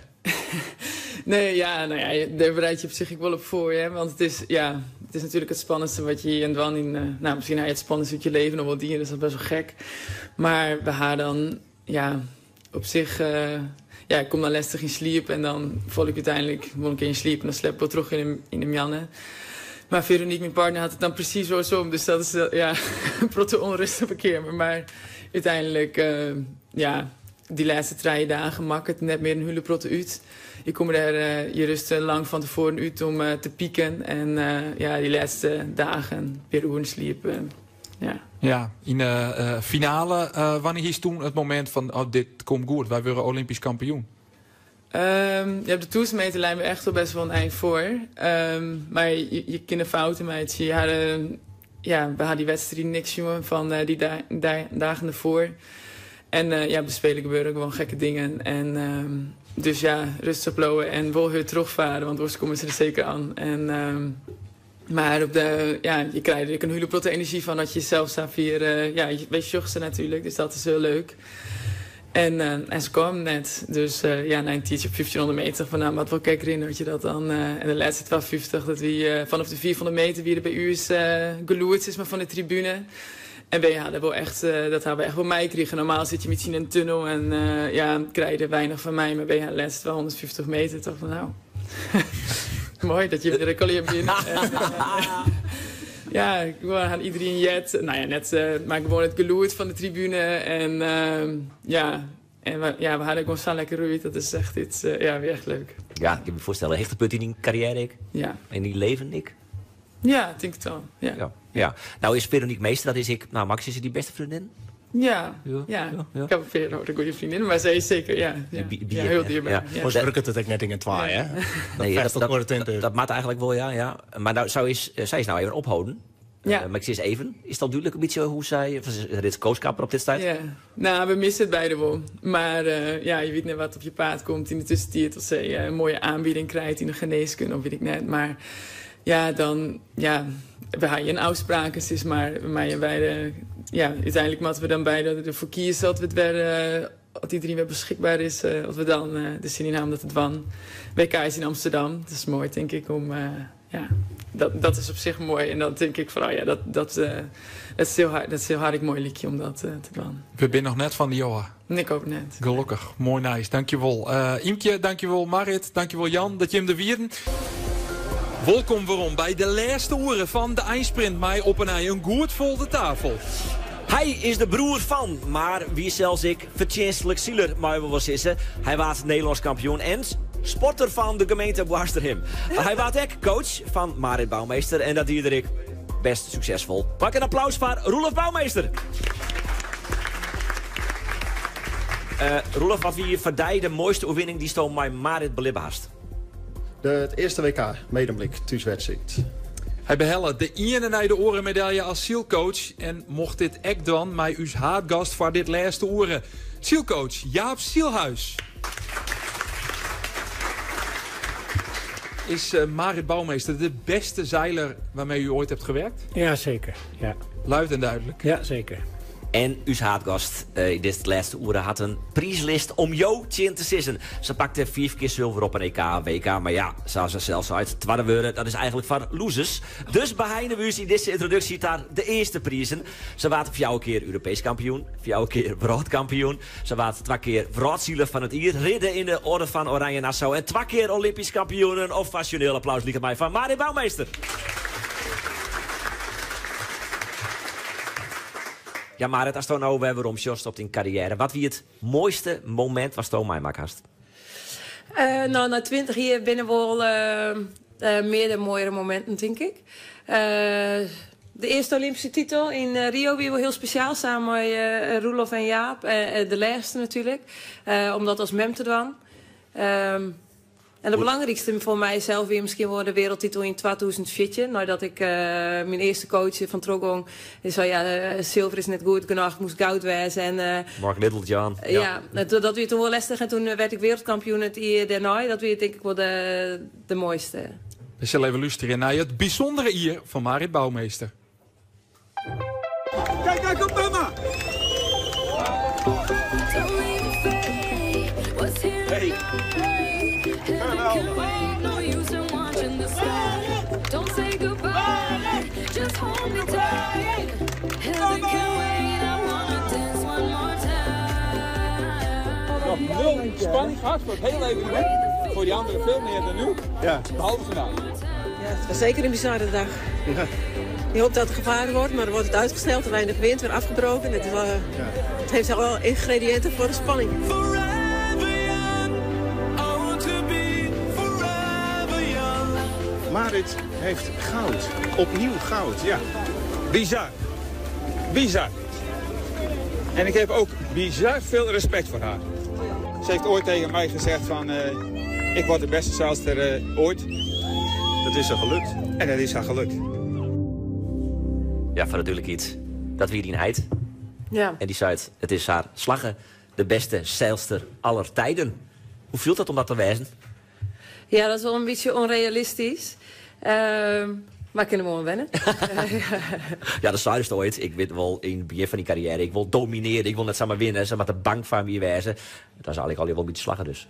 Nee, ja, no ja, dêr bereid je op sich ek wol op foar, hè. Want it is, ja, it is natuerlik it spannendste wat je yn dwaan yn, no, miskien ha je it spannendste út je leven noch wol dien, dus dat is best wol gek. Mar we ha dan, ja, op sich, ja, ik kom dan lestich yn sliep en dan fal ik úteinlik wol in kear yn sliep en dan sliep ik wol troch yn de moarn. Mar Veronique, myn partner, hat it dan presys oarsom, dus dat is, ja, in protte ûnrêst op 'e keamer. Mar úteinlik, ja, dy lêste trije dagen makket it net mear in hiele protte út. Je komme dêr je rêst lang fan tefoaren út om te pieken. En ja, dy lêste dagen, in pear oeren sliepe. Ja. Ja, yn de finale, wannear hiest doe it momint fan oh, dit komt goed, wy wurde Olympysk kampioen? Ja, op de 1000 meter leine we echt al best wol in ein foar. Mar je kinne fouten meitsje. Je hadden, ja, we ha dy wedstriden ek sjoen fan dy dagen derfoar. En ja, op de Spelen gebeure gewoan gekke dingen. En dus ja, rêstich bliuwe en wol hurd trochfaren, want oars komme se der seker oan. En, mar op de, ja, je krije der ek in hiele protte enerzjy fan as je sels sa fier, ja, wy sjogge se natuerlik, dus dat is hiel leuk. En se kamen net. Dus ja, nei in tiidsje op 1500 meter fan no, moat wol gek rinne as je dat dan. En de lêste 250, dat wie fanôf de 500 meter wie der by ús gelûd sis mar fan de tribune. En wy ha der wol echt, dat ha we echt wol meikrigen. Normaal sitte je miskien yn in tunnel en ja, krije je der weinich fan mei. Mar wy ha de lêste 250 meter toch fan no, moai dat jim der ek allegear binne. Ja, gewoan ha iderien heard. No ja, net, mar gewoan it gelûd fan de tribune. En ja, en we, ja, we ha der gewoan sa lekker roeid. Dat is echt iets, ja, wie echt leuk. Ja, ik kin my foarstelle. Hichtepunt yn dyn karriêre ek? Ja. Yn dyn leven ek? Ja, tink it wol. Ja. Ja. Ja. Nou is Veronique Meester, dat is ek, nou Max, is die bêste freondinne? Ja, ja. Ik ha in pear goede freondinnen, mar sy is seker, ja. Ja, ja, hiel dierber. Ja. Ja. Oars wurket it ek net yn in twa, hè? Dat Nee, fêst elkoar it tint dat moat eigentlik wol, ja, ja. Mar nou, sy is, sy is nou even opholden. Ja. Mar ik sis even, is it al dúdlik in bytsje hoe't sy, of is Ritse Kooskapper op dit stuit? Ja, nou, we misse it beide wol. Mar ja, je wit net wat op je paad komt yn de tuskentiid. As sy in moaie oanbieding krijt yn de genêskunde of wit ik net. Mar ja, dan, ja, we ha gjin ôfspraken, sis mar. We meie beide, ja, úteinlik moatte we dan beide derfoar kieze as we it wer, as iderien wer beskikber is, as we dan der sin yn ha om dat te dwaan. WK is yn Amsterdam, dat is moai tink ik om, ja, dat, dat is op sich moai. En dan tink ik foaral, ja, dat, dat, dat sil har, dat sil har ek moai lykje om dat te dwaan. We binne noch net fan de Joa. Ik hoop net. Gelokkich, moai nijs. Dankjewol. Ymkje, dankjewol Marit, dankjewol Jan dat jim der wienen. Wolkom werom by de lêste oere fan de einsprint mei op 'e nij in goed folde tafel. Hy is de broer fan, mar wie sels ek fertsjinstlik siler, meie we wol sizze. Hy waard Nederlânsk kampioen en sporter fan de gemeente Boarnsterhim. Hy waard ek coach fan Marit Bouwmeester en dat die er ek best suksesfol. Pak in applaus foar Roelof Bouwmeester. Roelof, wat wie foar dy de moaiste oerwinning dy'tsto mei Marit belibbe hast? It earste WK, Medemblik, thúswedstriid. Hy behelle de iene nei de oare medalje as sylcoach en mocht dit ek dwaan mei ús haadgast foar dit lêste oere, sylcoach Jaap Zielhuis. Is Marit Bouwmeester de beste zeiler waarmee u ooit hebt gewerkt? Ja, zeker. Ja. Luid en duidelijk. Ja, zeker. En ús haadgast yn dit lêste oere hat in priislist om jo tsjin te sizzen. Se pakte fiif kear sulver op in EK en WK, mar ja, sa as se sels seit, twadde wurde, dat is eigentlik foar losers. Dus beheine we ús yn dizze yntroduksje ta de earste prizen. Se waard fjouwer kear Europeesk kampioen, fjouwer kear wrâldkampioen. Se waard twa kear wrâldsiler fan it jier, ridder yn de Orde fan Oranje Nassau en twa kear Olympysk kampioen. In ovasjoneel applaus liket my foar Marit Bouwmeester. Ja, Marit, asto no wer werom sjochst op dyn karriêre, wat wie it moaiste momint watsto meimakke hast? No, nei 20 jier binne wol meardere moaiere mominten, tink ik. De earste Olympyske titel yn Rio wie wol hiel spesjaal, samen mei Roelof en Jaap. De lêste natuerlik, om dat as mem te dwaan. En de belangrykste foar mysels wie miskien wol de wereldtitel yn 2014. Neidat ik myn earste coach fan trochgong, dy sei ja, silver is net goed genôch, it moast goud wêze. En, Mark Littlejohn. Ja, dat wie toen wol lestich. En toen werd ik wereldkampioen it jier dêrnei. Dat wie tink ik wol de moaiste. We sille even lústerje nei it bysûndere jier fan Marit Bouwmeester. Kijk, daar komt mama! Hey. Nog nul spanning gehad voor het hele evenement. Voor die anderen veel meer dan nu. Ja. Behalve vandaag. Ja, het was zeker een bizarre dag. Ja. Je hoopt dat het gevaar wordt, maar dan wordt het uitgesteld. Te weinig wind, weer afgebroken. Het, is wel, het heeft al ingrediënten voor de spanning. Marit heeft goud. Opnieuw goud, ja. Bizar. Bizar. En ik heb ook bizar veel respect voor haar. Ze heeft ooit tegen mij gezegd van... ik word de beste zeilster ooit. Dat is haar gelukt. En dat is haar gelukt. Ja, foar de dúdlikheid. Dat wie dyn heit. Ja. En dy seit, it is har slagge, de bêste seilster aller tijden. Hoe fielt dat om dat te wêzen? Ja, dat is wol in bytsje ûnrealistysk. Mar ik kin der wol oan wenne. Ja, dat seidest oait. Ik wit wol, yn it begjin fan dyn karriêre, ik wol dominearje, ik wol net samar winne, se moatte bang foar my wêze. Dat is eigentlik allegear wol in bytsje slagge dus.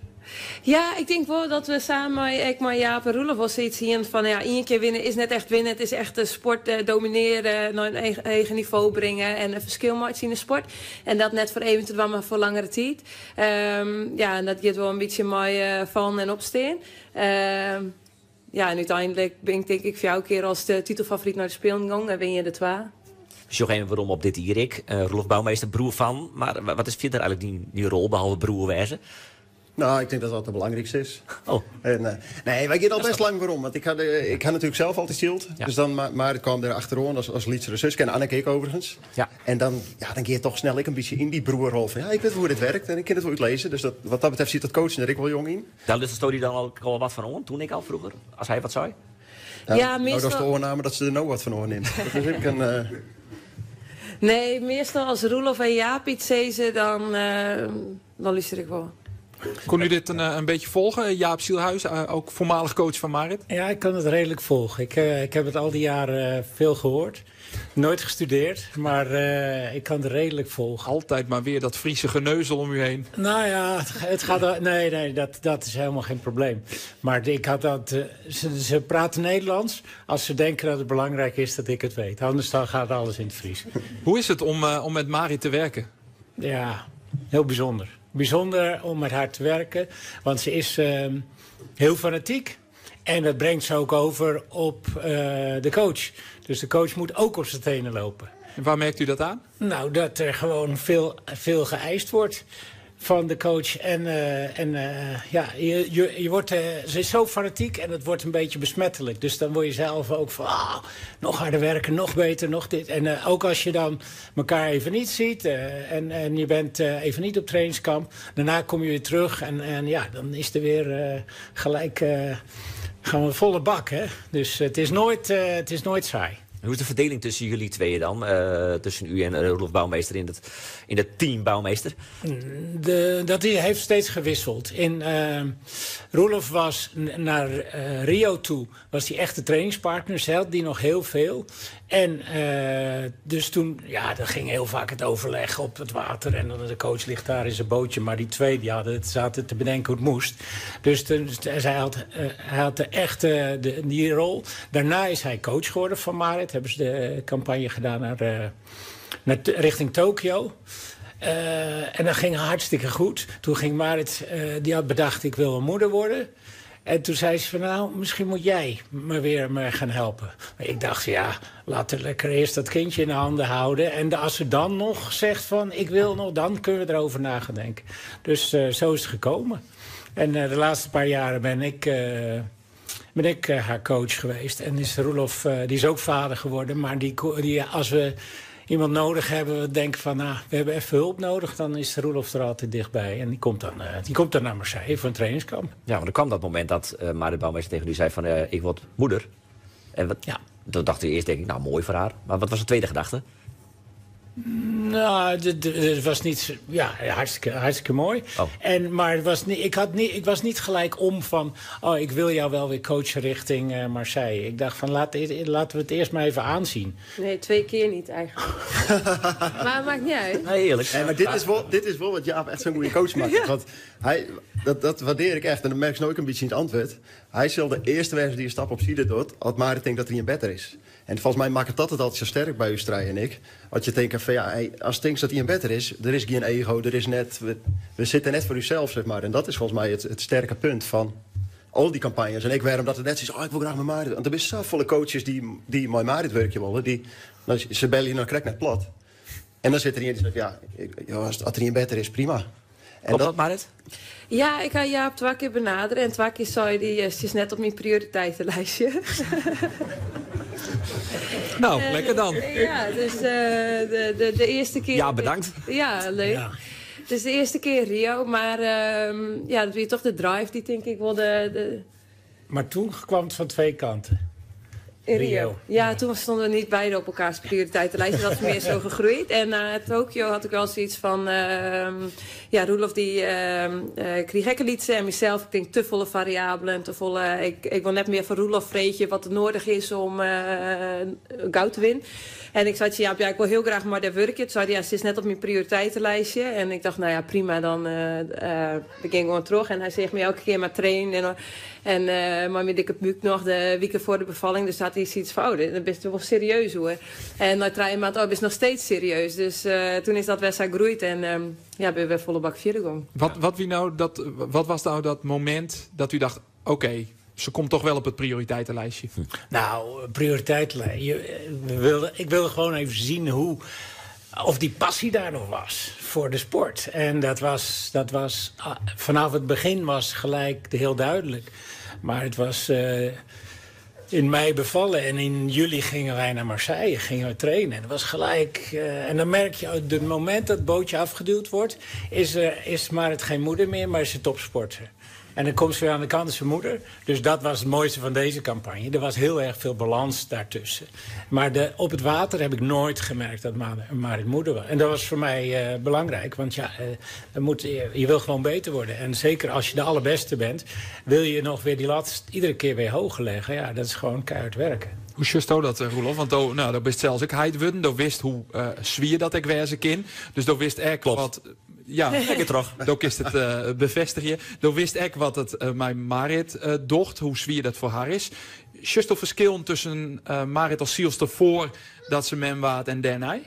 Ja, ik tink wol dat we samen mei, ek mei Jaap en Roelof wol sayts hienen fan, ja, ien kear winne is net echt winne. It is echt de sport dominearje, nei in heger nivo bringe en in ferskil meitsje yn de sport. En dat net foar even te dwaan, mar foar langere tiid. Ja, en dat giet wol in bytsje mei fallen en opstean. Ja, en úteinlik bin ik tink ik fjouwer kear as de titelfavoryt nei de Spelen gong en win je der twa. We sjogge even werom op dit jier ek. Roelof Bouwmeester, broer fan. Mar wat is fierder eigentlik dyn rol, behalve broer wêze? Nou, ik tink dat dat it belangrykste is. Oh. En, eh, nee, wy gean al bêst lang werom. Want ik ha, ik ha natuerlik sels altyd syld. Dus dan, mar it kaam der achteroan as lytsere suske. En Anneke ek overigens. Ja. En dan, ja, dan gean je toch snel ek in bytsje yn dy broerrol. Fan, ja, ik wit wol hoe't dit wurket en ik kin it wol útlizze. Dus dat, wat dat betreft sit dat coachen der ek wol jong yn. Dêr lutst dy dan al wat fan oan, toen ek al froeger, as hy wat sei? Ja, Ja, no, dat is de meastal- oanname dat se der no wat fan oannimt. Dat is ek in... eh, Nee, meastal as Roelof en Jaap yts sizze, dan, eh, dan lústerje ik wol. Kon u dit een beetje volgen, Jaap Zielhuis, ook voormalig coach van Marit? Ja, ik kan het redelijk volgen. Ik heb het al die jaren veel gehoord. Nooit gestudeerd, maar ik kan het redelijk volgen. Altijd maar weer dat Friese geneuzel om u heen. Nou ja, het gaat... Nee, nee, dat is helemaal geen probleem. Maar ik had dat, ze praten Nederlands als ze denken dat het belangrijk is dat ik het weet. Anders dan gaat alles in het Fries. Hoe is het om met Marit te werken? Ja, heel bijzonder. Bijzonder om met haar te werken, want ze is heel fanatiek. En dat brengt ze ook over op de coach. Dus de coach moet ook op zijn tenen lopen. En waar merkt u dat aan? Nou, dat er gewoon veel, veel geëist wordt van de coach. En ja, je wordt, ze is zo fanatiek en het wordt een beetje besmettelijk. Dus dan word je zelf ook van, ah, nog harder werken, nog beter, nog dit. En ook als je dan elkaar even niet ziet en je bent even niet op trainingskamp. Daarna kom je weer terug en ja, dan is er weer gelijk... gaan we volle bak, hè? Dus het is nooit saai. Hoe is de verdeling tussen jullie tweeën dan? Tussen u en Roelof Bouwmeester in het team Bouwmeester? Dat heeft steeds gewisseld. In, Roelof was naar Rio toe, was hij echt de trainingspartner. Ze had die nog heel veel. En dus toen, ja, dan ging heel vaak het overleg op het water. En dan de coach ligt daar in zijn bootje. Maar die twee die hadden het, zaten te bedenken hoe het moest. Dus toen, hij had de echte, die rol. Daarna is hij coach geworden van Marit. Hebben ze de campagne gedaan richting Tokio. En dat ging hartstikke goed. Toen ging Marit, die had bedacht, ik wil een moeder worden. En toen zei ze van, nou, misschien moet jij me weer me gaan helpen. Maar ik dacht, ja, laat er lekker eerst dat kindje in de handen houden. En als ze dan nog zegt van, ik wil nog, dan kunnen we erover na gaan denken. Dus zo is het gekomen. En de laatste paar jaren ben ik haar coach geweest. En is Roelof, die is ook vader geworden. Maar die, als we iemand nodig hebben, we denken van, nou, we hebben even hulp nodig, dan is Roelof er altijd dichtbij. En die komt dan naar Marseille voor een trainingskamp. Ja, want er kwam dat moment dat Marit Bouwmeester tegen u zei van, ik word moeder. En wat, ja. Toen dacht u eerst, denk ik, nou, mooi voor haar. Maar wat was de tweede gedachte? Nou, het was niet zo, ja, hartstikke, hartstikke mooi. Maar het was niet, ik, had niet, ik was niet gelijk om van, oh, ik wil jou wel weer coachen richting Marseille. Ik dacht van, laten we het eerst maar even aanzien. Nee, twee keer niet eigenlijk. Maar het maakt niet uit. Nee, eerlijk. Nee, maar dit is wel wat Jaap echt zo'n goede coach maakt. Want hij, dat waardeer ik echt. En dat merk ik nou ook een beetje in het antwoord. Hij zal de eerste wezen die een stap op zijde doet, als Marit denkt dat hij een better is. En volgens mij maakt het dat het altijd zo sterk bij u, Strij en ik. Want je denkt van, ja, hey, als het denkt dat hij een better is, er is geen ego, er is net, we zitten net voor uzelf, zeg maar. En dat is volgens mij het sterke punt van al die campagnes. En ik waarom dat het net is, oh, ik wil graag met Marit. Want er zijn zoveel coaches die met Marit werken willen. Die, nou, ze bellen je nou correct net plat. En dan zit er iemand die zegt, ja, ik, ja, als er een beter is, prima. En Klopt dat, Marit? Ja, ik ga Jaap twee keer benaderen. En twee keer zei hij, het is net op mijn prioriteitenlijstje. Nou, lekker dan. Ja, dus de eerste keer... Ja, bedankt. Ja, leuk. Ja. Dus de eerste keer Rio, maar ja, dat weer toch de drive die denk ik wel de... Maar toen kwam het van twee kanten. In Rio. Rio. Ja, toen stonden we niet beide op elkaars prioriteitenlijst. Dat is meer zo gegroeid. En na Tokio had ik wel zoiets van... ja, Roelof die kreeg gekke en mezelf. Ik denk te volle variabelen en te volle... Ik wil net meer van Roelof vreetje wat er nodig is om goud te winnen. En ik zei, ja, ja, ik wil heel graag maar daar werken. Toen zei hij, ja, ze is net op mijn prioriteitenlijstje. En ik dacht, nou ja, prima, dan begin gewoon terug. En hij zegt me elke keer maar trainen. En maar met dikke buik nog de weken voor de bevalling. Dus had hij zoiets van, oh, dat is wel serieus hoor. En na 3 maanden, oh, is nog steeds serieus. Dus toen is dat best gegroeid en ja, ben we weer volle bak verder gegaan. Wat was nou dat moment dat u dacht, oké, ze komt toch wel op het prioriteitenlijstje? Nou, prioriteitenlijst. Ik wilde gewoon even zien hoe... Of die passie daar nog was voor de sport. En dat was, dat was ah, vanaf het begin was gelijk heel duidelijk. Maar het was in mei bevallen en in juli gingen wij naar Marseille, gingen we trainen. En dat was gelijk. En dan merk je, het moment dat het bootje afgeduwd wordt, is Marit geen moeder meer, maar is ze topsporter. En dan komt ze weer aan de kant, is zijn moeder. Dus dat was het mooiste van deze campagne. Er was heel erg veel balans daartussen. Maar op het water heb ik nooit gemerkt dat Marit moeder was. En dat was voor mij belangrijk. Want ja, je wil gewoon beter worden. En zeker als je de allerbeste bent, wil je nog weer die lat iedere keer weer hoger leggen. Ja, dat is gewoon keihard werken. Hoe sjochst dat, Roelof? Want nou, do bist sels ek heit wurden. Do witst hoe swier dat ek wêze kin. Dus do witst ek wat. Ja, Lekker toch? Do kinst it befêstigje. Do witst ek wat it mei Marit docht, hoe swier dat foar har is. Sjochst do ferskillen tusken Marit as sylster foar dat se mem waard en dêrnei?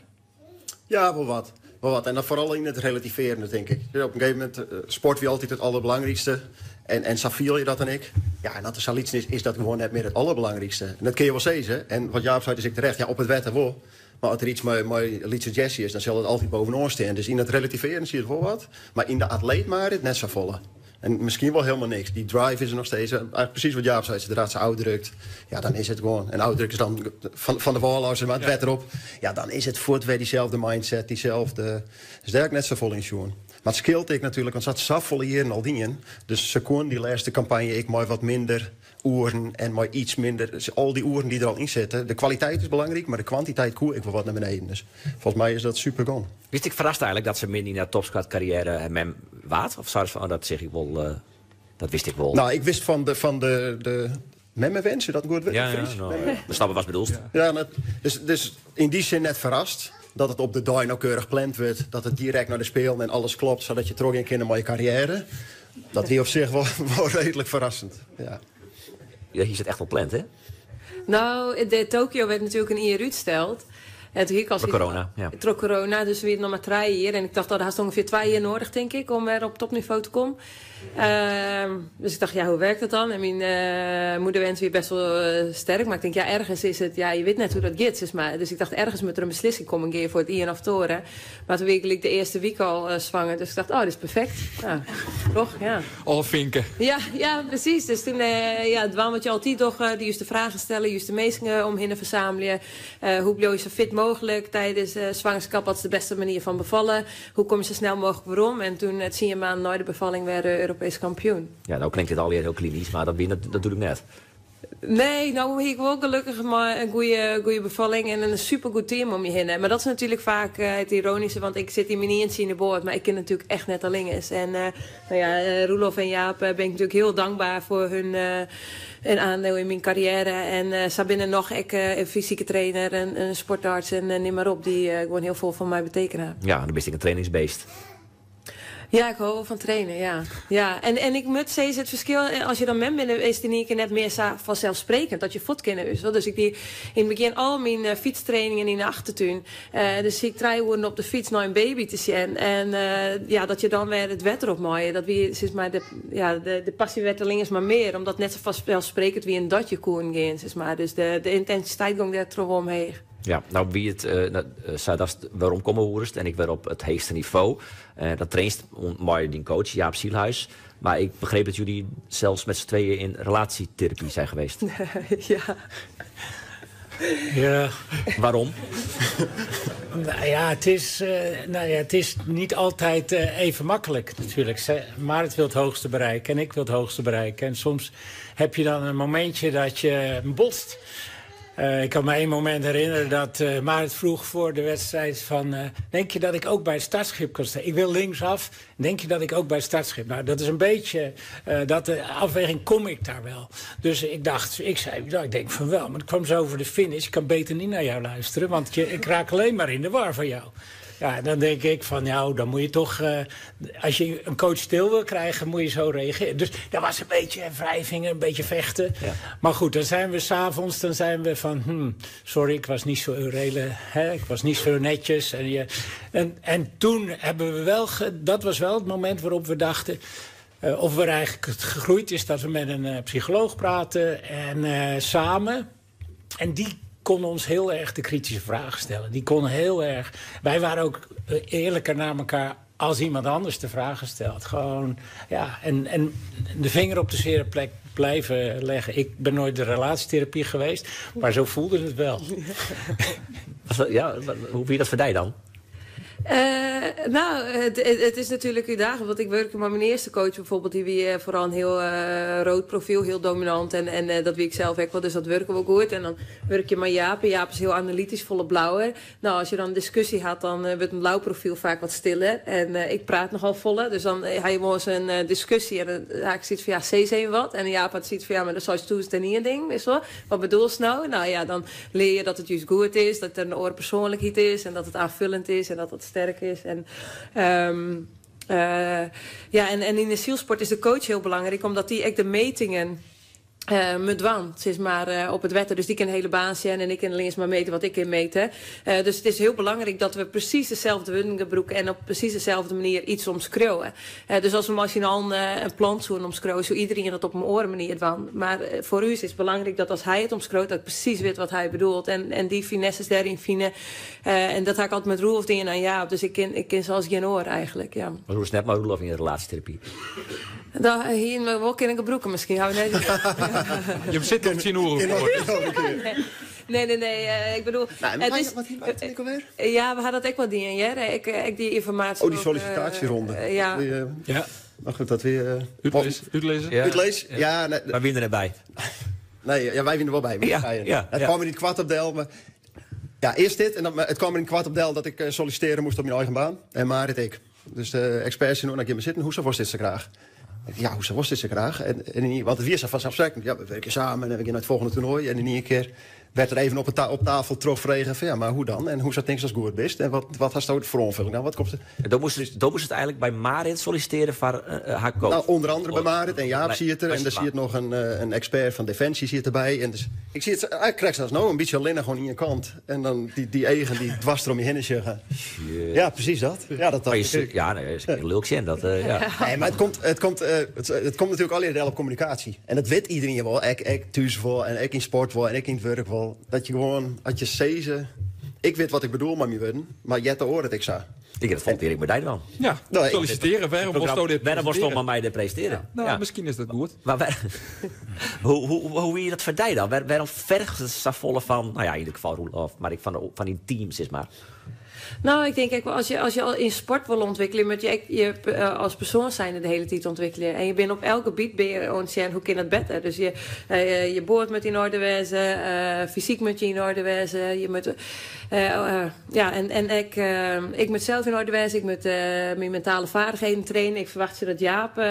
Ja, wol wat. Wol wat. En dan foaral yn it relativearjen, tink ik. Op in gegeven momint, sport wie altyd it alderbelangrykste. En sa fiel je dat dan ek. Ja, en as der sa'n lytsen is, is dat gewoan net mear it alderbelangrykste. En dat kinne je wol sizze. En wat Jaap seit is ek terecht. Ja, op it wetter wol. Mar as der yts mei lytse Jessie is, dan sil dat altyd bovenoan stean. Dus yn it relativearjen sit wol wat. Mar yn de atleet Marit net safolle. En miskien wol hielendal niks. Dy drive is der noch steeds. Eigentlik presys wat Jaap sei, sadree't se ôfdrukt, ja, dan is it gewoan. En ôfdruk is dan fan de wâl ôf, mar it wetter op. Ja, dan is it fuort wer dyselde mindset, dyselde. Dus dêr ha ik net safolle yn sjoen. Mar it skeelt ek natuerlik, want se hat safolle jierren al dien. Dus se koene dy lêste kampanje ek mei wat minder oeren en mei iets minder. Dus al dy oeren dy't der al yn sitte. De kwaliteit is belangryk, mar de kwantiteit koe ek wol wat nei beneden. Dus folgens my is dat super gong. Wiest ek ferrast eigentlik dat se midden yn har topsportkarriêre mem waard? Of seist fan, oh, dat seach ik wol, dat wist ik wol? Nou, ik wist fan de memmewens, is dat in goed wurd? Ja, ja, nou, we snappe watst bedoelst. Ja, dus yn dy sin net ferrast dat it op de dei nauwkeurich pland wurdt, dat it direkt nei de Spelen en alles klopt, sadat je trochgean kinne mei je karriêre. Dat wie op sich wol reedlik ferrassend. Ja. Ja, hjir sit echt wol pland, hè? Nou, de Tokio waard natuerlik in jier útsteld. En doe hie ik al Troch corona, ja. Troch corona, dus wie it noch mar 3 jier. En ik tocht, oh, dan hast ûngefear 2 jier nedich, tink ik, om wer op topnivo te kommen. Dus ik tocht, ja, hoe wurket dat dan? En myn moederwens wie best wol sterk. Mar ik tink, ja, ergens is it, ja, je wit net hoe't dat giet, sis mar. Dus ik tocht, ergens moat der in beslissing komme, gean je foar it ien of it oare. Mar doe wie ik gelyk de earste wike al swanger. Dus ik tocht, oh, dit is perfekt. Ja, toch? Ja. Ôffinke. Ja, presys. Dus doe, ja, dwaan wat je altyd docht, de juiste fragen stelle, de juiste minsken om hinne fersammelje. Hoe bliuwe je sa fit mooglik tidens swangerskip? Wat is de bêste manier fan befallen? Hoe komme je sa snel mooglik werom? En doe, 10 maand nei de befalling, wer Europeesk kampioen. Ja, no klinkt dit allegear hiel klinysk, mar dat wie natuerlik net. Nee, no hie ik wol gelokkich mar in goede befalling en in supergoed team om je hinne. Mar dat is natuerlik faak it iroanyske, want ik sit yn myn ientsje yn de boat, mar ik kin natuerlik echt net allinne. En no ja, Roelof en Jaap bin ik natuerlik hiel tankber foar harren oandiel yn myn karriêre. En sa binne noch ek in fysike trainer en in sportarts en nim mar op, dy't gewoan hiel folle foar my betekene. Ja, dan bist ek in trainingsbeest. Ja, ik hâld wol fan trainen, ja. Ja, en ik moat sizze, it ferskil, as je dan mem binne, is it yn ien kear net mear sa fanselssprekkend dat je fuort kinne is. Dus ik die yn it begjin al myn fytstrainingen yn de achtertún. Dus siet ik 3 oeren op de fyts nei in baby te sjen. En ja, dat je dan wer it wetter op meie. Dat wie, sis mar, ja, de passy waard allinnich mar mear. Omdat net sa fanselssprekkend wie dat je koene gean, sis mar. Dus de yntinsiteit gyng dêr troch omheech. Ja, no wie it no, sa datst weromkomme woest en ek wer op it heechste nivo. Dat trainst mei dyn coach Jaap Zielhuis. Mar ik begreep dat jullie zelfs met z'n tweeën in relatietherapie zijn geweest. Ja. Ja. Waarom? Nou ja, het is niet altijd even makkelijk natuurlijk. Marit wil het hoogste bereiken en ik wil het hoogste bereiken. En soms heb je dan een momentje dat je botst. Ik kan me één moment herinneren dat Marit vroeg voor de wedstrijd van: denk je dat ik ook bij het startschip kan staan? Ik wil linksaf. Denk je dat ik ook bij het startschip? Nou, dat is een beetje dat de afweging, kom ik daar wel? Dus ik dacht, ik zei, nou, ik denk van wel. Maar het kwam zo over de finish. Ik kan beter niet naar jou luisteren, want ik raak alleen maar in de war van jou. Ja, dan denk ik van, nou, dan moet je toch, als je een coach stil wil krijgen, moet je zo reageren. Dus dat was een beetje wrijving, een beetje vechten. Maar goed, dan zijn we s'avonds, dan zijn we van, sorry, ik was niet zo redelijk, hè, ik was niet zo netjes. En toen hebben we wel, dat was wel het moment waarop we dachten, of we eigenlijk het gegroeid is dat we met een psycholoog praten en samen. En die kon ons heel erg de kritische vragen stellen. Die kon heel erg... Wij waren ook eerlijker naar elkaar als iemand anders de vragen stelt. Gewoon, ja, en de vinger op de zere plek blijven leggen. Ik ben nooit de relatietherapie geweest, maar zo voelde het wel. Ja, hoe wie dat voor jou dan? Nou, het is natuurlijk uitdagend. Want ik werk met mijn eerste coach bijvoorbeeld. Die wie vooral een heel rood profiel, heel dominant. En dat wie ik zelf ook wel, dus dat werken we ook goed. En dan werk je met Jaap. En Jaap is heel analytisch, volle blauwe. Nou, als je dan een discussie had, dan wordt een blauw profiel vaak wat stiller. En ik praat nogal volle. Dus dan hij was een discussie. En dan had ik zoiets van, ja, zeg even wat. En Jaap had zoiets van, ja, maar dat zou je toe is het niet een ding. Weet je wel? Wat bedoel je nou? Nou ja, dan leer je dat het juist goed is. Dat er een oor persoonlijkheid is. En dat het aanvullend is. En dat het sterk is. En, ja, en in de zielsport is de coach heel belangrijk, omdat die echt de metingen me dwang, zeg maar, op het wetter. Dus die kan een hele baan zijn en ik kan alleen maar meten wat ik kan meten. Dus het is heel belangrijk dat we precies dezelfde woorden gebruiken en op precies dezelfde manier iets omschreeuwen. Dus als we machinaal een plant zoeken omschreeuwen, zo iedereen dat op een oren manier dwang. Maar voor u is het belangrijk dat als hij het omschreeuwt, dat ik precies weet wat hij bedoelt. En die finesses daarin vinden. En dat had ik altijd met Roelof dingen aan Jaap. Dus ik ken zoals geen oor eigenlijk. Ja. Maar hoe is net maar Roelof in de relatietherapie? Daar hier in mijn wok in een broeken misschien. Hou net. Je zit op zijn oren. Nee. Ik bedoel... Nou, het is, wat hier alweer? Ja, we hadden dat ook wel dingen. Ja? Ik die informatie. Oh, die sollicitatieronde. Ja. Die, ja. Maar goed, dat weer... Uitlezen? Ja. Uitlezen? Ja. Nee, maar wie er bij? Nee, ja, wij winnen er wel bij. Ja, ja, het kwam er niet kwart op del, maar... Ja, eerst dit. En dan, het kwam er in kwart op del dat ik solliciteren moest op mijn eigen baan. En Marit ik. Dus de experts zien ook naar me zitten. Hoe was dit zo graag? Ja, hoe was dit zo graag? En, want het weer is vanzelfsprekend. Ja, we werken samen en we gaan naar het volgende toernooi. En in één keer werd er even op tafel terugvregen van ja, maar hoe dan? En hoe zou het als goed best? En wat had het voor onvulling? Nou, wat komt er? Dan moest het eigenlijk bij Marit solliciteren voor haar coach. Nou, onder andere bij Marit en Jaap zie het er. En daar zie je het nog een expert van Defensie zie het erbij. En dus, ik zie het, ik krijg zelfs nou een beetje alleen gewoon in je kant. En dan die eigen die dwars erom je heen zeggen. Ja, precies dat. Ja, dat je, ja, nee, is een lulk zin, dat, ja. Nee, maar het komt natuurlijk alleen op communicatie. En dat weet iedereen wel. Ik thuis wel en ik in sport wel en ik in het werk wel. Dat je gewoon, als je zezen... Ik weet wat ik bedoel met mijn woorden, maar jet de oren dat ik zei. Ik heb het vond Erik Martijn dan. Ja, nou, solliciteren. Waarom was dit Waarom was het maar mij te presenteren? Ja, nou, ja. Misschien is dat goed. Maar hoe je dat verdij dan? Waarom vergt het zo volle van... Nou ja, in ieder geval Roelof, maar ik van die teams is maar... Nou, ik denk, als je al in sport wil ontwikkelen, moet je je als persoon zijn de hele tijd ontwikkelen. En je bent op elk gebied ben je ontzettend, hoe kan het beter? Dus je boord moet in orde wezen, fysiek moet je in orde wezen. Je moet, ja, en ik moet zelf in orde wezen, ik moet mijn mentale vaardigheden trainen. Ik verwacht dat Jaap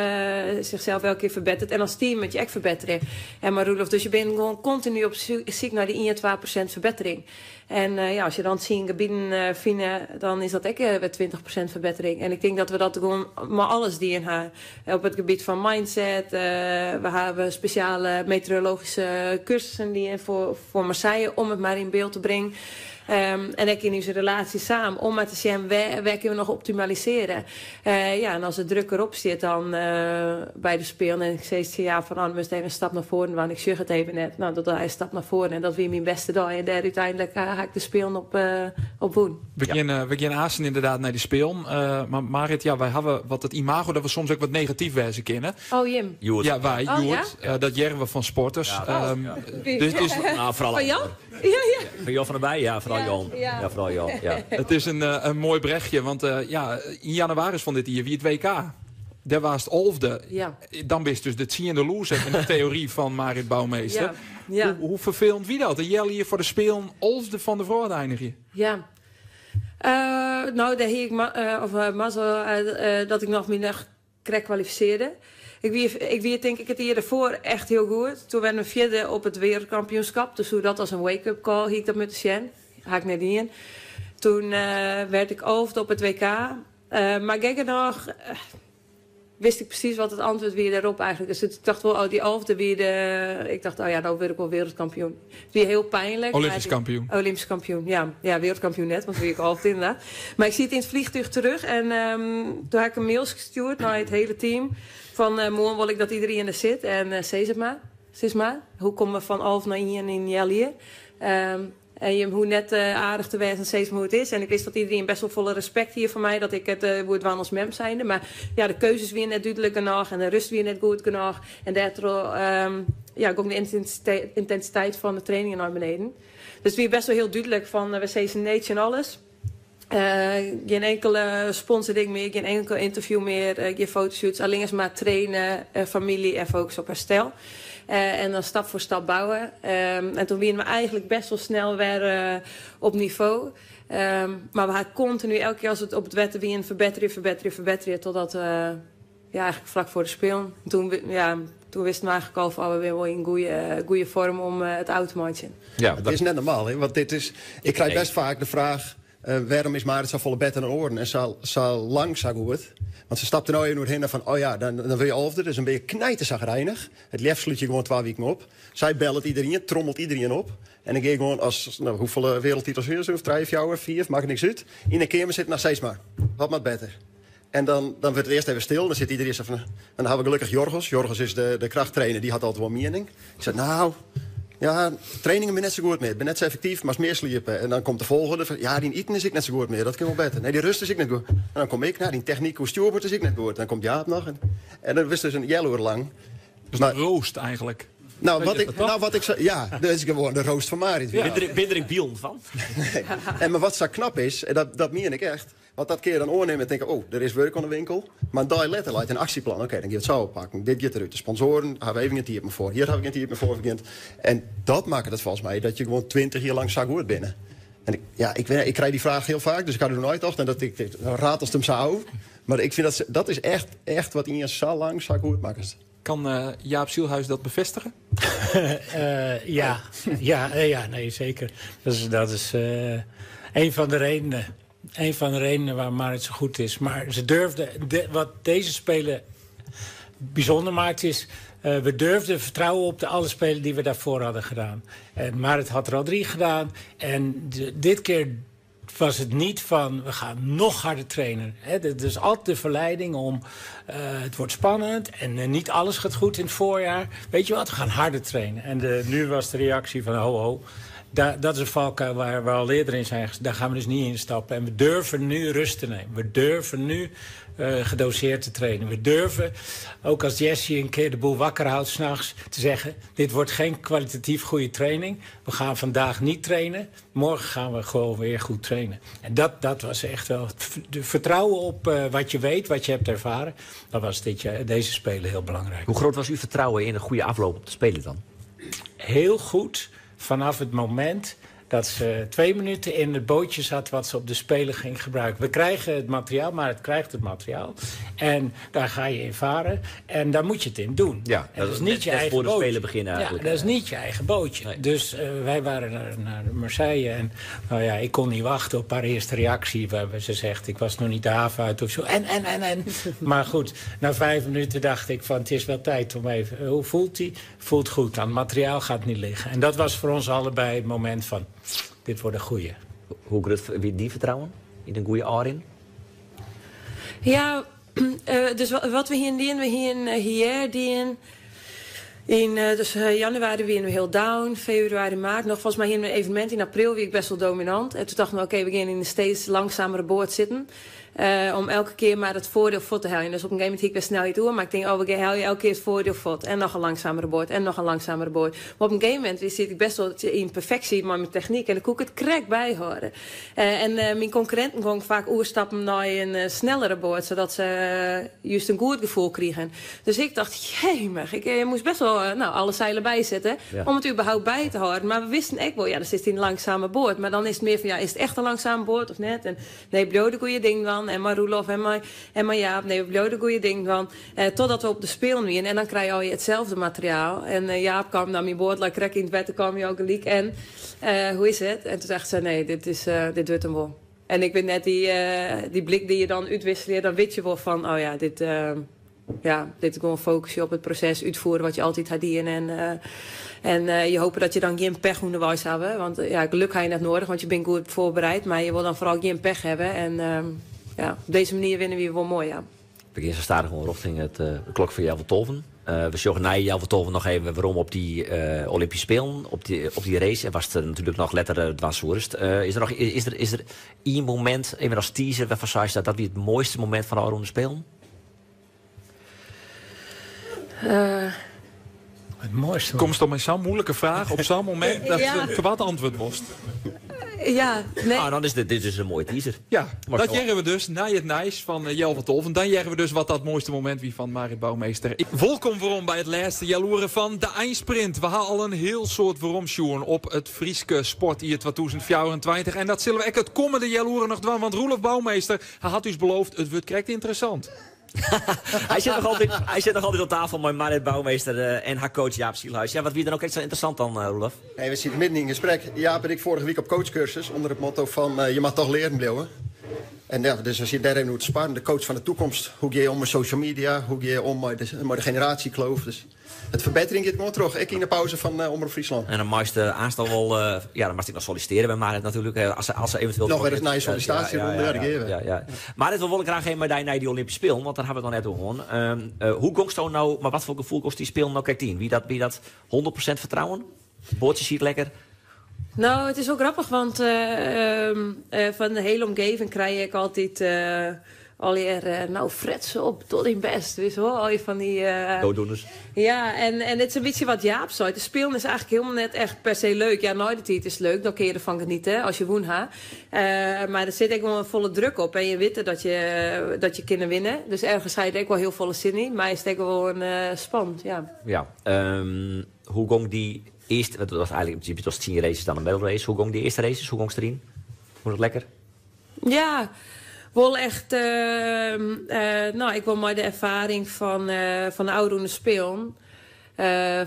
zichzelf elke keer verbetert. En als team moet je echt verbeteren. En maar Roelof, dus je bent gewoon continu op zoek naar die 1-2% verbetering. En ja, als je dan 10 gebieden vindt, dan is dat ook weer 20% verbetering. En ik denk dat we dat gewoon maar alles die in haar op het gebied van mindset. We hebben speciale meteorologische cursussen die in voor Marseille om het maar in beeld te brengen. En ik in onze relatie samen om maar te zien waar kunnen we nog optimaliseren. Ja, en als het druk erop zit dan bij de speel. En ik zei ja, van oh, moest even een stap naar voren, want ik zeg het even net. Nou, dat hij een stap naar voren en dat weer mijn beste dag. En daar uiteindelijk ga ik de speel op woen. We gaan Assen inderdaad naar die speel. Maar Marit, ja, wij hebben wat het imago dat we soms ook wat negatief wijzen kennen. Oh, Jim. Joert. Ja, wij, oh, Joert. Ja? Dat jerven van sporters. Ja, ja. Dus, nou, vooral van Jan? Ja, ja. Van Jan van der Bij, ja, vooral ja. Jan. Ja. Ja, vooral Jan. Ja. Het is een mooi brechtje, want ja, in januari van dit jaar, wie het WK. Daar was het olfde. Ja. Dan wist dus de tsiende loser in de theorie van Marit Bouwmeester. Ja. Ja. Hoe vervelend wie dat? En Jelle hier voor de spelen olfde van de Vroordeiniger. Ja. Nou, daar hier ik mazzel dat ik nog minder krek kwalificeerde. Ik wie denk ik het hier ervoor echt heel goed. Toen werden we vierde op het wereldkampioenschap. Dus hoe dat als een wake-up call, hier ik dat met de Sjen. Haak net in. Toen werd ik hoofd op het WK. Maar kijk nog, wist ik precies wat het antwoord weer daarop eigenlijk. Dus ik dacht wel, oh, die alfde weer de... Ik dacht, oh ja, nou word ik wel wereldkampioen. Het weer heel pijnlijk. Olympisch kampioen. Olympisch kampioen, ja. Ja, wereldkampioen net, want weer ik alfde inderdaad. Maar ik zie het in het vliegtuig terug en toen heb ik een mail gestuurd naar het hele team. Van morgen wil ik dat iedereen er zit en zeg het maar. Zeg maar. Hoe komen we van alf naar hier en in Jellier? En jim hoege net aardich te wêzen, sis mar hoe't it is. En ik wist dat iedereen best wol folle respekt hie foar my, dat ik it woe dwaan as mem zijnde. Mar ja, de keuzes wiene net dúdlik genôch en de rust wie net goed genôch. En dêrtroch ja, gong de yntensiteit fan de trainingen nei beneden. Dus it wie best wol hiel dúdlik fan we sizze nee tsjin alles. Gjin inkele sponsording mear, gjin enkel ynterview mear, gjin fotoshoots. Allinnich mar traine, famylje en fokus op herstel. En dan stap foar stap bouwe. En toen wiene we eigentlik best wol snel wer op nivo. Mar we ha kontinu, elke kear as we op it wetter wiene, ferbetterje, ferbetterje, ferbetterje. Totdat, ja, eigentlik flak foar de Spelen. Toen, ja, toen wisten we eigentlik al fan, oh, we binne wol yn goede foarm om it ôf te meitsjen. Ja, het is net normaal, hè? Want dit is, ik krijg best vaak de vraag: wêrom is Marit safolle better dan oaren en sa lang sa goed? Want se stapte no even oerhinne fan, oh ja, dan wurde je alfde, dus dan bin je knijtersagrijnich. It leafst slút je gewoan 2 wiken op. Sy bellet iderien, trommelt iderien op. En dan gean je gewoan as, no, hoefolle wereldtitels is se? Trije, fjouwer, fiif, makket niks út. Yn de keamer sitten, no sis mar, wat moat better? En dan wurdt it earst even stil. Dan sit iderien sa fan. En dan ha we gelokkich Jorgos. Jorgos is de krachttrainer, dy hat altyd wol miening. Ik sei, no, ja, trainingen binne net sa goed mear. Binne net sa effektyf, moatst mear sliepe. En dan komt de folgjende fan, ja, dyn iten is ek net sa goed mear. Dat kin wol better. Nee, dy rust is ek net goed. En dan kom ik, no, dyn technyk oer stjoerboard is ek net goed. Dan komt Jaap noch. En dan wurdst dus in healoere lang. Dus de roost eigenlijk. Nou, wat ik, nou, wat ik zo, ja, dat is gewoan de roost fan Marit. Ja. Binne der ek bylden fan? Nee. En mar wat sa knap is, en dat mien ik echt. Want dat kin je dan oannimme en tinke, oh, der is wurk oan de winkel. Mar in dei letter leit in aksjeplan. Oké, dan gean we it sa oppakken. Dit giet derút. De sponsoaren hawwe even gjin tiid mear foar. Hjir hawwe we gjin tiid mear foar. Begjint. En dat makket it folgens my dat je gewoan 20 jier lang sa goed binne. En ik, ja, ik, ik krij dy fraach hiel faak, dus ik ha der oer neitocht. En dat ik, dan ratelst him sa ôf. Mar ik fyn dat, dat is echt, echt wat ien sa lang sa goed makket. Kan Jaap Zielhuis dat bevestigen? Ja. Ja, ja, nee, zeker. Dat is een van de redenen. Een van de redenen waar Marit zo goed is. Maar ze durfde, wat deze Spelen bijzonder maakt is... we durfden vertrouwen op de alle spelen die we daarvoor hadden gedaan. En Marit had er al 3 gedaan. En dit keer was het niet van, we gaan nog harder trainen. Hè, er is altijd de verleiding om, het wordt spannend en niet alles gaat goed in het voorjaar. Weet je wat, we gaan harder trainen. En nu was de reactie van, ho, ho. Dat is een valkuil waar we al eerder in zijn daar gaan we dus niet in stappen. En we durven nu rust te nemen. We durven nu gedoseerd te trainen. We durven, ook als Jesse een keer de boel wakker houdt s'nachts, te zeggen, dit wordt geen kwalitatief goede training. We gaan vandaag niet trainen. Morgen gaan we gewoon weer goed trainen. En dat was echt wel het de vertrouwen op wat je weet, wat je hebt ervaren. Dat was deze Spelen heel belangrijk. Hoe groot was uw vertrouwen in een goede afloop op de Spelen dan? Heel goed. Vanaf het moment dat ze 2 minuten in het bootje zat wat ze op de Spelen ging gebruiken. We krijgen het materiaal, maar het krijgt het materiaal. En daar ga je in varen en daar moet je het in doen. Ja, en dat dat is is niet net je eigen voor de bootje. Spelen beginnen Ja, eigenlijk. dat is niet je eigen bootje. Nee. Dus wij waren naar Marseille en ik kon niet wachten op haar eerste reactie. Waarbij ze zegt, ik was nog niet de haven uit of zo. En, en, en, en. Maar goed, na 5 minuten dacht ik van, het is wel tijd om even... Hoe voelt hij? Voelt goed, aan het materiaal gaat niet liggen. En dat was voor ons allebei het moment van, dit wordt een goeie. Hoe groot wie die vertrouwen? In een goede Arin? Ja, dus wat we hier doen, we hier hier doen. In dus januari waren we heel down, februari, maart nog. Volgens mij hier een evenement in april wie ik best wel dominant. En toen dachten we, oké, we gaan in een steeds langzamere boord zitten. Om elke keer maar het voordeel voor te halen. Dus op een gegeven moment hiek ik weer snel door. Maar ik denk, oh, we gaan halen elke keer het voordeel voor. En nog een langzamere boord. En nog een langzamere boord. Maar op een gegeven moment zit ik best wel in perfectie met mijn techniek. En dan kon ik het krek bijhouden. En mijn concurrenten gingen vaak oerstappen naar een snellere boord. Zodat ze juist een goed gevoel kregen. Dus ik dacht, jemig, ik moest best wel alle zeilen bijzetten. Om het überhaupt bij te houden. Maar we wisten echt wel, ja, dat zit in een langzame boord. Maar dan is het meer van, ja, is het echt een langzame boord of net? En nee, blote goeie ding dan. En maar Roelof en maar Jaap. Nee, we blote goeie ding dan. Totdat we op de speel nu in. En dan krijg je al je hetzelfde materiaal. En Jaap kwam naar mijn boord, laat krek in het bed, kwam je ook een leak. En hoe is het? En toen dacht ze, nee, dit wordt hem wel. En ik weet net die blik die je dan uitwisselt, dan weet je wel van, oh ja, dit is gewoon focussen op het proces, uitvoeren wat je altijd had dien. En je hoopt dat je dan geen pech onderwijs hebt. Want geluk ga je net nodig, want je bent goed voorbereid. Maar je wil dan vooral geen pech hebben. En op deze manier winnen we wel mooi, ja. We gaan zo stadig gewoon richting het de klok van Jelve Tolven. We sjogge nei healwei 12 noch even werom op dy Olympyske Spelen, op dy race. En watst natuerlik noch letter dwaan soest. Is der noch is der ien momint, even as teaser, wêrfan seist dat dat wie it moaiste momint fan de ôfrûne Spelen? It moaiste. Komst mei sa'n muoilike fraach op sa'n momint dat ja. koart antwurd wolst. Ja, nee. Ah, dan is dit, dit is in moaie teaser. Ja, dat hearre we dus nei it nijs fan healwei 12. Dan hearre we dus wat dat moaiste momint wie fan Marit Bouwmeester. Wolkom werom by it lêste healoere fan de einsprint. We ha al in hiel soad weromsjoen op it Fryske sportjier 2024. En dat sille we ek it kommende healoere noch dwaan. Want Roelof Bouwmeester hat ús beloofd, it wurdt krekt ynteressant. Hy sit noch altyd, hy sit noch altyd oan tafel mei Marit Bouwmeester en har coach Jaap Zielhuis. Ja, wat wie der no krekt sa ynteressant dan, Roelof? Hey, we sitte midden yn gesprek. Jaap en ik foarige wike op coachkursus ûnder it motto fan je moatte toch learen bliuwe. En ja, dus we sitte dêr even oer te sparren. De coach fan de takomst. Hoe gean je om mei social media? Hoe gean je om mei de generatiekloof? Dus it ferbetterjen giet gewoan troch, ek yn de pauze fan Omrop Fryslân. En dan meist aanst al wol, ja, dan moatst ek noch sollisitearje by Marit natuerlik, as se eventueel Noch wer ris nije sollisitaasjeronde, ja, dêr gean we. Ja, ja. Marit, we wolle graach even mei dy nei dy Olympyske Spelen, want dêr ha we it noch net oer hân. Hoe gongsto no, mei watfoar gefoel gongst dy Spelen no krekt yn? Wie dat 100% fertrouwen? Boatsje siet lekker? No, it is wol grappich, want fan de hiele omgeving krij ik altyd allegear, no, fret se op, doch dyn bêst, witst wol, allegear fan dy... Dooddoeners. Ja, en it is in bytsje wat Jaap seit, de Spelen is eigentlik hielendal net echt per se leuk. Ja, nei de tiid is it leuk, dan kin je derfan geniete as je wûn ha. Mar der sit ek gewoan folle druk op en je witte dat je kinne winne. Dus ergens ha je der ek wol hiel folle sin yn, mar is it ek wol spannend, ja. Ja, hoe gong dy earste, want it was eigentlik yn prinsipe it was tsien races dan in medal race. Hoe gong dy earste races? Hoe gongst deryn? Gong it lekker? Ja, wol echt. No, ik wol mei de erfaring fan de ôfrûne Spelen,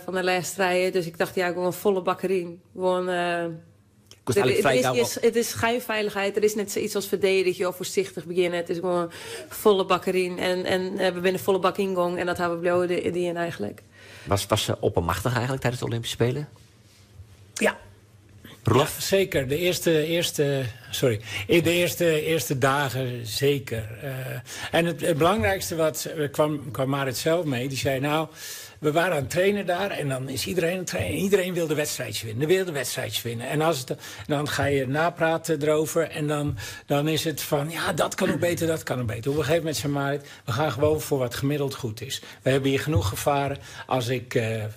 fan de lêste trije. Dus ik tocht, ja, gewoan folle bak deryn. Gewoan, it is schijnveiligheid, der is net sayts as ferdedigje of foarsichtich begjinne. It is gewoan folle bak deryn. En we binne folle bak yngongen en dat ha we bliuwe dien eigentlik. Was se oppermachtich eigentlik tidens de Olympyske Spelen? Ja. Roelof? Ja, zeker. De eerste, eerste, sorry. De eerste, eerste dagen zeker. En het belangrijkste wat kwam Marit zelf mee. Die zei, nou, we waren aan het trainen daar. En dan is iedereen aan het trainen. Iedereen wil de wedstrijdje winnen. De wil de wedstrijdje winnen. En dan ga je napraten erover. En dan is het van, ja, dat kan ook beter, dat kan ook beter. Op een gegeven moment zei Marit, we gaan gewoon voor wat gemiddeld goed is. We hebben hier genoeg gevaren. Als ik 75%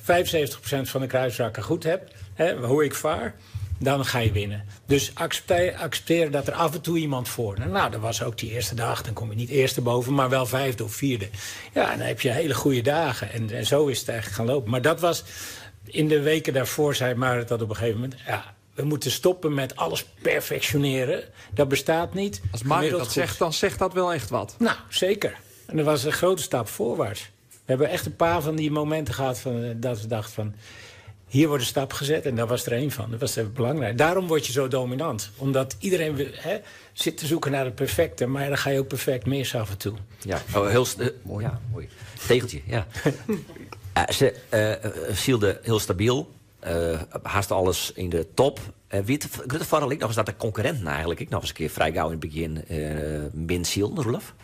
van de kruisrakken goed heb, hè, hoe ik vaar, dan ga je winnen. Dus accepteren dat er af en toe iemand voor. Nou, dat was ook die eerste dag. Dan kom je niet eerste boven, maar wel vijfde of vierde. Ja, en dan heb je hele goede dagen. En zo is het eigenlijk gaan lopen. Maar dat was... In de weken daarvoor zei Marit dat op een gegeven moment... Ja, we moeten stoppen met alles perfectioneren. Dat bestaat niet. Als Marit Gemiddeld dat goed. zegt, dan zegt dat wel echt wat. Nou, zeker. En dat was een grote stap voorwaarts. We hebben echt een paar van die momenten gehad dat we dachten van... Hier wordt een stap gezet en daar was er één van. Dat was even belangrijk. Daarom word je zo dominant. Omdat iedereen zit te zoeken naar het perfecte. Maar dan ga je ook perfect mis af en toe. Ja, oh, heel mooi. Ja, mooi. Tegeltje, ja. Ze zielde heel stabiel. Haast alles in de top. Wie het grutte foardiel ek noch is dat de konkurrinten eigentlik ek noch ris in kear frij gau yn it begjin min sielden, Roelof?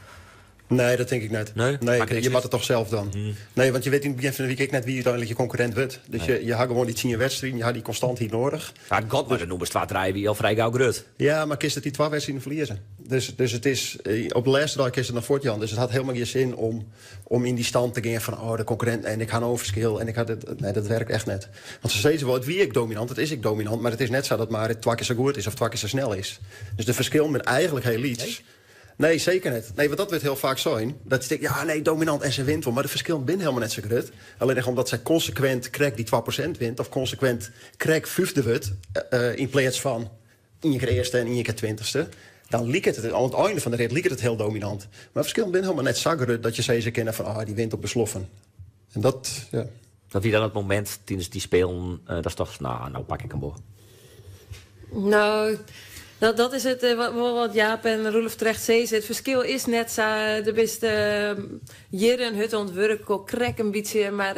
Nee, dat tink ik net. Nee? Nee, Maak ik je niks moat it toch sels dwaan. Nee, want je wit yn it begjin fan de wike ek net wie úteinlik je konkurrint wurdt. Dus je ha gewoan dy 10 wedstriden, je ha dy konstantheid nedich. Ja, God, mar de nûmers 2, 3 wie al frij gau grut. Ja, mar kinst it dy 2 wedstriden ferlieze. Dus it is, op de lêste dei kinst it noch fuortjaan. Dus it hat hielendal gjin sin om yn dy stand te gean fan, oh, de konkurrint en ik ha no in ferskil en ik ha dit. Nee, dat werkt echt net. Want se sizze wol, it wie ek dominant, it is ek dominant, mar it is net sa dat Marit 2 kear sa goed is of 2 kear sa snel is. Dus de ferskillen binne eigentlik hiel lyts. Nee? Nee, seker net. Nee, want dat wurdt hiel faak sein. Dat je tinkt, ja, nee, dominant en se wint wol. Mar de ferskillen binne hielendal net sa grut. Allinnich omdat sy konsekwint krekt dy 2% wint... of konsekwint krekt fyfde wurdt yn pleats fan ien kear earste en ien kear twintichste... dan liket it, oan it ein fan de rit liket it hiel dominant. Mar ferskillen binne hielendal net sa grut dat je sizze kinne fan, ah, dy wint op besloffen. En dat, ja. Dat wie dan it momint tidens dy spelen datst tochtst, nou, no pak ik him wol. Nou, dat is it wat Jaap en Roelof terecht sizze. It ferskil is net sa, do bist jierren hurd oan it wurk, al krekt in bytsje, mar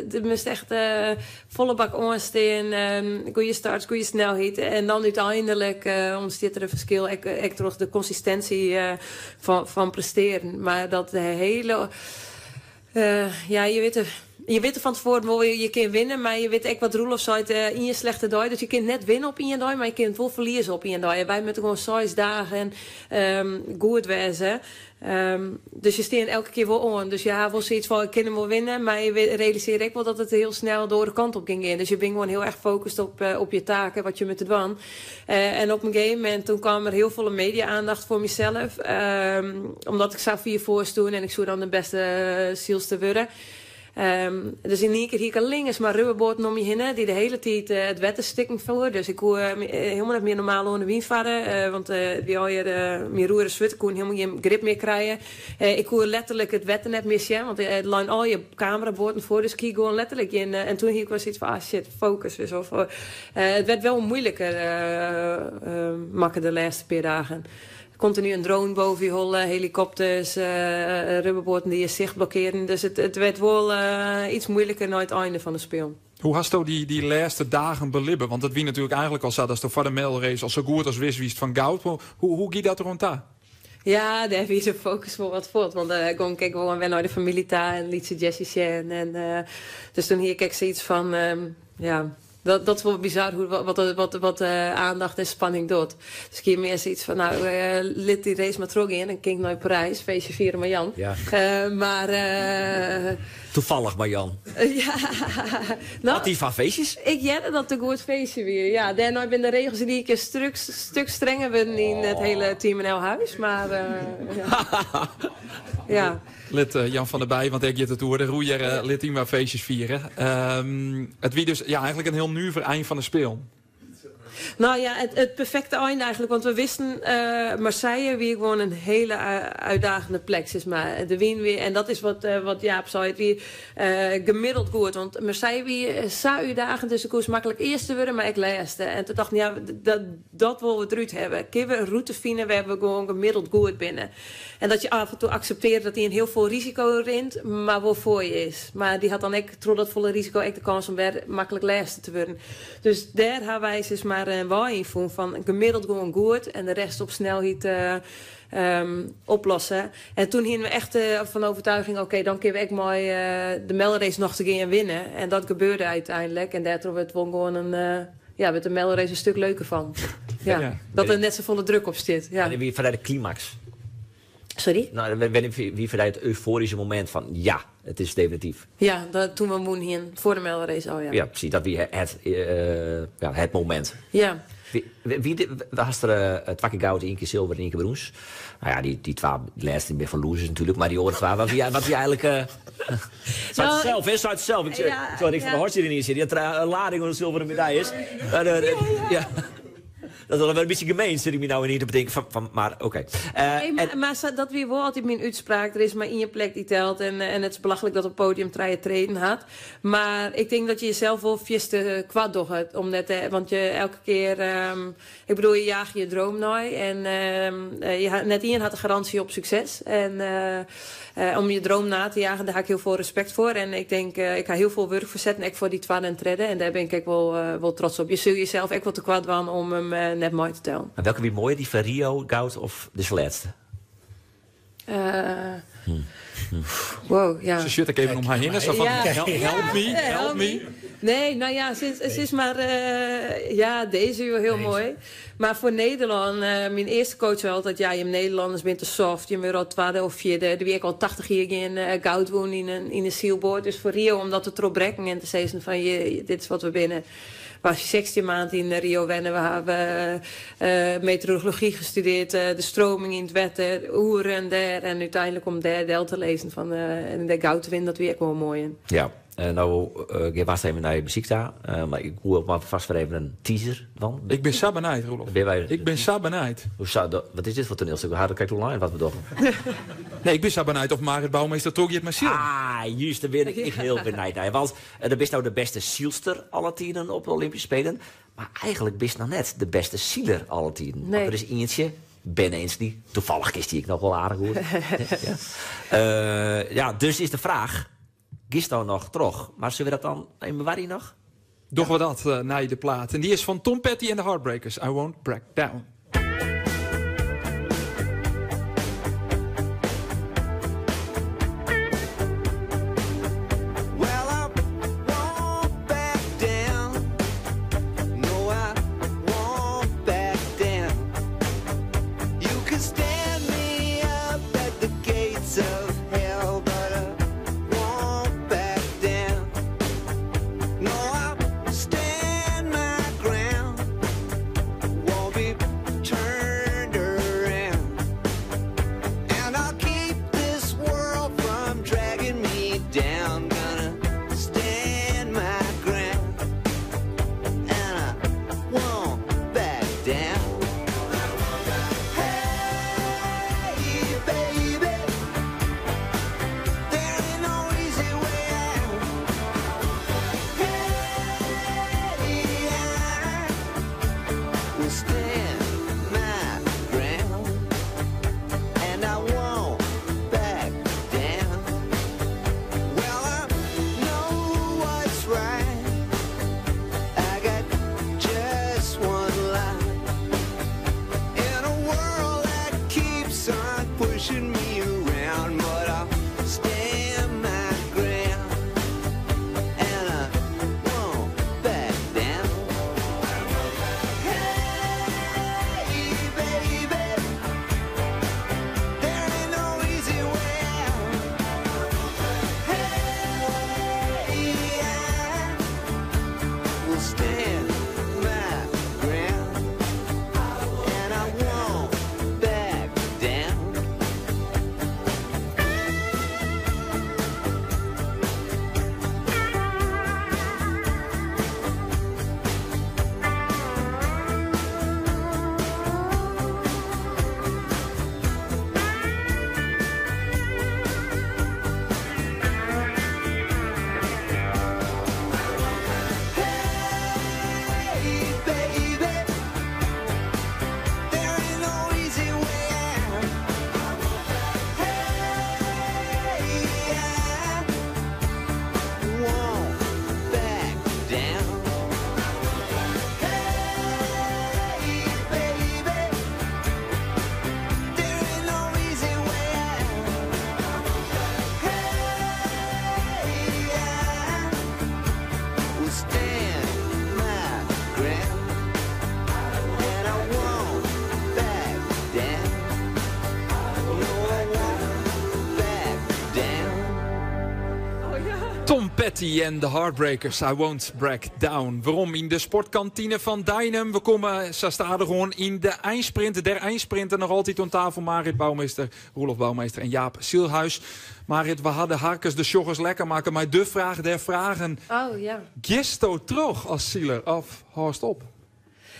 do moatst echt folle bak oanstean, goede starts, goede snelheid en dan úteinlik ûntstiet der in ferskil, ek troch de konsistinsje fan prestearen. Mar dat de hiele, ja, je witte, Je witte fan tefoaren wol, je kinne winne, mar je witte ek wat Roelof seit, ien slechte dei. Dus je kinne net winne op ien dei, mar je kinne it wol ferlieze op ien dei. En wy moatte gewoan 6 dagen goed wêze. Dus je stean elke kear wol oan. Dus je ha wol soiets fan, ik kin him wol winne, mar je realisearje ek wol dat it hiel snel de oare kant op kin gean. Dus je binne gewoan hiel erch focust op je taken, wat je moatte dwaan. En op in gegeven momint toen kaam der hiel folle media-aandacht foar mysels. Omdat ik sa fier foar stûn en ik soe dan de bêste sylster wurde. Dus yn ien kear hie ik allinnich mar rubberboaten om my hinne dy't de hiele tiid it wetter stikken foer. Dus ik koe hielendal net mear normaal oan de wyn farre, want it wie allegear, myn roer en swurd koene hielendal gjin grip mear krije. Ik koe letterlik it wetter net mear sjen, want der leine allegear kameraboaten foar, dus ik hie gewoan letterlik gjin. En toen hie ik wol soiets fan, ah shit, focus. Dus of, it werd wel moeilijker makke de lêste pear dagen. Kontinu in drone boven je holle, helikopters, rubberboaten dy't je sicht blokkearren. Dus it werd wol iets moeilijker nei it einde fan de Spelen. Hoe hasto dy lêste dagen belibbe? Want it wie natuerlik eigentlik al sa datsto foar de medalrace al sa goed as wis wiest fan goud. Hoe gie dat deroan ta? Ja, dêr wie de focus wol wat fuort. Want dêr gong ik gewoan wer nei de famylje ta en lytse Jessie sjen. En, dus toen hie ik ek soiets fan, ja, Dat is wol bizar hoe, wat aandacht en spanning docht. Dus ik hie mear soiets fan, no, lit dy race mar trochgean. Dan kin ik nei Parys, feestje fiere mei Jan. Ja. Mar... Toevallig mei Jan. Ja. No, Hat hy fan feestjes? Ik hearde dat it in goed feestje wie. Ja, dêrnei binne de regels yn ien kear stuk strenger wurden yn it hiele Team NL huis. Mar ja. Ja. Lit Jan van der Bij, want dêr giet it oer, de roeier, lit him mar feestjes fiere. It wie dus ja, eigentlik in hiel nuver ein fan de Spelen. No ja, it perfekte ein eigentlik. Want we wisten, Marseille wie gewoan in hiele uitdagende plek, sis mar. De wyn wie, en dat is wat Jaap sei, it wie gemiddeld goed. Want Marseille wie sa útdagend, dus do koest maklik earste wurde, mar ek lêste. En toen dachten ja, dat wolle we derút hawwe. Kinne we in rûte fine wêr't we gewoan gemiddeld goed binne? En dat je af en toe akseptearje dat ien hiel folle risiko rint, mar wol foar je is. Mar dy hat dan ek troch dat folle risiko ek de kâns om wer maklik lêste te wurden. Dus dêr ha wy sis mar in wei yn fûn fan gemiddeld gewoan goed en de rest op snelheid oplosse. En toen hiene we echt fan overtuiging, oké, dan kinne we ek mei de medalrace noch te gean winne. En dat gebeurde úteinlik en dêrtroch wurdt it wol gewoan in ja, wurdt de medalrace in stik leuker fan. Ja, ja. Dat der net safolle druk op stiet. Ja. En wie foar dy de klimaks? Sorry? No, wie foar dy it eufoaryske momint fan ja, it is definityf? Ja, dat, toen we wûn hienen, foar de medalrace al, ja. Ja, presys, dat wie it, ja, it momint. Ja. Wie, hast der twa kear goud, ien kear silver en ien kear brûns. No ja, dy twa lêste binne foar losers natuerlik, mar dy oare twa, wat wie, wat wie eigentlik... Seit No, sels, hè, seit sels. Ik ja, sei Rick van der ja. Horst hjir yn sit, dy hat in lading oan silveren medaljes. Maar, ja. Dat is wol in bytsje gemeen, sit ik my no yn te betinken fan, mar oké. Nee, mar dat wie wol altyd myn útspraak. Der is mar ien plek dy't telt en it is belachlik dat op podium trije treden hat. Mar ik tink dat je jesels wol fierste koart dogge om net te, want je elke kear, ik bedoel, je jage je droom nei en je ha, net ien hat de garânsje op sukses. En om je droom na te jagen, dêr ha ik hiel folle respekt foar. En ik tink, ik ha hiel folle wurk fersetten, ek foar dy twadde en tredde. En dêr bin ik ek wol trots op. Je sil jesels ek wol tekoart dwaan om him net mei te tellen. Mar welke wie moaier, dy fan Rio, goud of dizze lêste? Wow, ja. Se sjocht ek even om har hinne, sa fan, help me, help me. Nee, no ja, sis mar, ja, dizze wie wol hiel moai. Mar foar Nederlân, myn earste coach sei altyd, ja, jim Nederlanners binne te soft, jim wurde al twadde of fjirde. Der wie ek al 80 jier gjin goud wûn yn in sylboat. Dus foar Rio om dat te trochbrekken en te sizzen fan, dit is wat we binne. Was 16 maand yn Rio wenne. We hawwe meteorology gestudeerd, de stroming yn it wetter, oeren dêr en úteinlik om dêr del te lizzen fan en dêr goud te winnen, dat wie ek wol moai. Ja, no gean we even nei muzyk ta, mar ik woe mar fêst wer even in teaser dwaan. Ik bin sa benijd, Roelof. Bin wy Ik bin sa benijd. Hoe sa, wat is dit foar toanielstik? We ha krekt online wat we dogge. Nee, ik bin sa benijd oft Marit Bouwmeester trochgiet mei silen. Ah, juist, dêr bin ik hiel benijd nei. Want do bist no de bêste sylster alle tiden op de Olympische Spelen. Mar eigentlik bist noch net de bêste siler alle tiden. Nee. Want der is ientsje, Ben Ainslie. Tafallich kinst dy ek noch wol aardich goed. Ja. Ja, dus is de fraach, giest no noch troch? Mar sille we dat dan even bewarje noch? Dogge we dat nei de plaat. En dy is fan Tom Petty en de Heartbreakers. I Won't Back Down. Well, I Petty en The Heartbreakers, I Won't Break Down. Werom yn de sportkantine fan Deinum. We komme sa stadichoan yn de einsprint. Der einsprinter noch altyd oan tafel. Marit Bouwmeester, Roelof Bouwmeester en Jaap Silhuis. Marit, we ha de harkers, de sjoggers lekker makke mei de fraach der fragen. Oh ja. Giesto troch as siler of hâldst op?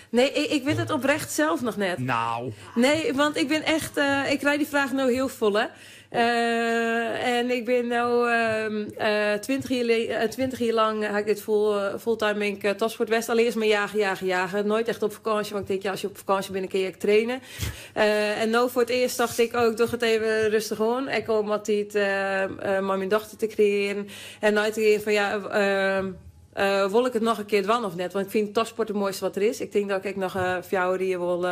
Nee, ik wit it oprecht sels noch net. Nou. Nee, want ik bin echt, ik krij dy fraach no hiel folle. En ik bin no 20 jier, 20 jier lang ha ik dit fulltime bin ik topsport west. Allinnich mar jage, jage, jage. Noait echt op fakânsje, want ik tink ja, as je op fakânsje binne kin je ek traine. En no foar it earst tocht ik, oh ik doch it even rêstich oan. Ek om wat tiid mei myn dochter te kreëaren. En nei te gean fan ja, wol ik it noch in kear dwaan of net? Want ik fyn topsport it moaiste wat der is. Ik tink dat ik ek noch 4 jier wol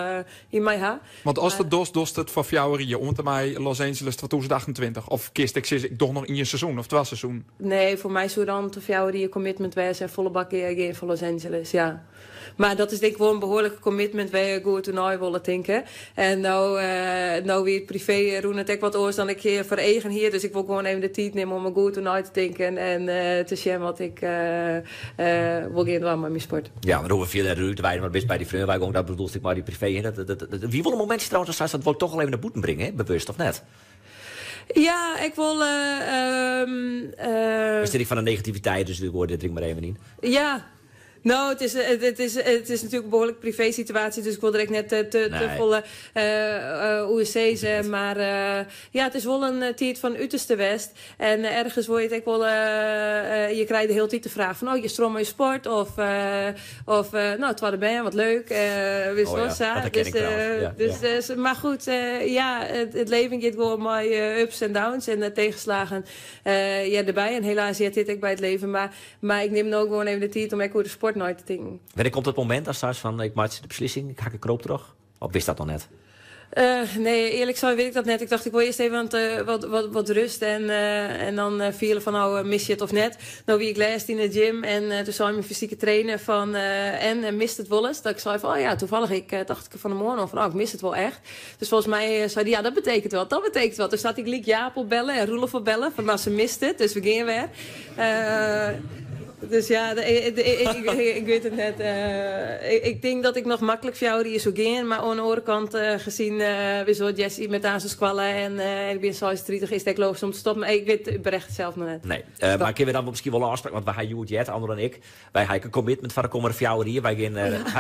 yn my ha. Want ast it dochst, dochst it foar 4 jier oant en mei Los Angeles 2028? Of kinst ek sizze, ik doch noch ien seizoen of twa seizoenen? Nee, foar my soe dan 4 jier commitment wêze en folle bak gean foar Los Angeles, ja. Mar dat is tink ik wol in behoarlike commitment wêr't je goed oer nei wolle tinke. En no, no wie it privee rûn it ek wat oars dan ik foar eagen hie. Dus ik wol gewoan even de tiid nimme om der goed oer nei te tinken en te sjen wat ik wol gean dwaan mei myn sport. Ja, mar hoege we fierder net út te weiden, want bist by dy freon wei gong, dat bedoelst ek mei dy privee. Dat wie wol in momintsje trouwens datst seist, dat wol ik toch wol even nei bûten bringe, hè? Bewust of net? Ja, ik wol. Is dit ek fan de negativiteit, dus ik goai dit der ek mar even yn. Ja. No, it is, it is, it is natuerlik in behoarlik privee situaasje, dus ik wol der ek net te, te folle oer sizze. Mar ja, it is wol in tiid fan uterste west. En ergens wol je it ek wol, je krije de hiele tiid de fraach fan, oh, je stromme je sport, of, of no, twadde bern, wat leuk, witst wol, sa. Dus, dus, dus, mar goed, ja, it leven giet gewoan mei ups en downs en tegenslagen hearre derby. En helaas heart dit ek by it leven, mar Mar ik nim no gewoan even de tiid om ek oer de sport nei te tinken. Wannear komt it momint datst seist fan ik meitsje de beslissing, ik hak de knoop troch? Of witst dat noch net? Nee, earlik sein wit ik dat net. Ik tocht ik wol earst even wat rust en dan fiele fan no mis je it of net. No wie ik lêst yn de gym en toen sei myn fysike trainer fan en mist it wolris? Dat ik sei fan oh ja, toevallig ik tocht ik fan 'e moarn al fan oh ik mis it wol echt. Dus folgens my sei dy ja dat betekent wat, dat betekent wat. Dus hat ik gelyk Jaap opbelle en Roelof opbelle fan no se mist it, dus we gean wer. Dus ja, ik wit it net. Ik tink dat ik noch maklik 4 jier soe gean, mar oan de oare kant gezien witst wol Jessie met aanst skoalle en ik bin 36 is it ek logysk om te stoppen. Ik wit it oprecht sels noch net. Nee, mar kinne we dan miskien wol ôfspraak, want we ha hjoed heard, Andor en ik, wy ha ek in commitment foar de kommende 4 jier. Wy gean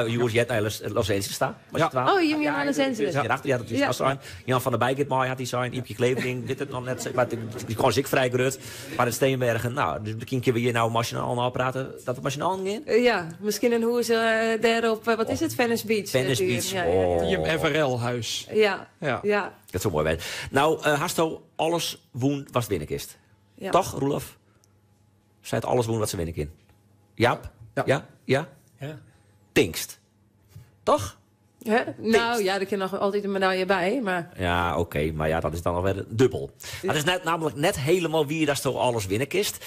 hjoed heard nei Los Angeles ta. Oh, jim gean nei Los Angeles. Ja, ja, dat is al sein. Jan van der Bij giet mei, hat hy sein. Ymkje Clevering wit it noch net, mar dy kâns is ek frij grut. Marit Steenbergen, no, dus miskien kinne we hjir no mei syn allen ôfprate dat we mei syn allen gean. Ja, miskien in hûs dêr op, wat is it, Venice Beach. Venice Beach, oh. Team FRL-huis. Ja, ja. Dat soe moai wêze. No, hasto alles wûn watst winne kinst? Toch, Roelof? Sy hat alles wûn wat se winne kin. Jaap? Ja? Ja? Ja. Tinkst? Toch? Hè? Nou ja, der kin noch altyd in medalje by, mar... Ja, oké, mar ja, dat is dan alwer dubbel. Dat is net, namelijk net hielendal wier datsto alles winne kinst.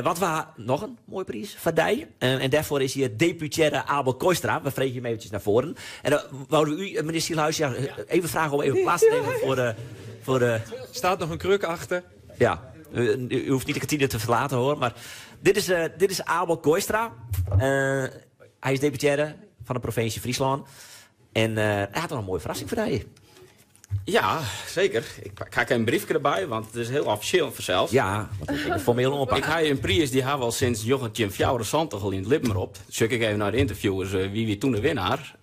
Want we ha noch in moaie priis foar dy. En dêrfoar is hjir deputearre Abel Kooistra. We freegje him eventsjes nei foaren. En dan wouden we u, menear Silhuis, ja, even frage om even plaats te nemen foar de, foar de... Staat noch in kruk achter. Ja, u hoecht niet de kantine te ferlitten hoor, mar dit is Abel Kooistra. Hy is deputearre fan de provinsje Fryslân. En hy hat noch in moaie ferrassing foar dy. Ja, seker. Ik ha in briefke derby, want it is hiel offisjeel fansels. Ja, want ik it formeel oanpakke. Ik ha in priis dy ha we al sinds 1974 al yn it libben ropt. Sjoch ik even nei de ynterviewers, wie wie toen de winnaar?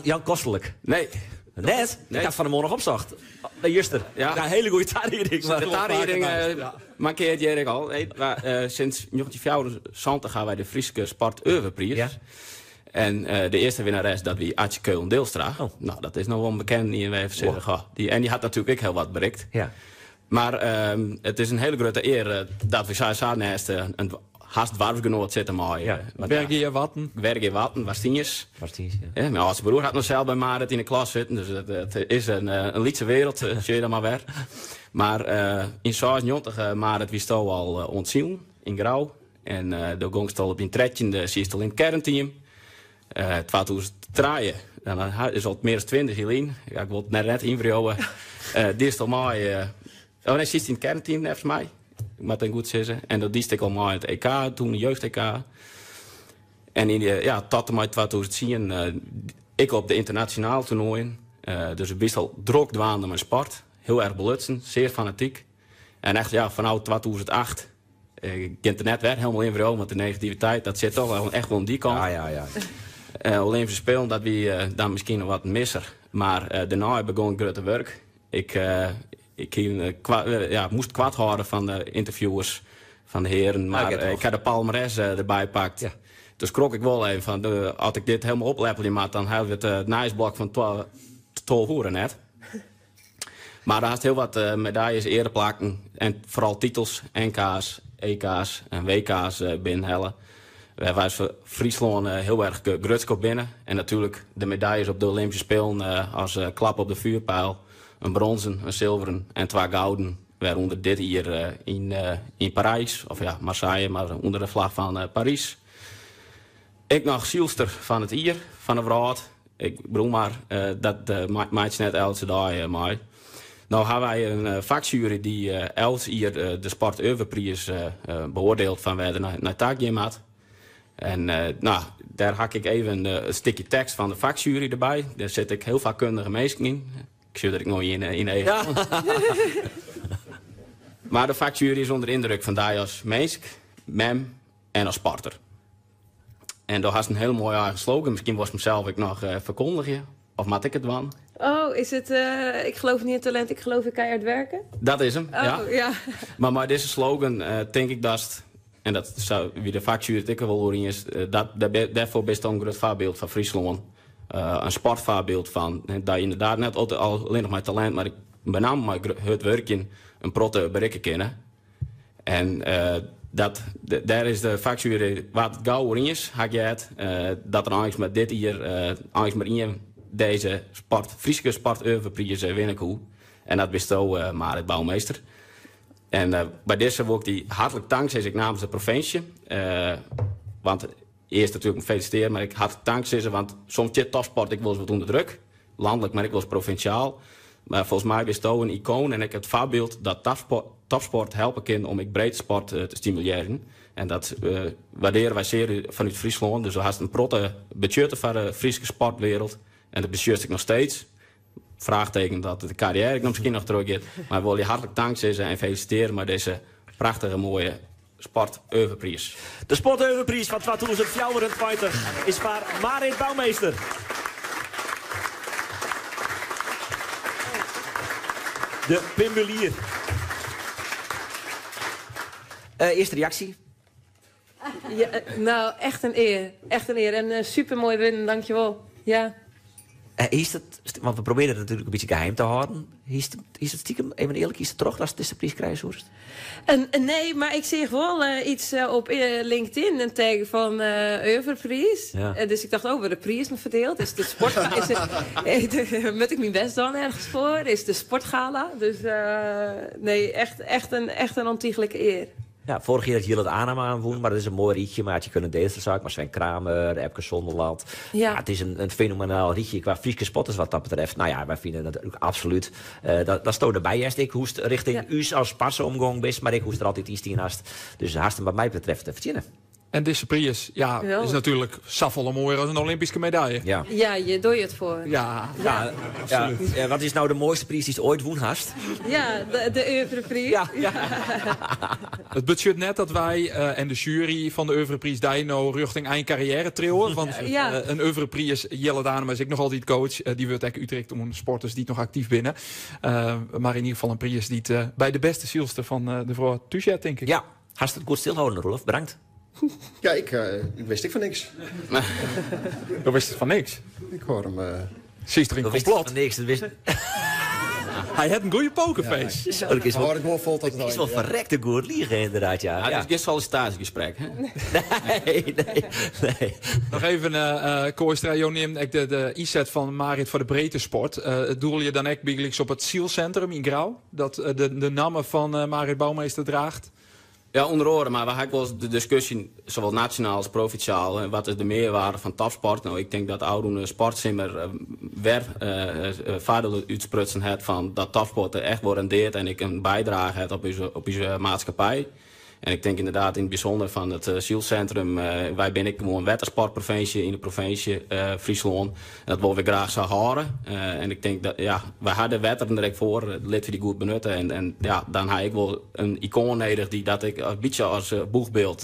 Jan Kostelijk. Nee. Net? Nee. Ik ha it fan 'e moarn noch opsocht. Nee, juster. Ja. Ja, hiele goede tarieding. De tarieding mankeart hjir ek al. Nee, mar, sinds 1974 ha wy de Fryske Sport Oeuvrepriis. Ja. En de earste winnares, dat wie Atsje Keulen-Deelstra. Oh. No, dat is noch wol in bekende ien wêr't je sizze, goh, dy, en dy hat natuerlik ek hiel wat berikt. Ja. Mar it is in hiele grutte ear dat we sa neist in hast doarpsgenoat sitte mei. Ja. Wergea Warten. Wergea Warten, Warstiens. Warstiens, ja. Ja, myn âldste broer hat noch sels by Marit yn de klas sitten, dus it is in lytse wereld, sjoch je dan mar wer. Mar yn 96, Marit, wiesto al oan it silen yn Grou. En doe gongst al op dyn trettjinde, siest al yn it kearnteam. 2003, dan is al mear as 20 jier lyn. Ja, ik wol it net ynwriuwe. Diest al mei. Oh nee, siest yn it kearnteam neffens my. Ik moat it goed sizze. En dat diest ik al mei it EK, toen de jeugd-EK. En yn de, ja, tot en mei 2010 ik op de ynternasjonale toernoaien. Dus ik bist al drok dwaande mei sport. Heel erg belutsen, zeer fanatiek. En echt, ja, fanôf 2008 ik kin it net wer hielendal yn want de negativiteit dat sit toch wel echt wel oan dy kant. Ja, ja, ja. Olympische Spelen, dat wie dan miskien noch wat misser. Mar dêrnei begûn it grutte wurk. Ik, ik hie, ja, moast koart hâlde fan de ynterviewers, fan de hearen. Mar ik ha de palmares derby pakt. Ja. Dus skrok ik wol even fan, as ik dit hielendal opleppelje moat, dan helje we it nijsblok fan 12 oere net. Mar der hast hiel wat medaljes, eareplakken en foaral titels, NK's, EK's en WK's binnenhelle. Wêr't wy as Fryslân hiel erch grutsk op binne. En natuerlik de medaljes op de Olympische Spelen as klap op de vuurpijl. In bronzen, in silveren en twa gouden. Wêrûnder dit jier yn Parys, of ja, Marseille, mar ûnder de flach fan Parys. Ek noch sylster fan it jier fan de wrâld. Ik bedoel mar, dat meitsje net eltse dei mei. No ha wy in faksjuery dy't elts jier de Sport Oeuvrepriis beoardielt fan wêr er nei ta gean moat. En no, dêr ha ik even in stikje tekst fan de faksjuery derby. Dêr sitte ek hiel fakkundige minsken yn. Ik sjoch der ek no ien yn 'e eagen. Mar de faksjuery is ûnder yndruk fan dy as minsk, mem en as sporter. En do hast in hiele moaie eigen slogan. Miskien wolst him sels ek noch ferkondigje. Of moat ik it dwaan? Oh, is it ik geloof niet in talent, ik geloof in keihard werken? Dat is him, oh, ja. ja. Mar mei dizze slogan tink ik datst, en dat sa wie de faksjuery it ek wol oer iens, dat dêrfoar bist in grut foarbyld foar Fryslân. In sportfoarbyld fan dat je ynderdaad net allinnich mei talint, mar ek benammen mei hurd wurkjen in protte berikke kinne. En dat, dêr is de faksjuery waard it gau oer iens, ha ik heard, dat der eins mar dit jier eins mar ien dizze sport, Fryske Sport Oeuvrepriis winne koe. En dat bisto, Marit Bouwmeester. En by dizze wol ik dy hartlik tank sizze, ek namens de provinsje. Want earst natuerlik felisitearje, mar ek hartlik tank sizze, want soms stiet topsport ek wolris wat ûnder druk. Lanlik, mar ek wolris provinsjaal. Mar folgens my bisto in ikoon en ek it foarbyld dat topsport helpe kin om ek breedtesport te stimulearjen. En dat waardearje wy sear fanút Fryslân. Dus do hast in protte betsjutte foar de Fryske sportwereld. En dat betsjutst ek noch steeds. Fraachteken dat de karriêre ek noch miskien noch trochgiet. Mar wol je hartlik tank sizze en felisitearje mei dizze prachtige moaie Sport Oeuvrepriis. De Sport Oeuvrepriis fan 2024 is foar Marit Bouwmeester. De Pim Mulier. Earste reaksje? Ja, nou, echt in ear. Echt in ear. En super moai wurden, dankjewol. Ja. Is it, want we probearje it natuerlik in bytsje geheim te hâlden. Is it stiekem, even earlik, is it troch datst dizze priis krije soest? Nee, mar ik seach wol iets op LinkedIn, in tag fan Oeuvrepriis. Ja. Dus ik tocht, oh, wurde prizen ferdield? Is de sport, is it, moat ik myn bêst dwaan ergens foar? Is de sportgala? Dus nee, echt, echt in, echt in ûntychlike ear. Ja, foarich jier hat Jillert Anema wûn, mar dat is in moai rychje. Mar je kunnen deze zaak, mar Sven Kramer, Epke Zonderland. Ja. Ja, it is in fenomenaal rychje kwa Fryske sporters wat dat betreft. No ja, wy fine dat ek absolút. Datsto derby hearst. Ek hoe'tst rjochting ús as parse omgong bist, mar ek hoe'tst der altyd yn stien hast. Dus hast him wat my betreft fertsjinne. En dizze priis, ja, is natuerlik safolle moaier as in Olympyske medalje. Ja. Ja, hjir dogge je it foar. Ja, Ja, absolút. Ja, wat is no de moaiste priis dy'tst oait wûn hast? Ja, de Oeuvrepriis. Ja, ja. It betsjut net dat wy en de sjuery fan de Oeuvrepriis dy no rjochting ein karriêre triuwe. Want in Oeuvrepriis, Jillert Anema is ek noch altyd coach. Dy wurdt ek útrikt oan sporters dy't noch aktyf binne. Mar yn ieder gefal in priis dy't by de bêste sylster fan de wrâld thús heart, tink ik. Ja, hast it goed stilholden, Roelof. Bedankt. Ja, ik, ik wist ek fan niks. Do wist it fan niks? Ik hoor him. Siest der in Do wist komplot? fan niks. Dat wist... Hy hat in goede pokerface. Zo, dat is wel, Hâld ik wol fol tot het is wel verrekte goed liegen, inderdaad. Ja. Ja, het is geen sollicitatiegesprek, hè? Nee, nee, nee. Noch even, Kooistra, jo neamden ek de ynset fan Marit foar de breedtesport. Doele je dan ek bygelyks op it Sylcentrum yn Grou, dat de namme fan Marit Bouwmeester draacht? Ja, ûnder oare, mar we ha ek wolris de diskusje, sawol nasjonaal as provinsjaal, wat is de mearwaarde fan topsport? No, ik tink dat ôfrûne sportsimmer wer foardiel útsprutsen hat fan dat topsport echt wol rendeart en ek in bydrage hat op ús, op ús maatskippij. En ik tink ynderdaad yn it bysûnder fan it sylsintrum, wy binne ek gewoan wettersportprovinsje yn de provinsje Fryslân. En dat wolle we graach sa hâlde. En ik tink dat, ja, wy ha de wetteren der ek foar, litte we dy goed benutte. En ja, dan ha ik wol in ikoan nedich dy't dat ek in bytsje as boechbyld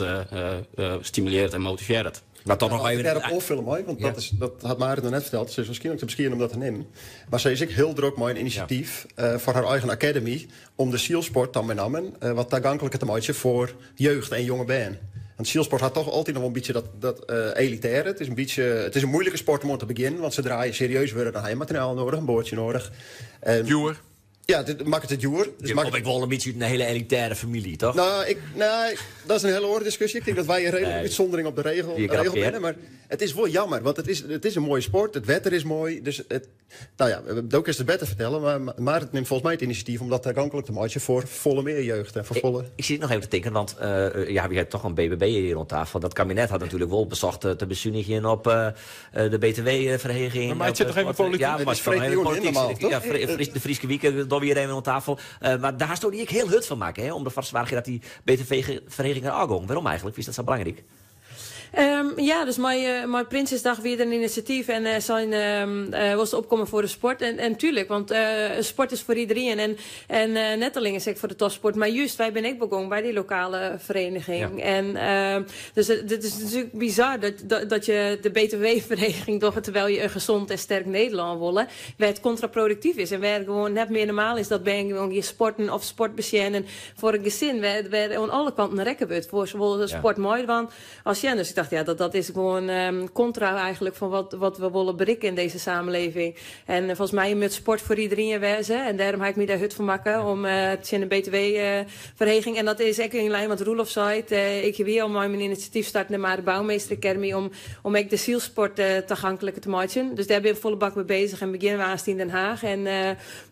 stimulearret en motivearret. Maar toch nog even... Dêrop oanfolje mei, want dat, is, dat hat Marit noch net ferteld. Se is wierskynlik te beskieden om dat te nimmen. Mar se is ek hiel drok mei in inisjatyf foar har eigen akademy om de sylsport dan benammen wat tagonkliker te meitsjen foar jeugd en jonge bern. Want sylsport hat toch altyd noch wol in bytsje dat, dat elitêre. It is in bytsje, it is in muoilike sport om oan te begjinnen, want sadree't je serieus wurde, dan ha je materiaal nedich, in boatsje nedich. Djoer. Ja, dit makket it djoer. Dus Je komt ek wol in bytsje út in hiele elitêre famylje, toch? Nou, ik, nee, dat is in hiele oare diskusje. Ik tink dat wy in reedlike útsûndering op de regel, regel binne. Mar it is wol jammer, want it is in moaie sport. It wetter is moai. Dus it, nou ja, do kinst it better fertelle, mar Marit nimt folgens my it inisjatyf om dat tagonklik te meitsjen foar folle mear jeugd en foar folle. Ik sit noch even te tinken, want ja, we ha toch in BBB hjir oan tafel. Dat kabinet hat natuerlik wol besocht te besunigjen op de BTW-ferheging. Maar meitsje toch even polityk? Ja, maar toch even polityk. Ja, de Fryske Wike dogge we hjir even oan tafel. Mar dêr hasto dy ek hiel hurd foar makke, hè, om derfoar te soargjen dat dy BTW-ferheging der ôfgong. Wêrom eigentlik? Fynst dat sa belangryk? Ja, dus mei Prinsjesdag wie der in inisjatyf en sein wolst opkomme foar de sport. En tuerlik, want sport is foar iderien en En net allinne ek foar de topsport, mar just wy binne ek begûn by dy lokale vereniging. En dus it is natuerlik bizar dat je de BTW-ferheging dogge terwijl je in gezond en sterk Nederlân wolle, wêr't kontraproduktyf is en wêr it gewoan net mear normaal is dat bern gewoan gjin sporten of sport besjen en foar in gesin wêr oan alle kanten rekke wurdt, foar sawol sport meidwaan as sjen. Dus ik dacht, ja, dat is gewoan kontra eigentlik fan wat we wolle berikke yn dizze samenleving. En folgens my moat sport foar iderien wêze. En dêrom ha ik my dêr hurd foar makke om tsjin de BTW-ferheging. En dat is ek yn lyn wat Roelof seit. Ik wie al mei myn inisjatyf starten, de Marit Bouwmeester Academy, om ek de sylsport tagonkliker te meitsjen. Dus dêr bin ik folle bak mei bezich en begjinne we aanst yn Den Haag. En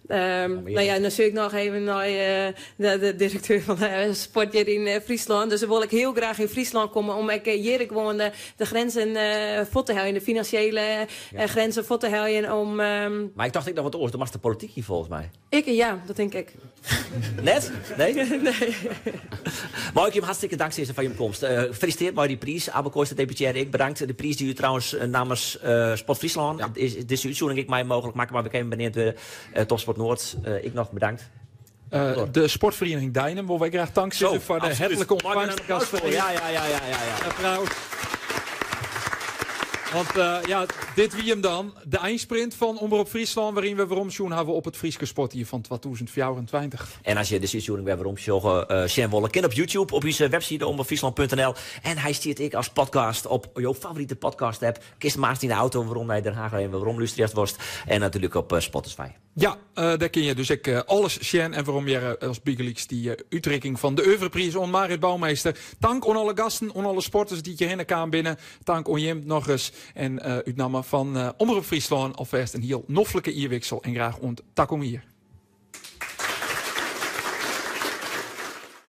no ja, dan sjoch ik noch even nei de direkteur fan de sport hjir yn Fryslân. Dus dan wol ik hiel graach yn Fryslân komme om ek hjir gewoan de grinzen fuort te heljen, de finansjele grinzen fuort te heljen om. Mar ik tocht ek noch wat oars, do moatst de polityk yn folgens my. Ik? Ja, dat tink ik. Net? Nee? Nee. Mei ik jim hartstikke dank sizze foar jim komst. Gefeliciteerd mei dy priis, Abe Kooistra, deputearre ek bedankt. De priis dy't u trouwens nammens Sport Fryslân is dizze útsjoering ek mei mooglik makke, mar we kinne beneamd wurde. Topsport Noord, ek noch bedankt. De sportferiening Deinum wol wy graach tank sizze foar de hertlike ûntfangst. Ja, ja, ja, ja, ja. Applaus. Want ja, dit wie him dan. De einsprint fan Omrop Fryslân, wêryn we weromsjoen hawwe op it Fryske sportjier fan 2024. En as je dizze útsjoering wer weromsjogge, sjen wolle, kin op YouTube, op ús webside omropfryslan.nl. En hy stiet ek as podcast op jo favorite podcast-app. Kinst him aanst yn de auto werom nei Den Haag even weromlústerje ast wolst. En natuerlik op Spotify. Ja, dêr kin je dus ek alles sjen en werom hearre as bygelyks dy útrikking fan de Oeuvrepriis oan Marit Bouwmeester. Tank oan alle gasten, oan alle sporters dy't hjirhinne kaam binne. Tank oan jim nochris en út namme fan Omrop Fryslân alfêst in hiel noflike jierwiksel en graach oant takom jier.